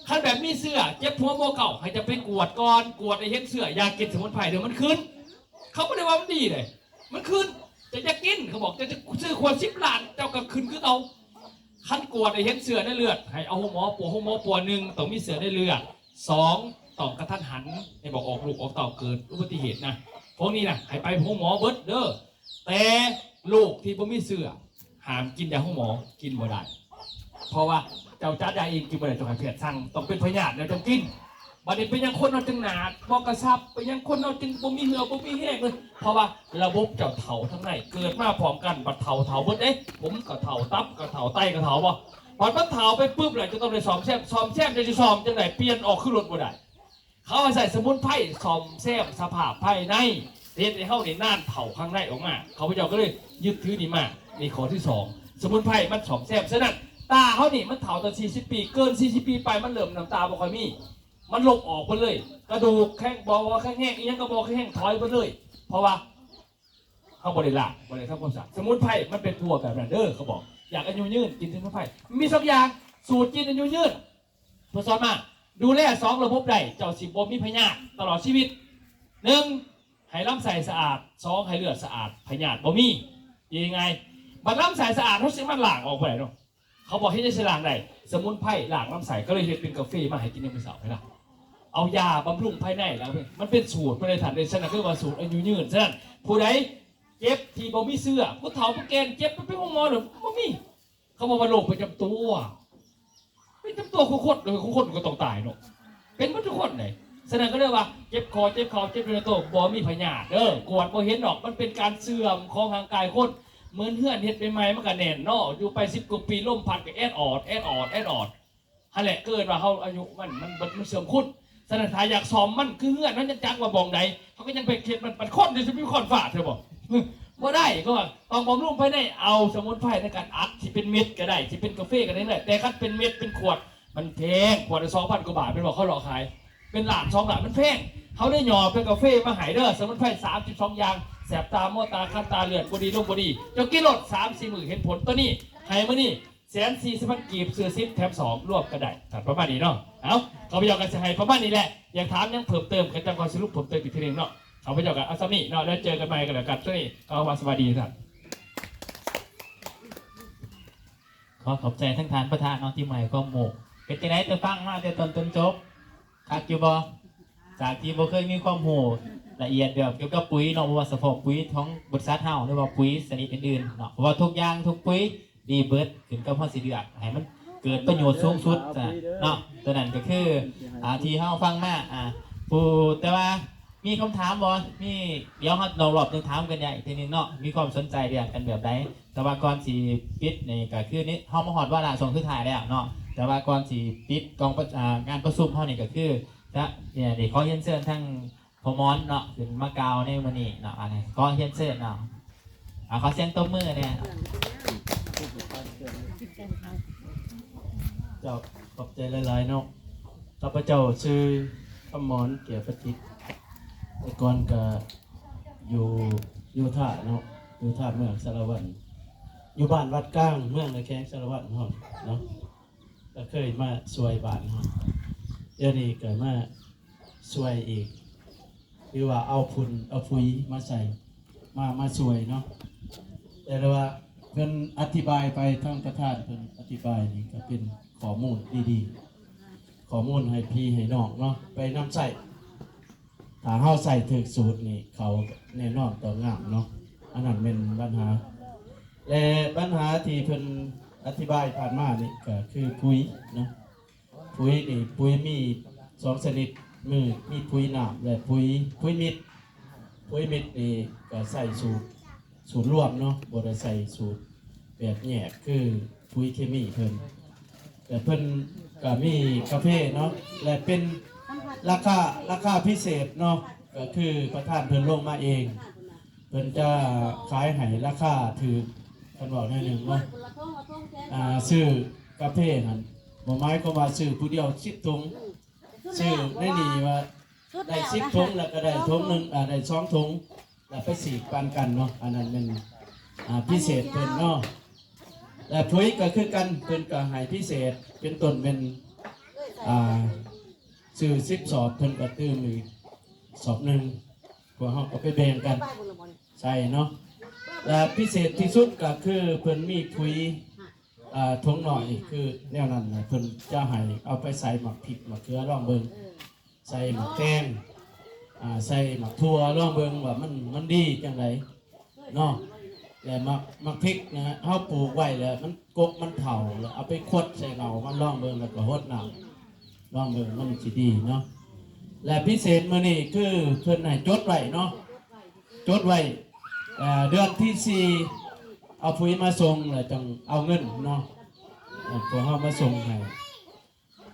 คันแบบมีเชื้อ เจ็บหัวบ่เก่า ให้จะไปกวดก่อน กวดให้เห็นเชื้อ ยากินสมุนไพรเดี๋ยวมันขึ้น เขาบ่ได้ว่ามันดีเด้ มันขึ้น จะจะกิน เขาบอก จะจะซื้อขวดสิบล้าน เจ้าก็ขึ้นคือเก่า คันกวดให้เห็นเชื้อในเลือด ให้เอาโรงหมอปัว โรงหมอปัว หนึ่ง ต้องมีเชื้อในเลือด สอง ต้องกระทันหัน ให้บอกออกลูกออกเต้าเกิดอุบัติเหตุนะ พวกนี้นะ ให้ไปโรงหมอเบิดเด้อ แต่โรคที่บ่มีเชื้อ ห้ามกินยาโรงหมอ กินบ่ได้ เพราะว่าเจ้าจัดยาเองกินบ่ได้ ต้องให้แพทย์สั่ง ต้องเป็นพยาธิแล้วจั่งกิน บัดนี้เป็นหยังคนเฮาจั่งหน้าบ่กระชับ เป็นหยังคนเฮาจั่งบ่มีเหื่อบ่มีแฮงเลย เพราะว่าระบบเจ้าเฒ่าทั้งใน เกิดมาพร้อมกัน บัดเฒ่าเฒ่าเบิดเด้ ผมก็เฒ่า ตับก็เฒ่า ไตก็เฒ่าบ่ บัดมันเฒ่าไปปุ๊บแล้ว จะต้องได้ซ่อมแซม ซ่อมแซมจะสิซ่อมจั่งใด เปลี่ยนออกคือรถบ่ได้ เขาอาศัยสมุนไพรซ่อมแซมสภาพภายใน เฮ็ดให้เฮานี่น่านเฒ่าข้างในออกมา ข้าพเจ้าก็เลยยึดถือนี่มา นี่ข้อที่สอง สมุนไพรมันซ่อมแซม ฉะนั้น ตาเฮานี่มันเฒ่าตั้งสี่สิบปี เกินสี่สิบปีไปมันเริ่มน้ำตาบ่ค่อยมี มันลบออกเบิดเลย กระดูกแข็ง บ่แข็งแรง อีหยังก็บ่แข็งแรง ถอยเบิดเลย เพราะว่าเฮาบ่ได้ล้าง บ่ได้ทำความสะอาด สมุนไพรมันเป็นปัวแบบนั้นเด้อ เขาบอก อยากอายุยืน กินสมุนไพร มีสองอย่าง สูตรกินอายุยืน เพิ่นสอนมา ดูแลสองระบบได้ เจ้าสิบ่มีพยาธิตลอดชีวิต หนึ่ง ให้ลำไส้สะอาด สอง ให้เลือดสะอาด พยาธิบ่มี ยังไง บัดลำไส้สะอาด เฮาสิมาล้างออกบ่ได้เนาะ เขาบอกเฮ็ดจั่งใด๋สิล้างได้ สมุนไพรล้างลำไส้ ก็เลยเฮ็ดเป็นกาแฟมาให้กินยามมื้อเช้า เห็นบ่ เอายาบำรุงภายในแล้ว มันเป็นสูตร บ่ได้ทันได้ ฉะนั้นคือว่าสูตรอายุยืน ฉะนั้น ผู้ใดเจ็บที่บ่มีเชื้อ ผู้เฒ่าผู้แก่เจ็บ ไปโรงหมอเด้อ บ่มี เขาบอกว่าโรคประจำตัว เป็นจำตัวของคนเลย ของคนก็ต้องตายเนาะ เป็นหมดทุกคนเลย ฉะนั้นก็เรียกว่าเจ็บคอ เจ็บเข่า เจ็บเนื้อตัว บ่มีพยาธิเด้อ กวดบ่เห็นดอก มันเป็นการเสื่อมของร่างกายคน เหมือนเฮือนเฮ็ดใหม่ๆ มันก็แน่นเนาะ อยู่ไปสิบกว่าปี ลมพัดก็แอดออด แอดออด แอดออด หั่นแหละ เกิดว่าเฮาอายุมัน มัน มันเสื่อมคุณ ฉะนั้นถ้าอยากซ่อมมัน คือเฮือนมันยังจักว่าบ่องใด เขาก็ยังไปเฮ็ดมัน มันคนเดียวสิมีคนฟาดเถอะบ่ บ่ได้ ก็ว่าต้องบำรุงภายใน เอาสมุนไพรในการอัด สิเป็นเม็ดก็ได้ สิเป็นกาแฟก็ได้แหละ แต่คันเป็นเม็ดเป็นขวด มันแพง ขวดละสองพันกว่าบาท เป็นบ่ เขาหลอกขาย เป็นล้านสองล้าน มันแพง เขาได้หยอดเป็นกาแฟมาให้เด้อ สมุนไพรสามสิบสองอย่าง แสบตา มัวตา คันตา เลือดบ่ดี ลมบ่ดี เจ้ากินโลดสามสี่มื้อเห็นผล ตัวนี้ ให้มื้อนี้ แสนสี่สิบพันกีบ ซื้อสิบแถมสอง รวมก็ได้ ประมาณนี้เนาะ เอ้า ข้าพเจ้าก็สิให้ประมาณนี้แหละ อยากถามหยังเพิ่มเติม ก็จั่งค่อยสรุปเพิ่มเติมอีกทีหนึ่งเนาะ ข้าพเจ้าก็เอาส่ำนี้เนาะ แล้วเจอกันใหม่ก็แล้วกัน ช่วงนี้ก็ว่าสวัสดีครับ ขอขอบใจทั้งท่านประธานเนาะที่มาให้ความรู้ เป็นจั่งใดแต่ฟังมาแต่ต้นจนจบ คักอยู่บ่ จากที่บ่เคยมีความรู้ละเอียดแบบเกี่ยวกับปุ๋ยเนาะ บ่ว่าเฉพาะปุ๋ยของบริษัทเฮา หรือว่าปุ๋ยชนิดอื่นๆเนาะ เพราะว่าทุกอย่างทุกปุ๋ยดีเบิด ขึ้นกับเฮาสิเลือกให้มันเกิดประโยชน์สูงสุดนะเนาะ ตัวนั้นก็คือ อ่า ที่เฮาฟังมา อ่า ผู้ แต่ว่ามีคำถามบ่ มี เดี๋ยวเฮาลองรอบหนึ่งถามกันใหญ่อีกทีหนึ่งเนาะ มีความสนใจเรื่องกันแบบใด แต่ว่าก่อนสิปิดนี่ก็คือนี่ เฮามาฮอดวาระช่วงสุดท้ายแล้วเนาะ แต่ว่าก่อนสิปิดกองประ อ่า งานประชุมเฮานี่ก็คือ จะ เนี่ย นี่ขอเรียนเชิญทั้งพ่อหมอนเนาะ ขึ้นมากล่าวในมื้อนี้เนาะ อันนี้ขอเรียนเชิญเนาะ อ่า ขอเสียงตบมือเนี่ย เจ้า ขอบใจหลายๆเนาะ ข้าพเจ้าชื่อคำหมอน เกียรติประจิตร แต่ก่อนก็อยู่ อยู่ท่าเนาะ อยู่ท่าเมืองสารวัน อยู่บ้านวัดกลาง เมืองและแขวงสารวันเฮาเนาะ ก็เคยมาช่วยบ้านเฮา เดี๋ยวนี้ก็มาช่วยอีก คือว่าเอาพุน เอาปุ๋ยมาใส่ มา มาช่วยเนาะ แต่ว่าเพิ่นอธิบายไป ทางประธานเพิ่นอธิบายนี่ก็เป็นข้อมูลดีๆ ข้อมูลให้พี่ให้น้องเนาะ ไปนำใช้ ถ้าเฮาใส่ถูกสูตรนี่ เขาแน่นอนต้องงามเนาะ อันนั้นเป็นปัญหา และปัญหาที่เพิ่นอธิบายผ่านมานี่ก็คือปุ๋ยเนาะ ปุ๋ยนี่ ปุ๋ยมีสองชนิด มี มีปุ๋ยน้ำและปุ๋ย ปุ๋ยเม็ด ปุ๋ยเม็ดนี่ก็ใส่สูตร สูตรรวมเนาะ บ่ได้ใส่สูตรแบบแยกคือปุ๋ยเคมีเพิ่น แต่เพิ่นก็มีกาแฟเนาะ และเป็นราคา ราคาพิเศษเนาะ ก็คือประธานเพิ่นลงมาเอง เพิ่นจะขายให้ราคาถูก เพิ่นบอกแนวหนึ่งเนาะ อ่า ซื้อกาแฟหั่น บ่หมายความว่าซื้อผู้เดียวสิบถุง ซื้อในนี่ว่าได้สิบถุง แล้วก็ได้ถุงหนึ่ง อ่า ได้สองถุง แล้วไปสีกปันกันเนาะ อันนั้นเป็น อ่า พิเศษเพิ่นเนาะ และปุ๋ยก็คือกัน เพิ่นก็ให้พิเศษ เป็นต้นเป็น อ่า ซื้อสิบสอบ เพิ่นก็ตื่มอีกสอบหนึ่ง พวกเฮาก็ไปแบ่งกันใส่เนาะ และพิเศษที่สุดก็คือเพิ่นมีปุ๋ย อ่า ถุงน้อย คือแนวนั้นน่ะ เพิ่นจะให้เอาไปใส่หมากพริกหมากเขือลองเบิ่ง ใส่หมากแตง อ่า ใส่หมากถั่วลองเบิ่งว่ามัน มันดีจั่งใดเนาะ และหมาก หมากพริกนะฮะ เฮาปลูกไว้แล้วมันกกมันเฒ่า แล้วเอาไปขดใส่เหง้ามันลองเบิ่ง แล้วก็หดน้ำลองเบิ่ง มันสิดีเนาะ และพิเศษมื้อนี้คือเพิ่นให้จดไว้เนาะ จดไว้ เอ่อ เดือนที่สี่ เอาปุ๋ยมาส่ง แล้วจั่งเอาเงินเนาะ เอ่อ พวกเฮามาส่งให้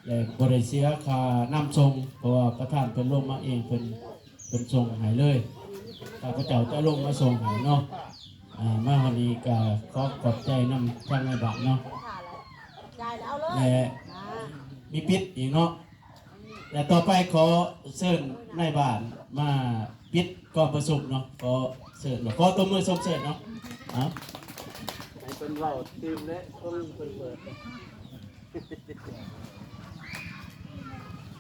และบ่ได้เสียค่าน้ำส่ง เพราะว่าประธานเพิ่นลงมาเอง เพิ่น เพิ่นส่งให้เลย ข้าพเจ้าจะลงมาส่งให้เนาะ อ่า มาวันนี้ก็ขอขอบใจนำทางนายบ้านเนาะ และมีปิดอีกเนาะ และต่อไปขอเชิญนายบ้านมาปิดกองประชุมเนาะ ขอเชิญเนาะ ขอตบมือชมเชิญเนาะ อ่ะ ให้เพิ่นเว้าตื่มเด้ เพิ่น เพิ่นเปิด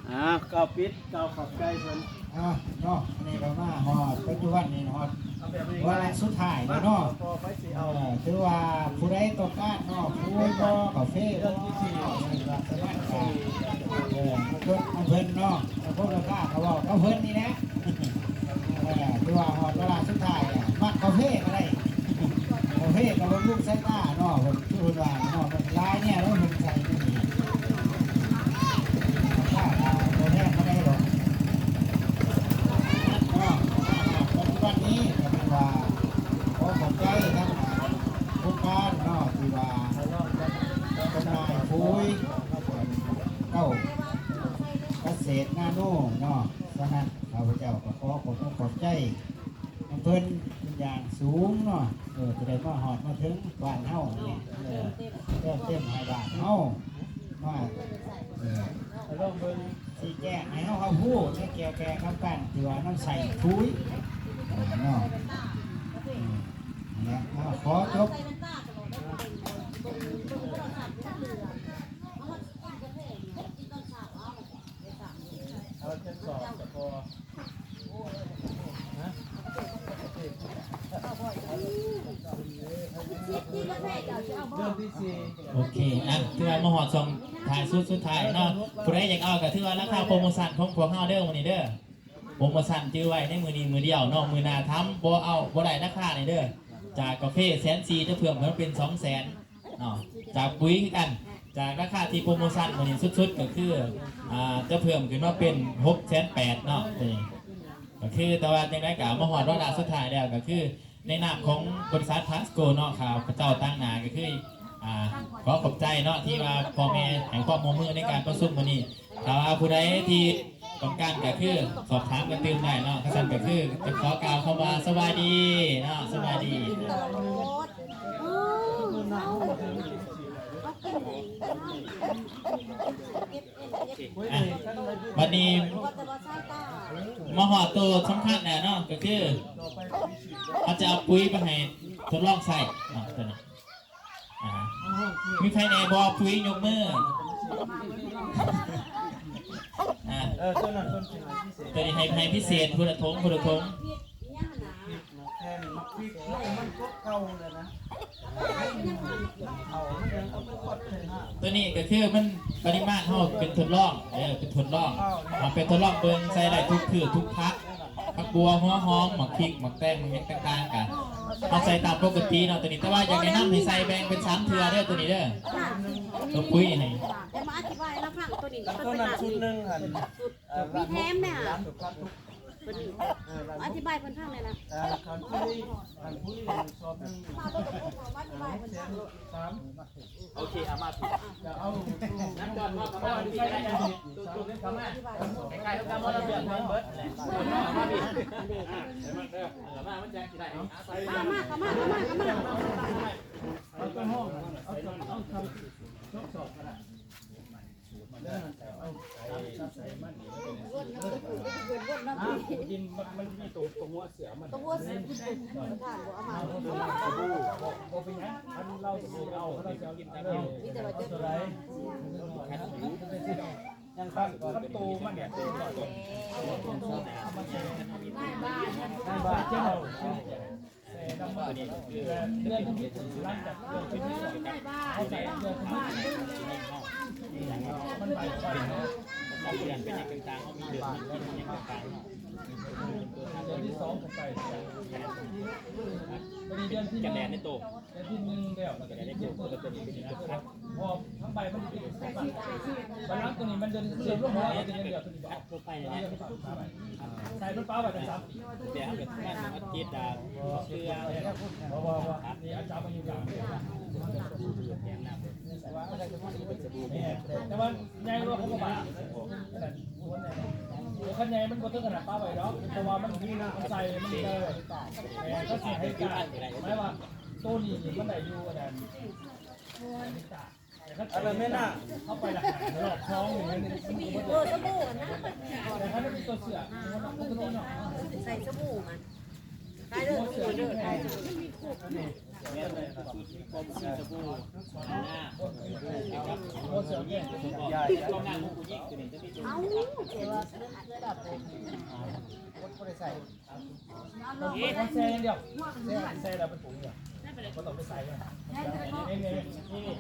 อ่า กล่าวปิด กล่าวขอบใจเพิ่น อ่า เนาะ อันนี้ก็มาฮอดปัจจุบันนี่ฮอด เอาแบบนี้ วาระสุดท้ายแล้วเนาะ พอไปสิเอา เออ ถือว่าผู้ใดต้องการเนาะ ผู้บ่กาแฟบ่เนาะ สามารถ เออ มาจดของเพิ่นเนาะ พวกราคาก็เว้ากับเพิ่นนี่แหละ เออ ถือว่าฮอดวาระสุดท้ายแล้ว มักกาแฟก็ได้ กาแฟก็บำรุงสายตาเนาะ เพิ่นคือเพิ่นว่าเนาะ มัน เก้าเกษตรนาโนเนาะ ฉะนั้นข้าพเจ้าก็ขอขอบคุณขอบใจเพิ่นเป็นอย่างสูงเนาะ เออ จะได้มาฮอดมาถึงบ้านเฮาเนี่ย เออ เติมเต็มให้บ้านเฮามา เออ ลองเบิ่ง สิแจ้งให้เฮาเฮาฮู้ในเกี่ยวแก่กับการที่ว่าน้ำใส่ปุ๋ยเนาะ อืม เนี่ย อ่า ขอจบ เอาจักสอบก็พอ นะ เริ่มที่สี่ โอเค อ่ะ ถือว่ามาฮอดช่วงท้ายสุด สุดท้ายเนาะ ผู้ใดอยากเอาก็ถือว่าราคาโปรโมชั่นของพวกเฮาเด้อมื้อนี้เด้อ โปรโมชั่นจื้อไว้ในมื้อนี้มื้อเดียวเนาะ มื้อหน้าทำบ่เอา บ่ได้ราคานี่เด้อ จากกาแฟแสนสี่จะเพิ่มมาเป็นสองแสน เนาะ จากปุ๋ยคือกัน จากราคาที่โปรโมชั่นมื้อนี้สุดๆ ก็คือ อ่า จะเพิ่มขึ้นมาเป็นหกแสนแปดเนาะ นี่ ก็คือ แต่ว่าจังใดก็มาฮอดวาระสุดท้ายแล้ว ก็คือในนามของบริษัทพาสโกเนาะ ข้าพเจ้าตั้งหน้าก็คือ อ่า ขอขอบใจเนาะ ที่ว่าพ่อแม่ให้ความร่วมมือในการประชุมมื้อนี้ ถ้าว่าผู้ใดที่ต้องการก็คือสอบถามกันตื่มได้เนาะ คันซั่นก็คือจะขอกล่าวคำว่าสบายดีเนาะ สบายดี อ่ะ บัดนี้มาฮอดตัวสำคัญแล้วเนาะ ก็คือเขาจะเอาปุ๋ยไปให้ทดลองใส่เนาะ ตัวนี้ อ่า มีใครแน่บ่ ปุ๋ยยกมือ อ่า เออ ตัวนั้นเพิ่นสิให้พิเศษ ตัวนี้ให้ ให้พิเศษ พุทธทง พุทธทง แทนมักพริก มันก็เก่าแล้วนะ ตัวนี้ก็คือมันปริมาณเฮาเป็นทดลอง เออ เป็นทดลอง เอาเป็นทดลองเบิ่ง ใส่ได้ทุกพืชทุกผัก ผักบัว หัวหอม หมากพริก หมากแตง หมากหยังต่างๆ กะ เอาใส่ตามปกติเนาะ ตัวนี้ แต่ว่าอยากแนะนำให้ใส่แบ่งเป็นสามเทื่อเด้อ ตัวนี้เด้อ ตัวปุ๋ยนี่ เดี๋ยวมาอธิบายให้เราฟัง ตัวนี้ ตัวนั้นชุดหนึ่งหั่น ชุด เอ่อ มีแถมไหมอะ ตัวนี้ เออ อธิบายเพิ่นฟังแหน่นะ เอ่อ คันผู้นี้ คันผู้นี้สอบหนึ่ง มาเบิ่งกับผมมาอธิบายเพิ่นฟัง สาม โอเค เอามาผิด จะเอา นักจอดมาประมาณนี้ได้ ตัวตัวเล่นคำมาใกล้ๆ เขากำลังเดือดเบิดเลย มาผิด เออ มา มันจะได้ มา มา เข้ามา เข้ามา เข้ามา เอาต้นห้อง เอาต้น เอาคำทดสอบขนาด กินมัน มันมีตัว ตัวหัวเสือมัน ตัวหัวเสือมันผ่านบ่เอามา บ่เป็นหยัง อันเราสิเอา เราจะเอา มีแต่ว่าจะ ยังครับ ครับ ตัวมันเนี่ย ตัวมัน ได้บ้าน ได้บ้าน เดือนทวิตหลังจากเดือนทวิต ได้บ้าน เขาใส่เดือนทวิต มันไป เดือนเป็นยังต่างๆ เขามีเดือนเป็นยังต่างๆ เดือนที่สองก็ไป พอดีเดือนที่หนึ่ง กันแดดในโต เดือนที่หนึ่งแล้ว แล้วก็เดือนที่หนึ่งก็จะมีเป็นเดือนครับ พอทั้งใบมันจะเป็น ใบหลังตัวนี้มันเดือน เดือนร่วมหัว เดือนเดียวตัวนี้บอก ทั่วไปเนี่ย ใส่รถเป้าไปเป็นสามปี แต่ถ้าเกิดมันมันติดอ่ะ เกลือ เพราะว่า ว่า ครับ นี่อาจารย์มาอยู่กลาง แต่ว่าใหญ่กว่าเขาก็มา แต่คันใหญ่มันก็ถึงขนาดเป้าไปดอก เพราะว่ามัน มันใส่ มันเลย แต่ก็สิให้การ หมายว่า ตัวนี้มันได้อยู่อันนั้น อะไรไม่น่า เข้าไปละ รอบท้องอย่างนี้ เออ สบู่นะ แต่ถ้าไม่เป็นตัวเสือ มันก็ต้องเนาะ ใส่สบู่มัน ได้เลย สบู่เลย เอ้า เจ๋งว่ะ แซ่อย่างเดียว แซ่แล้วเป็นผงเนี่ย ก็ต้องไปใส่เนี่ย นี่ นี่ นี่ นี่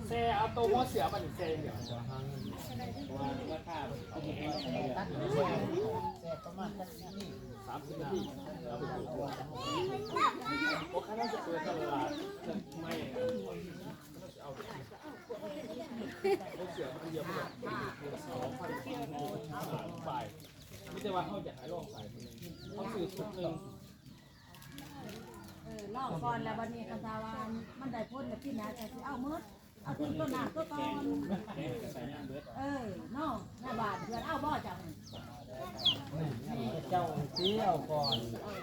แซ่เอาตัวหัวเสือมันแซ่อย่างเดียว ประมาณสักสี่ สามสิบนาที เอาไปดูตัว โอ้ ข้างนอกจะเปิดตลาด ไม่ เอา เอาเสือมาอันเดียวมันก็สองพัน ฝ่าย ไม่ใช่ว่าเขาอยากให้ลองใส่ เขาซื้อชุดหนึ่ง เออ ลองก่อนแล้วบัดนี้ก็ถ้าว่ามันได้ผลแล้วปีหน้าจะสิเอาหมด เอาต้นต้นน้ำต้นตอน เออเนาะหน้าบ้านเพื่อนเอาบ่เจ้า เจ้าที่เอาก่อน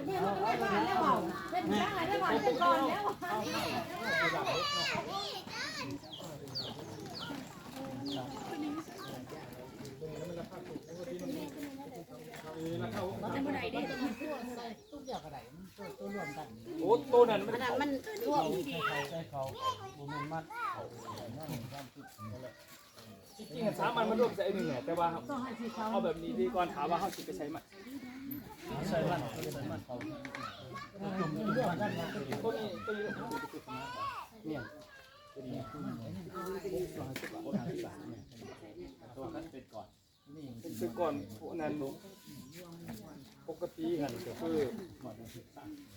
เนี่ยมันก็ไม่บ้านแล้วเปล่า เป็นยังไงได้บ้านเป็นก่อนแล้ว โอ้ตัวนั้นมัน อันนั้นมันรวม ใส่เขาบ่แม่นมัดเขา จริงๆสามอันมันรวมใส่อันหนึ่งแหละแต่ว่าเอาแบบนี้ดีก่อนถามว่าเขาสิไปใส่มัน ใส่มันใส่มันเขา ตัวนี้ตัวนี้เนี่ยตัวนี้ตัวนี้ตัวนี้เป็นก่อนพวกนั้นปกติกันก็คือ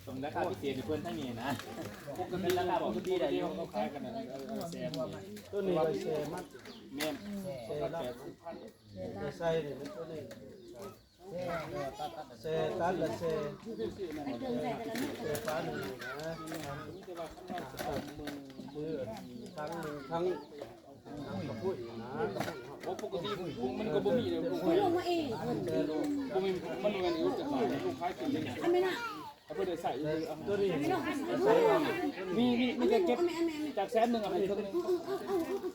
สมราคาพิเศษเพื่อนทั้งนี้นะ ปกติราคาปกติได้อยู่เขาขายกันนะแสน ตัวนี้ก็แซ่มัด แม่น แซ่รับจะใส่เนี่ยมันตัวนี้แซ่ตัดและแซ่แซ่ฟ้าหนึ่งนะมือทั้งมือทั้งทั้งกระพุ้ยนะ โอ้ปกติมันก็บ่มีเลย ลงมาเอง บ่มีมันมันอยู่จังหวัดลูกค้ากินเลย ทำไมน่ะ เขาบ่ได้ใส่เลย ตัวนี้ มีมีมีแต่เก็บจากแสนหนึ่งเอาให้เท่านึง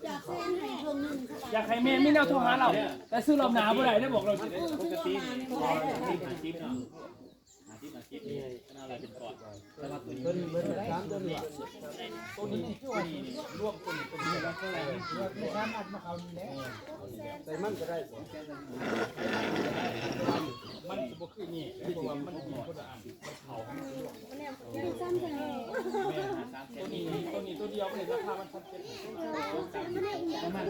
จากแสนให้เพิ่มหนึ่ง อยากให้แม่มีแนวโทรหาเราแต่ซื้อรอบหน้าบ่ได้ได้บอกเราสิ ปกติ อาชีพเนาะอาชีพอาชีพนี่ก็น่าจะเป็นก่อนแต่ว่าตัวนี้ ตัวนี้เหมือนสามตัวนี้ ตัวนี้ตัวนี้รวมตัวนี้ตัวนี้ ใส่มันก็ได้ มันบ่คือนี่เพราะว่ามันมีคนละอัน ซ้ำกันเลย ตัวนี้ตัวนี้ตัวเดียวมันราคามันพันเจ็ด ประมาณ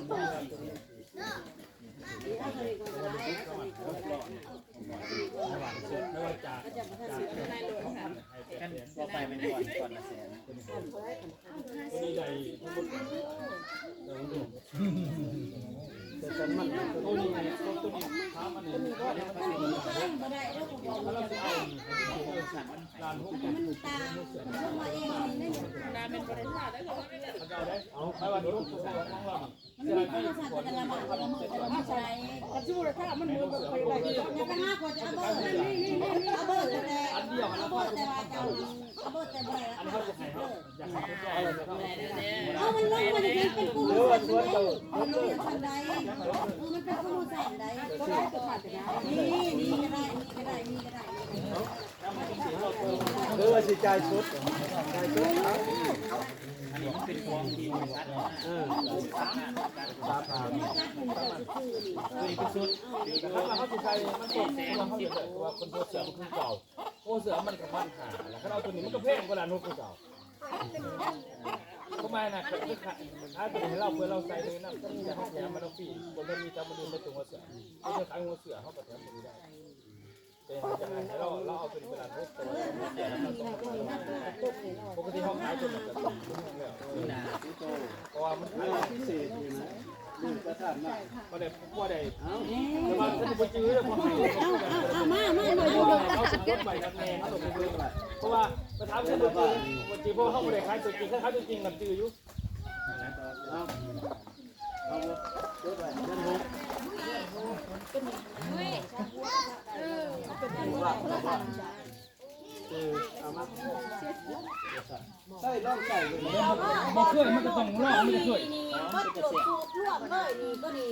ไม่ว่าจากจาก กันตัวไปเป็นก่อนก่อนละแสน ตัวนี้ใหญ่ทั้งหมด แต่ฉันมัน ตัวนี้ตัวนี้ถามอันนี้ มันมีแป้งบ่ได้แล้วผมบอกว่า ล้านหก มันตามลงมาเองนี่ เขาจะเอาได้เอาไปวันนี้หกตัวของเรา มันมีโทรศัพท์แต่ละบาทแต่ละมือแต่ละมือใช้ กระชู้เลยค่ะมันเหมือนแบบไปไหน อย่าไปหาคนจะเอาเบอร์นี่นี่นี่เอาเบอร์แต่เอาเบอร์แต่ว่าจะเอาเบอร์แต่บ่ได้แล้วค่ะ อยากให้เขาเอาอะไรก็ได้ เอามันลงมันยังเป็นกลุ่มสั่นเลยมันลงสั่นใดมันเป็นกลุ่มสั่นใดก็ได้ตัวผ่านไปได้นี่นี่ก็ได้นี่ก็ได้นี่ก็ได้ หรือว่าสิจ่ายสุดจ่ายสุด อันนี้มันเป็นของที่บริษัท เออสามพัน ตัวนี้เป็นชุด ถ้าเราเขาจะใช้มันตกตัวเขาจะแบบว่าคนโพสเสือมันคือเก่าโพสเสือมันกับพันหาแล้วเขาเอาตัวนี้มันก็แพงกว่าล้านหกคือเก่าก็ไม่นะคือขายตัวนี้เราเพื่อเราใส่เลยนะก็มีแต่เขาแถมมาเราฟรีคนไม่มีจำมาดูไม่ตรงหัวเสือเขาจะขายหัวเสือเขาก็แถมตัวนี้ได้ เป็นยังไงเราเราเอาเป็นเวลาทุกตัวปกติห้องขายตัวแบบนี้เพราะว่ามันขาย พิเศษอยู่นะนี่ประธานมา ก็ได้พวกได้แต่ว่าถ้าไปจื้อแล้วพอให้ เอาเอาเอามามามาดู เขาสุดยอดไปครับแม่เขาลงไปเพราะว่าไปถามคนจื้อคนจื้อเพราะเขาไม่ได้ขายตัวจริงเขาขายตัวจริงกับจื้ออยู่ เอาเอาเดี๋ยวไปเดี๋ยวผม เออ เออเอามาใส่ลองใส่เลย บ่เคยมันก็ต้องลองมันก็เคย นี่นี่ก็จบถูกรวบเลยนี่ก็นี่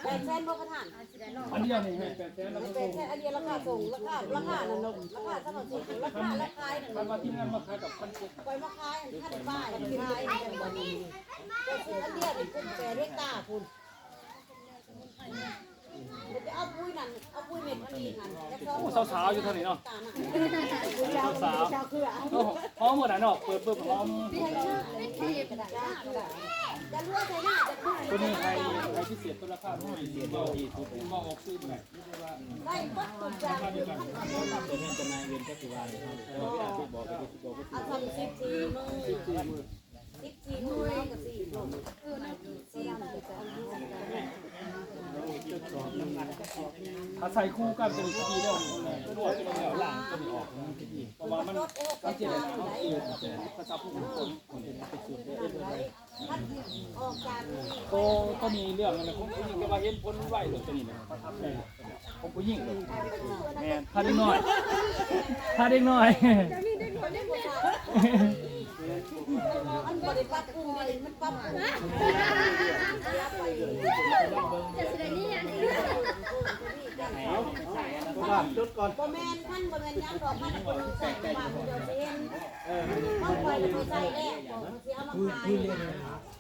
แปดแสนบ่ประธาน อันเดียวนี่แม่แปดแสนแล้วก็ แปดแสนอันเดียวราคาส่งราคาราคานั่นเนาะราคาสมัครส่งราคาราคานั่น มันมาที่งานมาขายกับพันเจ็ด ไปมาขายอันพันบาทขายอันเดียวนี่ก็คืออันเดียวนี่คุณแปดเฮกตาร์คุณจะเอาปุ้ยนั่นเอาปุ้ยเม็ดมันนี่นั่นแล้วก็ โอ้สาวๆอยู่เท่านี้เนาะ สาว โอ้หอมหมดอ่ะเนาะเปิดเปิดหอม จะรวยใช่ไหมจะรวย ตัวนี้ใครใครพิเศษตัวราคาพิเศษเบาดีสุดผมว่าออกซื้อไป ได้ปัดตุนจาน ตัวแทนจำหน่ายเงินก็คือว่าแต่ว่าพี่อาจจะบอกไปที่บอกก็คือ เอาทำสิบสี่มือสิบสี่มือกับสี่มือเออนะสี่มือ ถ้า ใส่คู่กันเป็นที่ดีแล้วนวดแล้วล้างตัวนี้ออกมันที่ดีเพราะว่ามันมันเจ็บนะมันคือภาษาพูดคนคนเป็นสุดเลย ออกจากนี่ โตโตนี้เรื่องมันของผู้หญิงแต่ว่าเห็นผลไวเลยตัวนี้นะประทับใจของผู้หญิงเลยแม่นพาเด็กน้อยพาเด็กน้อย มันบริปรับปรุงเลยมันปรับปรุง จะแสดงนี่ยัง ว่าจุดก่อน บ่แม่นมันบ่แม่นยังดอกมันคนใส่มาคนเดียวเองมันปล่อยไปใส่แล้วสิเอามาขาย